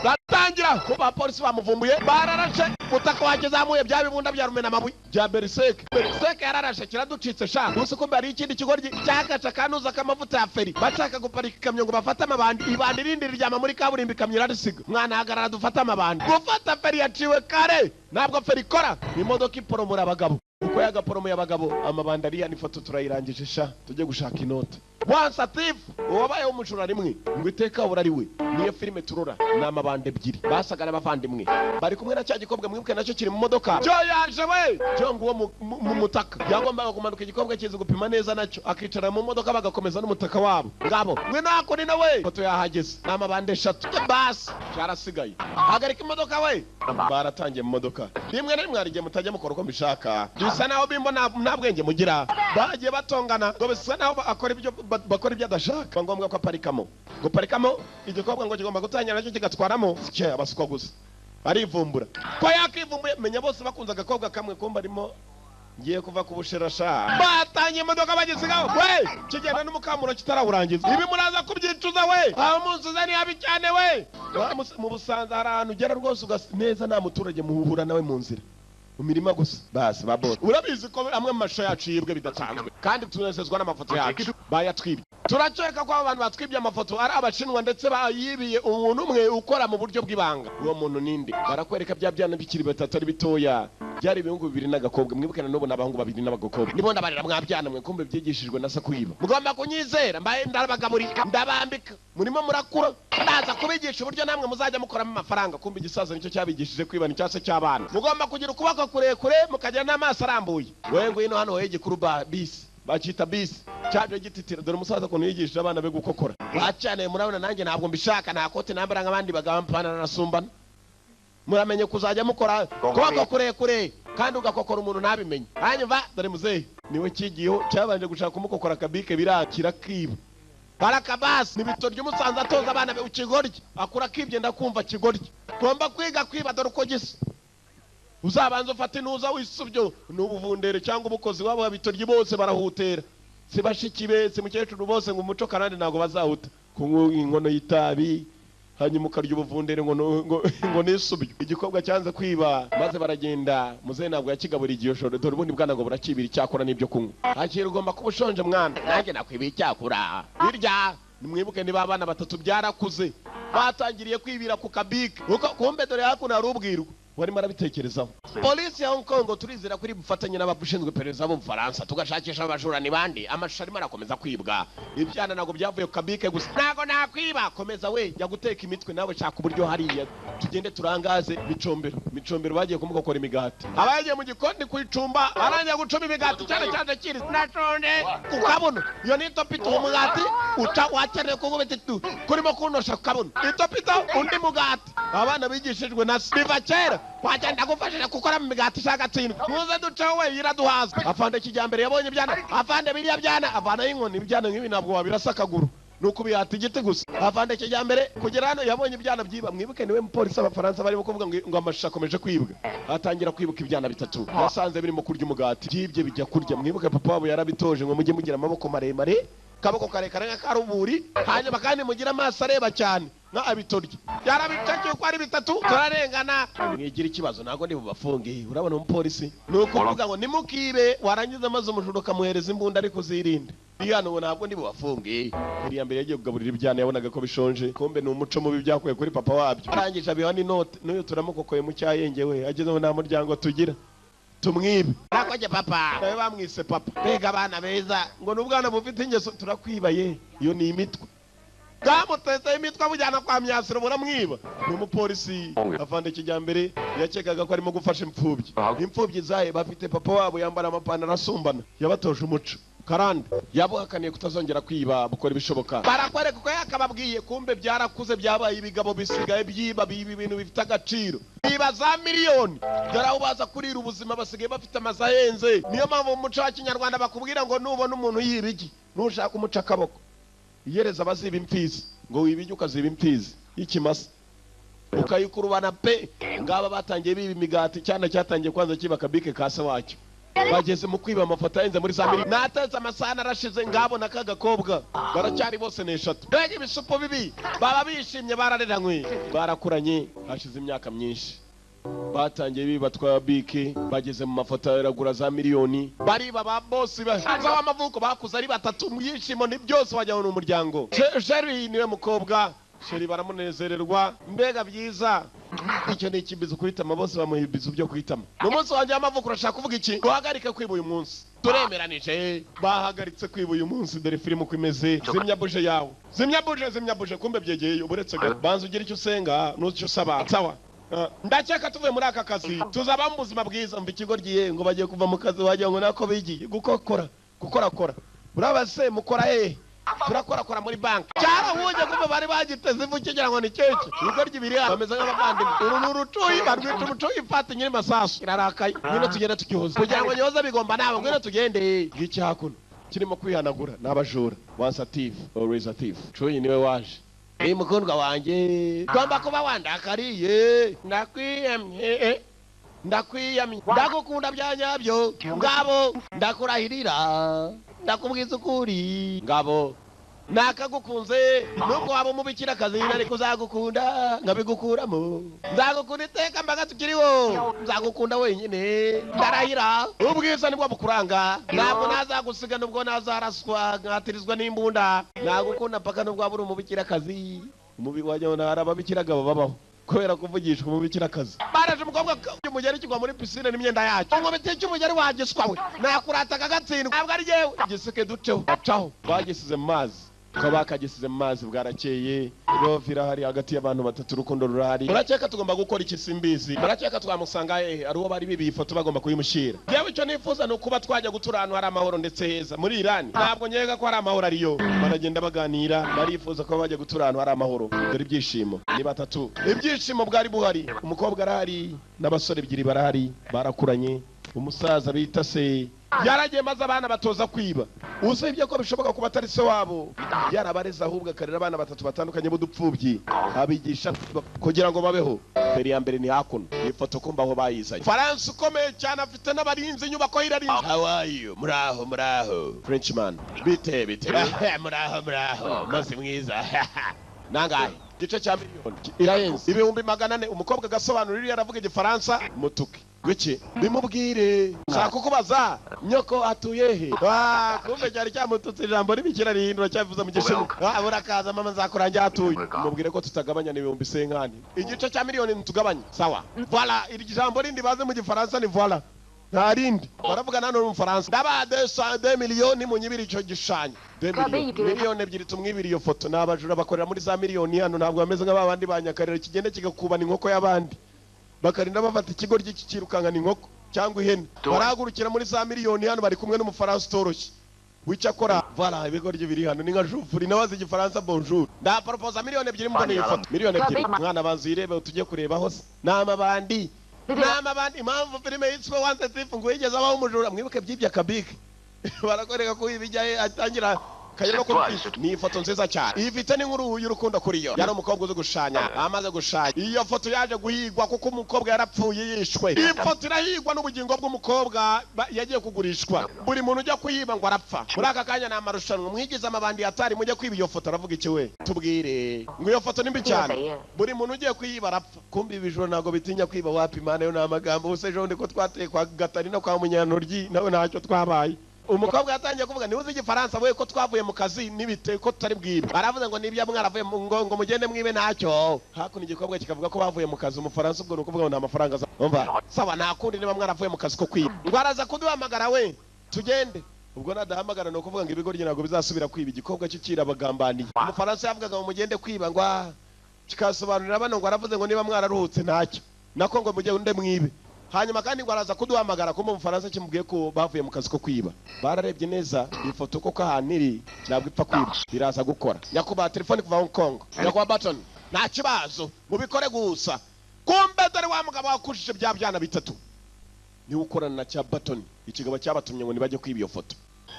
batangira ko abapolisi bamuvumbuye, bararashe. Umutaka wakizamuye bya bibunda bya rumena amabuye bya beriseke, beriseke yararashe, kiraducitse sha. Uzi ko mbere ikindi kigoryi cyakaca kanuza k'amavuta ya feri, bashaka guparika ikamyo ngo bafate amabandi, ibandi irindi riryama muri kaburimbo, ikamyo irarisiga. Mwana hagarara dufate amabandi. Gufata feri yaciwe kare, ntabwo feri ikora. Imodoka iporomora abagabo uko yagaporomoye abagabo, amabandi ariya. N'ifoto turayirangije sha, tujye gushaka inote. Once a Thief, uwabayeho umujura rimwe ngo iteka ahora ari we, niyo filime turora. Ni amabandi ebyiri basaga n'abavandimwe, bari kumwe na cya gikobwa mwibuke, nacyo kiri mu modoka. Cyo yaje we, cyo nguwo mu mutaka yagombaga kumanuka. Igikobwa kizi gupima neza, nacyo akicara mu modoka, bagakomeza n'umutaka wabo. Ngabo mwe nako ni nawe foto yahageze. Ni amabandi eshatu basi cyarasigaye. Hagarika imodoka we, baratangiye mu modoka. Rimwe na rimwe hari igihe mutajya mukora uko mbishaka, bisa naho bimbo nta bwenge mugira. Bagiye batongana ngo bisa naho akora ibyo bakora ibyo adashaka, ngombwa ko aparikamo. Guparikamo igikobwa ngo kigomba gutangira nacyo kigatwaramo cye abasukwa gusa. Arivumbura ko yakivumbuye, menya bose bakunze agakobwa kamwe, kumba arimo. Ngiye kuva ku bushera sha. Batangiye imodoka bagisigaho we, kigenda n'umukamuro kitarawurangiza. Ibi muraza kubyicuza we, aho umunsi uza ni habi cyane we. Mu Busanza hari ahantu ugera rwose ugasa neza, nta muturage muhura nawe mu nzira, mu mirima gusa. Basi ba boss, urabizi ko amwe mu mashusho yacu yibwe bidasanzwe, kandi tunezezwa n'amafoto yacu bayatwibye. Turakeka ko abo bantu batwibye amafoto ari Abashinwa, ndetse bayibiye umuntu umwe ukora mu buryo bw'ibanga. Uwo muntu ninde? Barakwereka bya byana bikiri batatu, ari bitoya, byari ibihungu bibiri n'agakobwa. Mwibuke na n'ubu n'abahungu babiri n'abagakobwa. Nibo ndabarira mwabyana mwe, kumbe byigishijwe na se kwiba. Mugomba kunyizera, mbaye ndabagaburira, ndabambika, murimo murakura, ndaza kubigisha uburyo namwe muzajya mukoramo amafaranga. Kumbe igisaza nicyo cyabigishije kwiba, ni cyase cy'abana. Mugomba kugira ukuboko kurekure, mukagira n'amaso arambuye. Wowe ngwino hano, wowe gikuru ba bisi bakita bisi cyaje gititira. Dore umusaza ukuntu yigishije abana be gukokora bacane. Murabona nanjye ntabwo mbishaka, nta kote nambara nk'abandi bagabo, mpana nasumbana. Muramenye kuzajya mukora kuboko kurekure, kandi ugakokora umuntu ntabimenye. Hanyuma dore muzehe niwe kigiyeho, cyabanje gushaka kumukokora akabike birakira kiba barakabasi. Ni bito ry'umusanzu atoza abana be ukigoryi, akura kibye. Ndakumva kigoryi, ugomba kwiga kwiba. Dore uko gisa, uzabanza ufate intuza wisubyo ni ubuvundere cyangwa umukozi wabo abitoryi bose barahutera, si bashiki be, si mukecuru, bose ngo umuco karande ntabwo bazahuta. Kunywa inkono y'itabi hanyuma ukarya ubuvundere ngo nisubyo. Igikobwa cyanze kwiba, maze baragenda. Muzehe ntabwo yakigaburiye igihe shoro. Dore ubundi bwana ngo burakibira icyakora n'ibyo kunywa. Akira, ugomba kuba ushonje mwana, nanjye nakwibiye icyakora birya. Nimwibuke niba abana batatu byarakuze, batangiriye kwibira ku kabike uko. Kumbe dore hakuno hari ubwirwa warimo arabitekerezaho. Polisi ya Hong Kong turizera kuri bufatanye n'abashinzwe iperereza bo mu Bufaransa, tugashakisha abajura ni bande. Amashusho arimo arakomeza kwibwa. Ibyana ntabwo byavuye ku kabike gusa. Ntabwo nakwiba, komeza we, jya guteka imitwe nawe, shaka uburyo hariya tugende turangaze Micombero. Micombero bagiye kumukokora imigati, aba yagiye mu gikoni kuyicumba, arangiye gucuma imigati cyane cyane kiri nashonje ku kabuno. Iyo ni itopito, umugati uca wakeneye kugubita itu kurimo kunosha ku kabuno, itopito undi mugati. Abana bigishijwe na se biva kera. Wagenda gufashije gukora mu migati ishaka tsindwa, muze duceho we, iraduhaza. Afande kijyambere yabonye ibyana, afande biriya byana avanaho inkoni. Ibyana nk'ibi ntabwo wabirasa akaguru, ni ukubihata igiti gusa. Afande kijyambere kugera hano yabonye ibyana byiba. Mwibuke niwe mupolisi Abafaransa barimo kuvuga ngo amashusho akomeje kwibwa. Atangira kwibuka ibyana bitatu yasanze birimo kurya umugati byibye, bijya kurya. Mwibuke papa wabo yarabitoje ngo mujye mugira amaboko maremare, kaboko karekare nk'akaruburi, hanyuma kandi mugire amaso areba cyane nka abitorya. Byarabicakiye uko ari bitatu, turarengana, mwigira ikibazo, ntabwo ndi bubafunge. Urabona umupolisi ni ukuvuga ngo nimukibe, warangiza maze umujura ukamuhereza imbunda ariko uzirinde. Hano ubu ntabwo ndi bubafunge. Iriya mbere yagiye kugaburira ibyana, yabonaga ko bishonje. Kumbe ni umuco mubi byakuye kuri papa wabyo. Arangije abiha n'inote, n'uyu turamukokoye mu cyayenge we, ageze ngo nta muryango tugira tumwibe. Arakoje papa, nawe bamwise papa. Mbega abana beza, ngo ni ubwana bufite ingeso. Turakwibaye, iyo ni imitwe bwamutetse, imitwe bujyana kwa myasiro, buramwiba. Ni umupolisi afande kijyambere yakekaga ko arimo gufasha imfubyi. Imfubyi zaye bafite papa wabo yambara amapantaro asumbana, yabatoje umuco karande, yabuhakaniye kutazongera kwiba, bukora ibishoboka. Barakwereka uko yakababwiye, kumbe byarakuze, byabaye ibigabo, bisigaye byiba, biba ibintu bifite agaciro, biba za miliyoni. Dore aho baza kurira ubuzima, basigaye bafite amazu ahenze. Niyo mpamvu mu muco wa kinyarwanda bakubwira ngo nubona umuntu yiba igi, nushaka umuca akaboko. Iyereza abaziba imfizi, ngo wiba igi ukaziba imfizi y'ikimasa ukayikurubana pe. Ngaba batangiye biba imigati, cyane cyatangiye kwanza kiba akabike ka se wacyo, bageze mu kwiba amafoto ahenze muri za miliyoni. Natetse amasahani arashize, ngabo na kagakobwa baracyari bose ni eshatu. Mbega ibisupu bibi, baba bishimye, barareranywe, barakuranye. Hashize imyaka myinshi, batangiye biba twa bike, bageze mu mafoto aragura za miliyoni, bariba ba bosi w'amavuko, bakuze ari batatu mu byishimo ni byose, wajya ni umuryango. Sheri niwe mukobwa, Sheri baramunezererwa, mbega byiza. Icyo ni ikibizo kuhitama, bose bamuha ibizu byo kuhitama. Mu munsi wanjye w'amavuko urashaka kuvuga iki? Duhagarike kwiba uyu munsi, turemeranije, bahagaritse kwiba uyu munsi. Dore filime uko imeze. Zimya buje yawe, zimya buje, zimya buje. Kumbe byegeye uburetse gato, banza ugire icyo usenga n'icyo usaba. Sawa, ndakeka tuvuye muri aka kazi tuzaba mu buzima bwiza. Mva ikigo ryiye ngo bagiye kuva mu kazi, wagira ngo nako bigiye gukokora gukorakora. Uraba se mukora hehe? Turakorakora muri banki. Cyarahuje, kumbe bari bagiteze ivu kigira ngo ni keke. Ibigo ry'ibiri hano bameze nk'abavandimwe. Uru ni urucuyi, barwica umucuyi. Ifata nyiri masasu irarakaye. Ngwino tugende tukihoza, kugira ngo nyoza bigomba nawe. Ngwino tugende. Ngiki hakuno kirimo kwihanagura ni abajura. Once a thief, always a thief. Cuyi niwe waje. Iyi mukundwa wanjye, ugomba kuba wandakariye, ndakwiyamye. Ndakwiyamye, ndagukunda bya nyabyo ngabo, ndakurahirira, ndakubwiza ukuri ngabo, nakagukunze nubwo waba umubikira akazi, ariko uzagukunda nkabigukuramo. Nzagukunda iteka mbaga tukiriho, nzagukunda wenyine, ndarahira. Ubwiza nibwo bukuranga, ntabwo nazagusiga nubwo nazaraswa nkatirizwa n'imbunda. Nagukunda mpaka nubwo waba uri umubikira akazi. Umubi wajya hari ababikiraga babaho kubera kuvugishwa umubikira akazi. Baraje umukobwa umugeri kigwa muri piscine n'imyenda yacyo. Ngo bitike umugeri wagiswa we, nakurata akagatsindwa, ntabwo ari jewe. Giseke duceho acaho, bagisize mu mazi, ko bakagisize mu mazi. Bwarakeye, love irahari hagati y'abantu batatu, urukundo rurahari. Murakeka tugomba gukora iki? Simbizi. Murakeka twamusanga hehe? Ari uwo bari bibiye ifoto bagomba kuyimushyira. Yewe, icyo nifuza ni ukuba twajya gutura ahantu hari amahoro ndetse heza. Muri Irani ntabwo nkeka ko hari amahoro ariyo. Baragenda baganira, barifuza kuba bajya gutura ahantu hari amahoro. Dore ibyishimo ni batatu, ibyishimo bwari buhari. Umukobwa arahari n'abasore ebyiri barahari, barakuranye. Umusaza bita se yaragiye maze abana batoza kwiba, usibye ko bishoboka kuba atari se wabo yarabareze, ahubwo akarera abana batatu batandukanye b'udupfubyi, abigisha kugira ngo babeho. Feri ya mbere ni hakuno, iyi foto kumva aho bayizanye. Faransa ukomeye cyane, afite n'abarinzi, inyubako irarinze. How are you? Muraho, muraho Frenchman, bite bite? Muraho, muraho, umunsi mwiza. Nangahe igice cya miliyoni? Irahenze, 400,000. Umukobwa agasobanura, iriya aravuga igifaransa. Mutuke gwiki bimubwire, shaka kukubaza nyoko atuye he? Ah, kumbe cyari cyamututse, ijambo ribikira rihindura cyavuze mu gishinwa. Ah, burakaza mama, nzakurangira atuye, mubwire ko tutagabanya n'50,000, igice cya miliyoni ntitugabanye. Sawa, voilà. Iri jambo rindi baze mu gifaransa ni voilà, nta rindi baravuga nano mu Faransa. Ndaba 2 miliyoni munyibiri icyo gishanyo. 2 miliyoni, 2 miliyoni tumwibiri iyo foto. Ni abajura bakorera muri za miliyoni hano, ntabwo bameze nk'abandi ba Nyakarere kigenda kigakubana inkoko y'abandi, bakarinda bafata ikigo kikirukankana inkoko cyangwa ihene. Barahagurukira muri za miliyoni hano, bari kumwe n'umufaransa utoroshye wicyakora. Voilà, ibigoryi biri hano ni nka jufuri nawe azi igifaransa. Bonjour, ndaporopoza 2 miliyoni mbona iyi foto, 2 miliyoni. Mwana, banza uyirebe, tujye kureba hose. Ni amabandi, ni amabandi. Impamvu filime yitwa Once a Thief ngo yigeze abaho umujura, mwibuke byibye akabike, barakwereka ko ibijyaye atangira kajya no kurufisha. Ni ifoto nziza cyane, ifite n'inkuru y'urukundo kuri yo. Yari umukobwa uzi gushushanya, amaze gushushanya iyo foto yaje guhigwa kuko umukobwa yarapfuye yishwe. Iyi foto irahigwa n'ubugingo bw'umukobwa yagiye kugurishwa. Buri muntu ujya kuyiba ngo arapfa. Muri aka kanya ni amarushanwa, mwigize amabandi yatari mujye kwiba iyo foto. Aravuga iki we? Tubwire ngo iyo foto ni mbi cyane, buri muntu ugiye kuyiba arapfa. Kumbi ibijura ntabwo bitinya kwiba, wapi imana yo ni amagambo. Ubuse ejo bundi ko twateye kwa Gatarina kwa Munyantoryi, nawe ntacyo twabaye. Umukobwa yatangiye kuvuga, niba uzi igifaransa we, ko twavuye mu kazi n'ibite ko tutari bwibe. Baravuze ngo nibyo mwaravuye ngo mugende mwibe ntacyo. Hakuno igikobwa kikavuga ko bavuye mu kazi. Umufaransa ubwo ni ukuvuga ngo nta mafaranga aza. Umva, sawa, nta kundi, niba mwaravuye mu kazi ko kwiba, ngo araza kuduhamagara we tugende. Ubwo nadahamagara ni ukuvuga ngo ibigoryi ntabwo bizasubira kwiba. Igikobwa cyo kirabagambaniye. Umufaransa yavugaga ngo mugende kwiba, ngo kikasobanurira bano ngo aravuze ngo niba mwararuhutse ntacyo, nako ngo mugende mwibe, hanyuma kandi ngo araza kuduhamagara. Kumva umufaransa kimubwiye ko bavuye mu kazi ko kwiba. Bararebye neza iyi foto koko ahantu iri ntabwo ipfa kwiba, biraza gukora. Nyakubahwa, telefone kuva Hong Kong. Nyakubahwa Barton, nta kibazo, mubikore gusa. Kumbe dore wa mugabo wakujije bya byana bitatu niwe ukorana na cya Barton, ikigabo cyabatumye ngo nibajye kwiba iyo foto.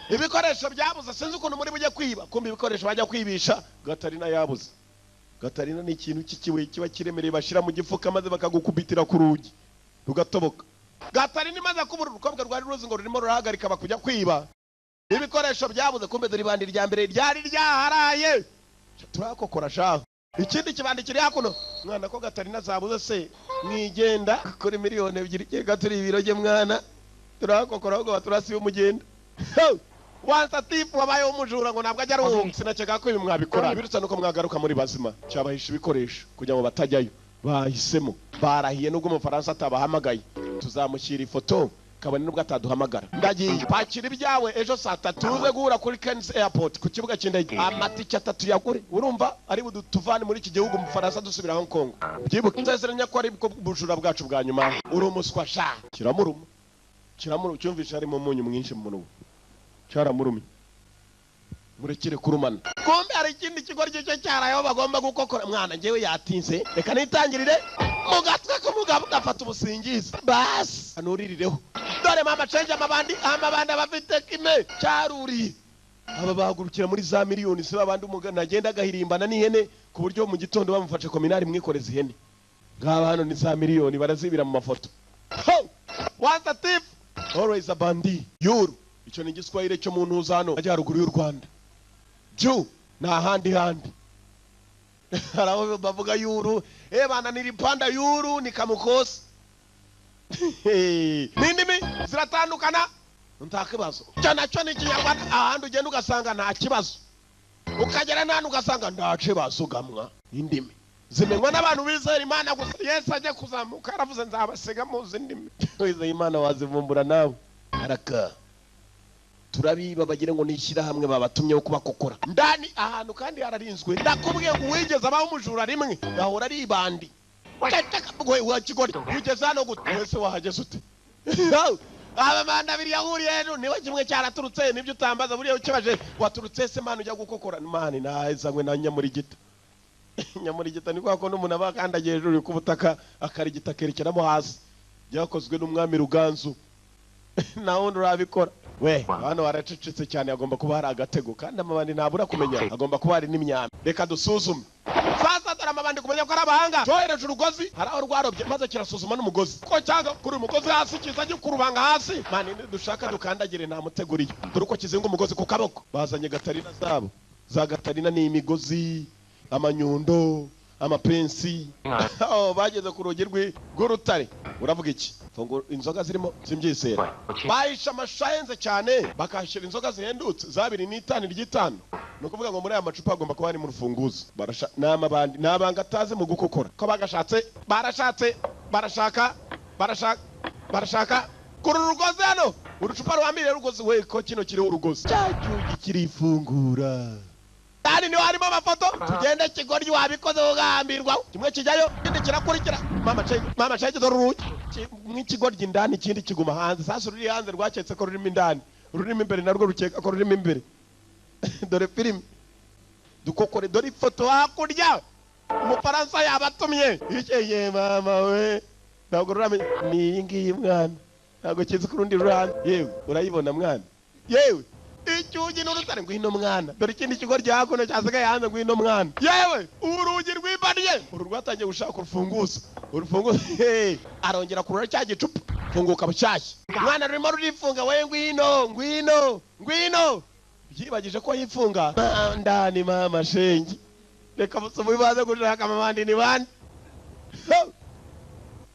Ibikoresho byabuze, sinzi ukuntu muri bujye kwiba. Kumbe ibikoresho bajya kwibisha, Gatarina yabuze. Gatarina ni ikintu cy'ikibuye kiba kiremereye, bashyira mu gifuka maze bakagukubitira ku rugi rugatoboka. Gatarina imaze kubura, urukobwa rwari ruzi ngo rurimo rurahagarika bakujya kwiba ibikoresho byabuze. Kumbe dore ibandi rya mbere ryari ryaharaye, turakokora shaho. Ikindi kibandi kiri hakuno, mwana, ko Gatarina zabuze se mwigenda kuri 2 miliyoni keka turi ibiroge mwana, turakokora ahubwo baturasiye umugenda. Once a thief, wabayeho umujura ngo ntabwo ajya aruhuka. Sinakeka ko ibi mwabikora, birutse nuko mwagaruka muri bazima. Cyabahisha ibikoresho kugira ngo batajyayo. Bahisemo, barahiye, nubwo umufaransa atabahamagaye tuzamushyira ifoto, kabone nubwo ataduhamagara. Ndagiye, pakira ibyawe, ejo saa 3 tuze guhura kuri Ken's Airport, ku kibuga cy'indege. Amatike atatu yagure, urumva ari budutuvane muri iki gihugu umufaransa dusubira Hong Kong. Byibuke nzezeranya ko ari bwo bujura bwacu bwa nyuma. Uri umuswa sha. Kiramuruma, kiramuruma, cyumvisha harimo umunyu mwinshi mu munwa, cyaramurumye. Murekere kurumana. Kumbe hari ikindi kigo cyo cyarayeho bagomba gukokora. Mwana, njyewe yatinze, reka nitangirire mu gatwe k'umugabo gafata ubusingizi basi anuririreho. Dore mama cenje, amabandi, amabandi abafite kime cyaruriye. Aba bahagurukira muri za miliyoni, si babandi umugana agenda agahirimbana n'ihene ku buryo mu gitondo bamufashe kominari mwikoreza ihene. Ngaba hano ni za miliyoni barazibira mu mafoto. Ho! Once a thief, always a bandit. Yuru, icyo ni igiswahili cyo mu ntuza hano majyaruguru y'u Rwanda. Ju ni ahandi handi hari aho bavuga yuru. Eh bana, nilipanda yuru nikamukosa. N'indimi ziratandukana, nta kibazo. Icyo nacyo ni Ikinyarwanda. Ahandi ugenda ugasanga nta kibazo, ukagera n'ahandi ugasanga nta kibazo. Gamwa indimi zimenywa n'abantu bizera Imana gusa. Yesu ajya kuzamuka yaravuze: "Nzabasiga muzi indimi." Wizeye Imana wazivumbura nawe. Araka turabiba, bagira ngo ni ishyirahamwe babatumyeho kubakokora ndani ahantu, kandi hararinzwe. Ndakubwiye ngo uwigeze abaho umujura rimwe gahora ari ibandi. We wa kigori, ugeze hano gute? Wese wahageze ute? Abamanda abiri yahuriye hejuru, niba kimwe cyaraturutse nibyo utambaza. Buriya ukibaje waturutse se mani ujya gukokora mani nazanywe na nyamurigita. Nyamurigita ni kwa kundi umuntu aba akandagiye hejuru ku butaka, akarigita akerekeramo hasi. Byakozwe n'umwami Ruganzu, nta wundi urabikora. We hano haracecetse cyane, hagomba kuba hari agatego, kandi amabandi ntabura kumenya, hagomba kuba hari n'imyambi. Reka dusuzume sasa. Dore amabandi, kumenya ko ari abahanga, cyohereje urugozi, hari aho rwarobye maze kirasuzuma n'umugozi ko cyangwa kuri uyu mugozi hasi kiza gikurubanga hasi. Mani dushaka dukandagire, nta muteguriye. Dore uko kizinga umugozi ku kaboko. Bazanye gatarina zabo. Za gatarina ni imigozi, amanyundo, amapensi. Oh, bageze ku rugi rw'urutare. Uravuga iki? Fungura. Inzoga zirimo simbyizera. Bahishe amashusho ahenze cyane, bakahashyira inzoga zihendutse za 2.5 ry'itanu. Ni ukuvuga ngo muri aya macupa hagomba kuba harimo urufunguzo. Barasha ni amabandi, ni abanga atazi mu gukokora ko bagashatse. Barashatse, barashaka, barashaka, barashaka kuri uru rugozi hano, urucupa ruhambiriye rugozi. We ko kino kiriho urugozi, cya cyugi kirifungura. Kandi niho harimo amafoto. Tugende kigoryi, wabikoze ugahambirwa. Kimwe kijyayo, ikindi kirakurikira. Mama cenge, mama cenge, dore urugi nk'ikigoryi indani, ikindi kiguma hanze. Sasa ruri hanze rwaketse ko rurimo indani, rurimo imbere narwo rukeka ko rurimo imbere. Dore filime dukokore, dore ifoto hakurya. Umufaransa yabatumye ikeye. Mama we, ntabwo ruramenya ni iyi ngiyi mwana, ntabwo kizi ku rundi ruhande. Yewe urayibona mwana, yewe icyugi n'urutare. Ngwino mwana, dore ikindi kigo rya hakuno cyasigaye hanze. Ngwino mwana. Yewe urugi rw'imbariye, uru rwatangiye gushaka urufunguzo. Urufunguzo, hey, arongera kurura cya gicupa, funguka bushyashya. Mwana rurimo rurifunga. We ngwino, ngwino, ngwino. Byibagije ko yifunga ndani. Mama shenge, reka musomo baze gushaka amabandi ni bande.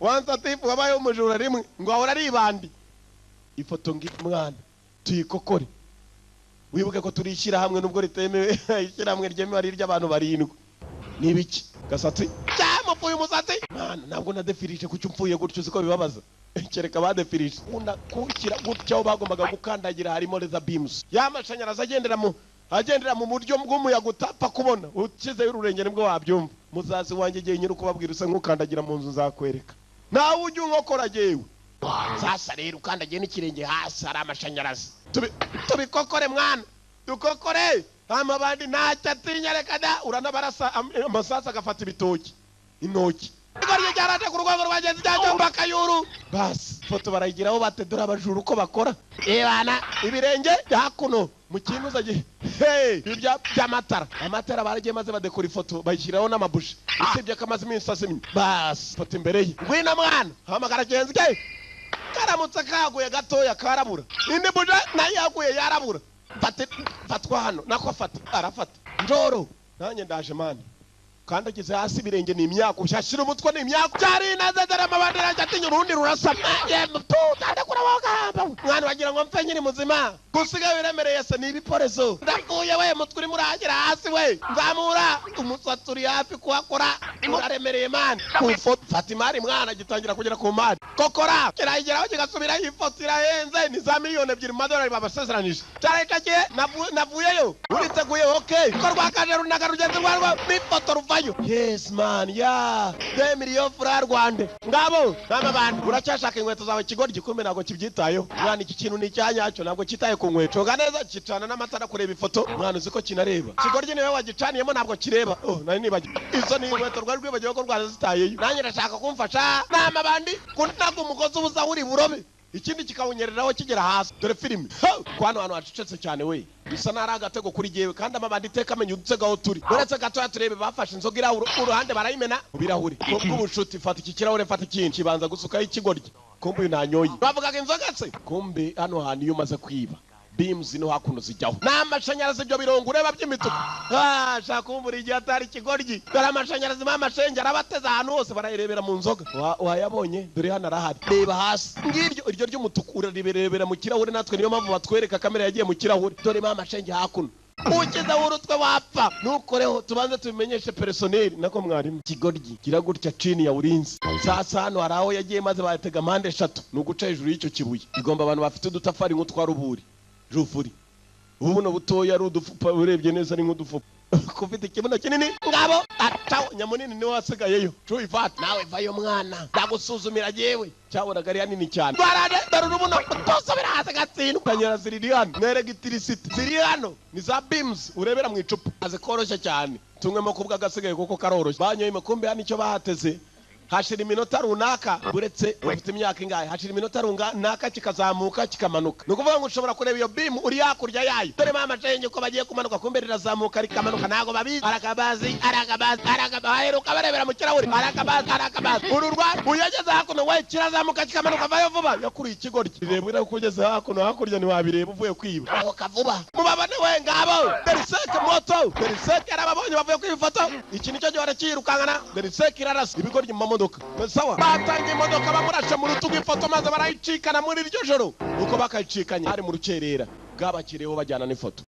Once a thief, wabaye umujura rimwe ngo ahora ari ibandi. Ifoto ngi mwana, tuyikokore. Wibuke ko turi ishyirahamwe nubwo ritemewe. Ishyirahamwe ryemewe ari iry'abantu barindwi. Ni ibiki? Gasatsi cyamupfuye umusatsi mwana, ntabwo nadefirije. Kuki upfuye gutyo? Uziko bibabaza? Kereka badefirije. Ukunda kuwushyira gutya, aho bagombaga gukandagira harimo laser beams y'amashanyarazi agendera mu buryo bw'umuyaga utapfa kubona. Ukizeyo ururenge nibwo wabyumva. Muzazi wanjye igihe nyiri ukubabwira usa nk'ukandagira mu nzu, nzakwereka nawe ujya unkokora. Jyewe sasa rero ukandagiye n'ikirenge hasi hari amashanyarazi. Tubikokore mwana, dukokore. Amabandi ntacyo atinya, reka da. Uranabarasa amasasu agafata ibitoki, intoki. Igoryi ryaraje ku rwego rwagenzi cyangwa bakayuru. Basi foto barayigiraho bate? Dore abajura uko bakora. Ebana ibirenge hakuno mu kintu uzagiye. Hey, ibya by'amatara, amatara baragiye maze badekora ifoto, bayishyiraho n'amabuji, usibye ko amaze iminsi azimye. Basi foto imbere ye. Ngwino mwana, hamagara genzi ke. Karamutse kaguye gatoya karabura, indi buje nayo yaguye yarabura. Fate, fatwa hano nako, fata, arafata njoro. Nanjye ndaje mani. Kandagize hasi ibirenge ni imyaka, ushyashyira umutwe ni imyaka. Cyari inazezera amabandera atinya urundi rurasa. Ndakura wagahamba mwana, wagira ngo mpfe nkiri muzima. Gusiga biremereye se ni ibiporezo. Ndaguye we, mutwe urimo uragera hasi we. Nzamura umusatsi uri hafi kuhakora, uraremereye mani. Ku ifoto fata imari mwana, gitangira kugera ku mari kokora, kirayigeraho kigasubiraho. Ifoto irahenze, ni za miliyoni 2 mu madolari babasezeranije. Cyarekagiye navuyeyo, uriteguye? Okay, ko rwakaje runaga rugenzi rwarwo n'ifoto ruvayo. Yes man, ya 2 million francs rwande ngabo nama bantu. Uracyashaka inkweto zawe kigoryi? Kumbe ntabwo kibyitayeho mwana. Iki kintu ni icyanyacyo, ntabwo cyitaye ku nkweto. Coga neza, gicana n'amatara kureba ifoto mwana. Uzi ko kinareba kigoryi? Niwe wagicaniyemo, ntabwo kireba. Oh, nari nibagiwe, izo ni inkweto rwari rwibagiwe ko rwari zitayeyo. Nanjye ndashaka kumfasha nama bandi kunaga umugozi ubuza uri burobe, ikindi kikawunyereraho kigera hasi. Dore filime ko hano hantu hacecetse cyane we, bisa n'ari agatego kuri jyewe. Kandi amabandi iteka amenya udutego aho turi. Uretse gatoya turebe, bafashe inzoga irahure uruhande barayimena mu birahuri bw'ubucuti. Fata iki kirahure, fata ikindi, kibanza gusukaho ikigoryi. Kumbe uyu ntanyoye, bavugaga inzoga se. Kumbe hano hantu iyo umaze kwiba, beams no hakuno zijyaho n'amashanyarazi. Ibyo birongo ureba by'imituku, ah, shaka kumbura igihe atari ikigoryi. Dore amashanyarazi, mama shenge arabateze ahantu hose, barayirebera mu nzoga. Wayabonye? Dore hano arahari, reba hasi, ngiryo iryo ry'umutuku urarirebera mu kirahure. Natwe niyo mpamvu batwereka kamera yagiye mu kirahure. Dore mama shenge hakuno, ukize urutwe wapfa. Ntukoreho, tubanze tubimenyeshe personnel, nako mwarimu. Kigoryi gira gutya chini ya ulinzi. Sasa hano hari aho yagiye maze bayatega mpande eshatu, ni uguca hejuru y'icyo kibuye. Igomba abantu bafite udutafari nk'utwa ruburi rufuri, ubu buno butoya ari udufupa, urebye neza ari nk'udufupa. Kufite ikibuno kinini, ngabo atawo nyamunini niwe wasigayeyo. Cuifat nawe vayo mwana, ndagusuzumira jewe. Cyabonaga ari hanini cyane. Barade, dore urubuno tosubira hasi gatsindwa. Kanyara ziri hano, n'electricity ziri hano, ni za beams urebera mu icupa, aze koroshye cyane. Tumwemo kubwa agasigaye kuko karoroshye. Banyoye imikumbi hano, icyo bahateze, hashira iminota runaka, uretse ufite imyaka ingahe, hashira iminota runaka kikazamuka kikamanuka. Ni ukuvuga ngo ushobora kureba iyo beam uri hakurya yayo. Dore mama shenge uko bagiye kumanuka, kumbe rirazamuka rikamanuka, ntabwo babizi. Arakabazi, arakabazi, arakabazi, aheruka barebera mu kirahuri. Arakabazi, arakabazi, uru rwa uyageze hakuno we, kirazamuka kikamanuka. Vayo vuba, yakuriye ikigoryi, rireba uko ugeze hakuno, hakurya ntiwabireba uvuye kwiba. Aho vuba mubabone we, ngabo deriseke moto, deriseke yarababonye bavuye kwiba ifoto. Iki nicyo gihora cyirukankana. Deriseke irarasa ibigoryi mu mamodoka. Sawa, batangiye imodoka, bamurashe mu rutugu ifoto, maze barayicikana muri iryo joro. Uko bakayicikanye hari mu rukerera, bwabakiriyeho bajyana n'ifoto.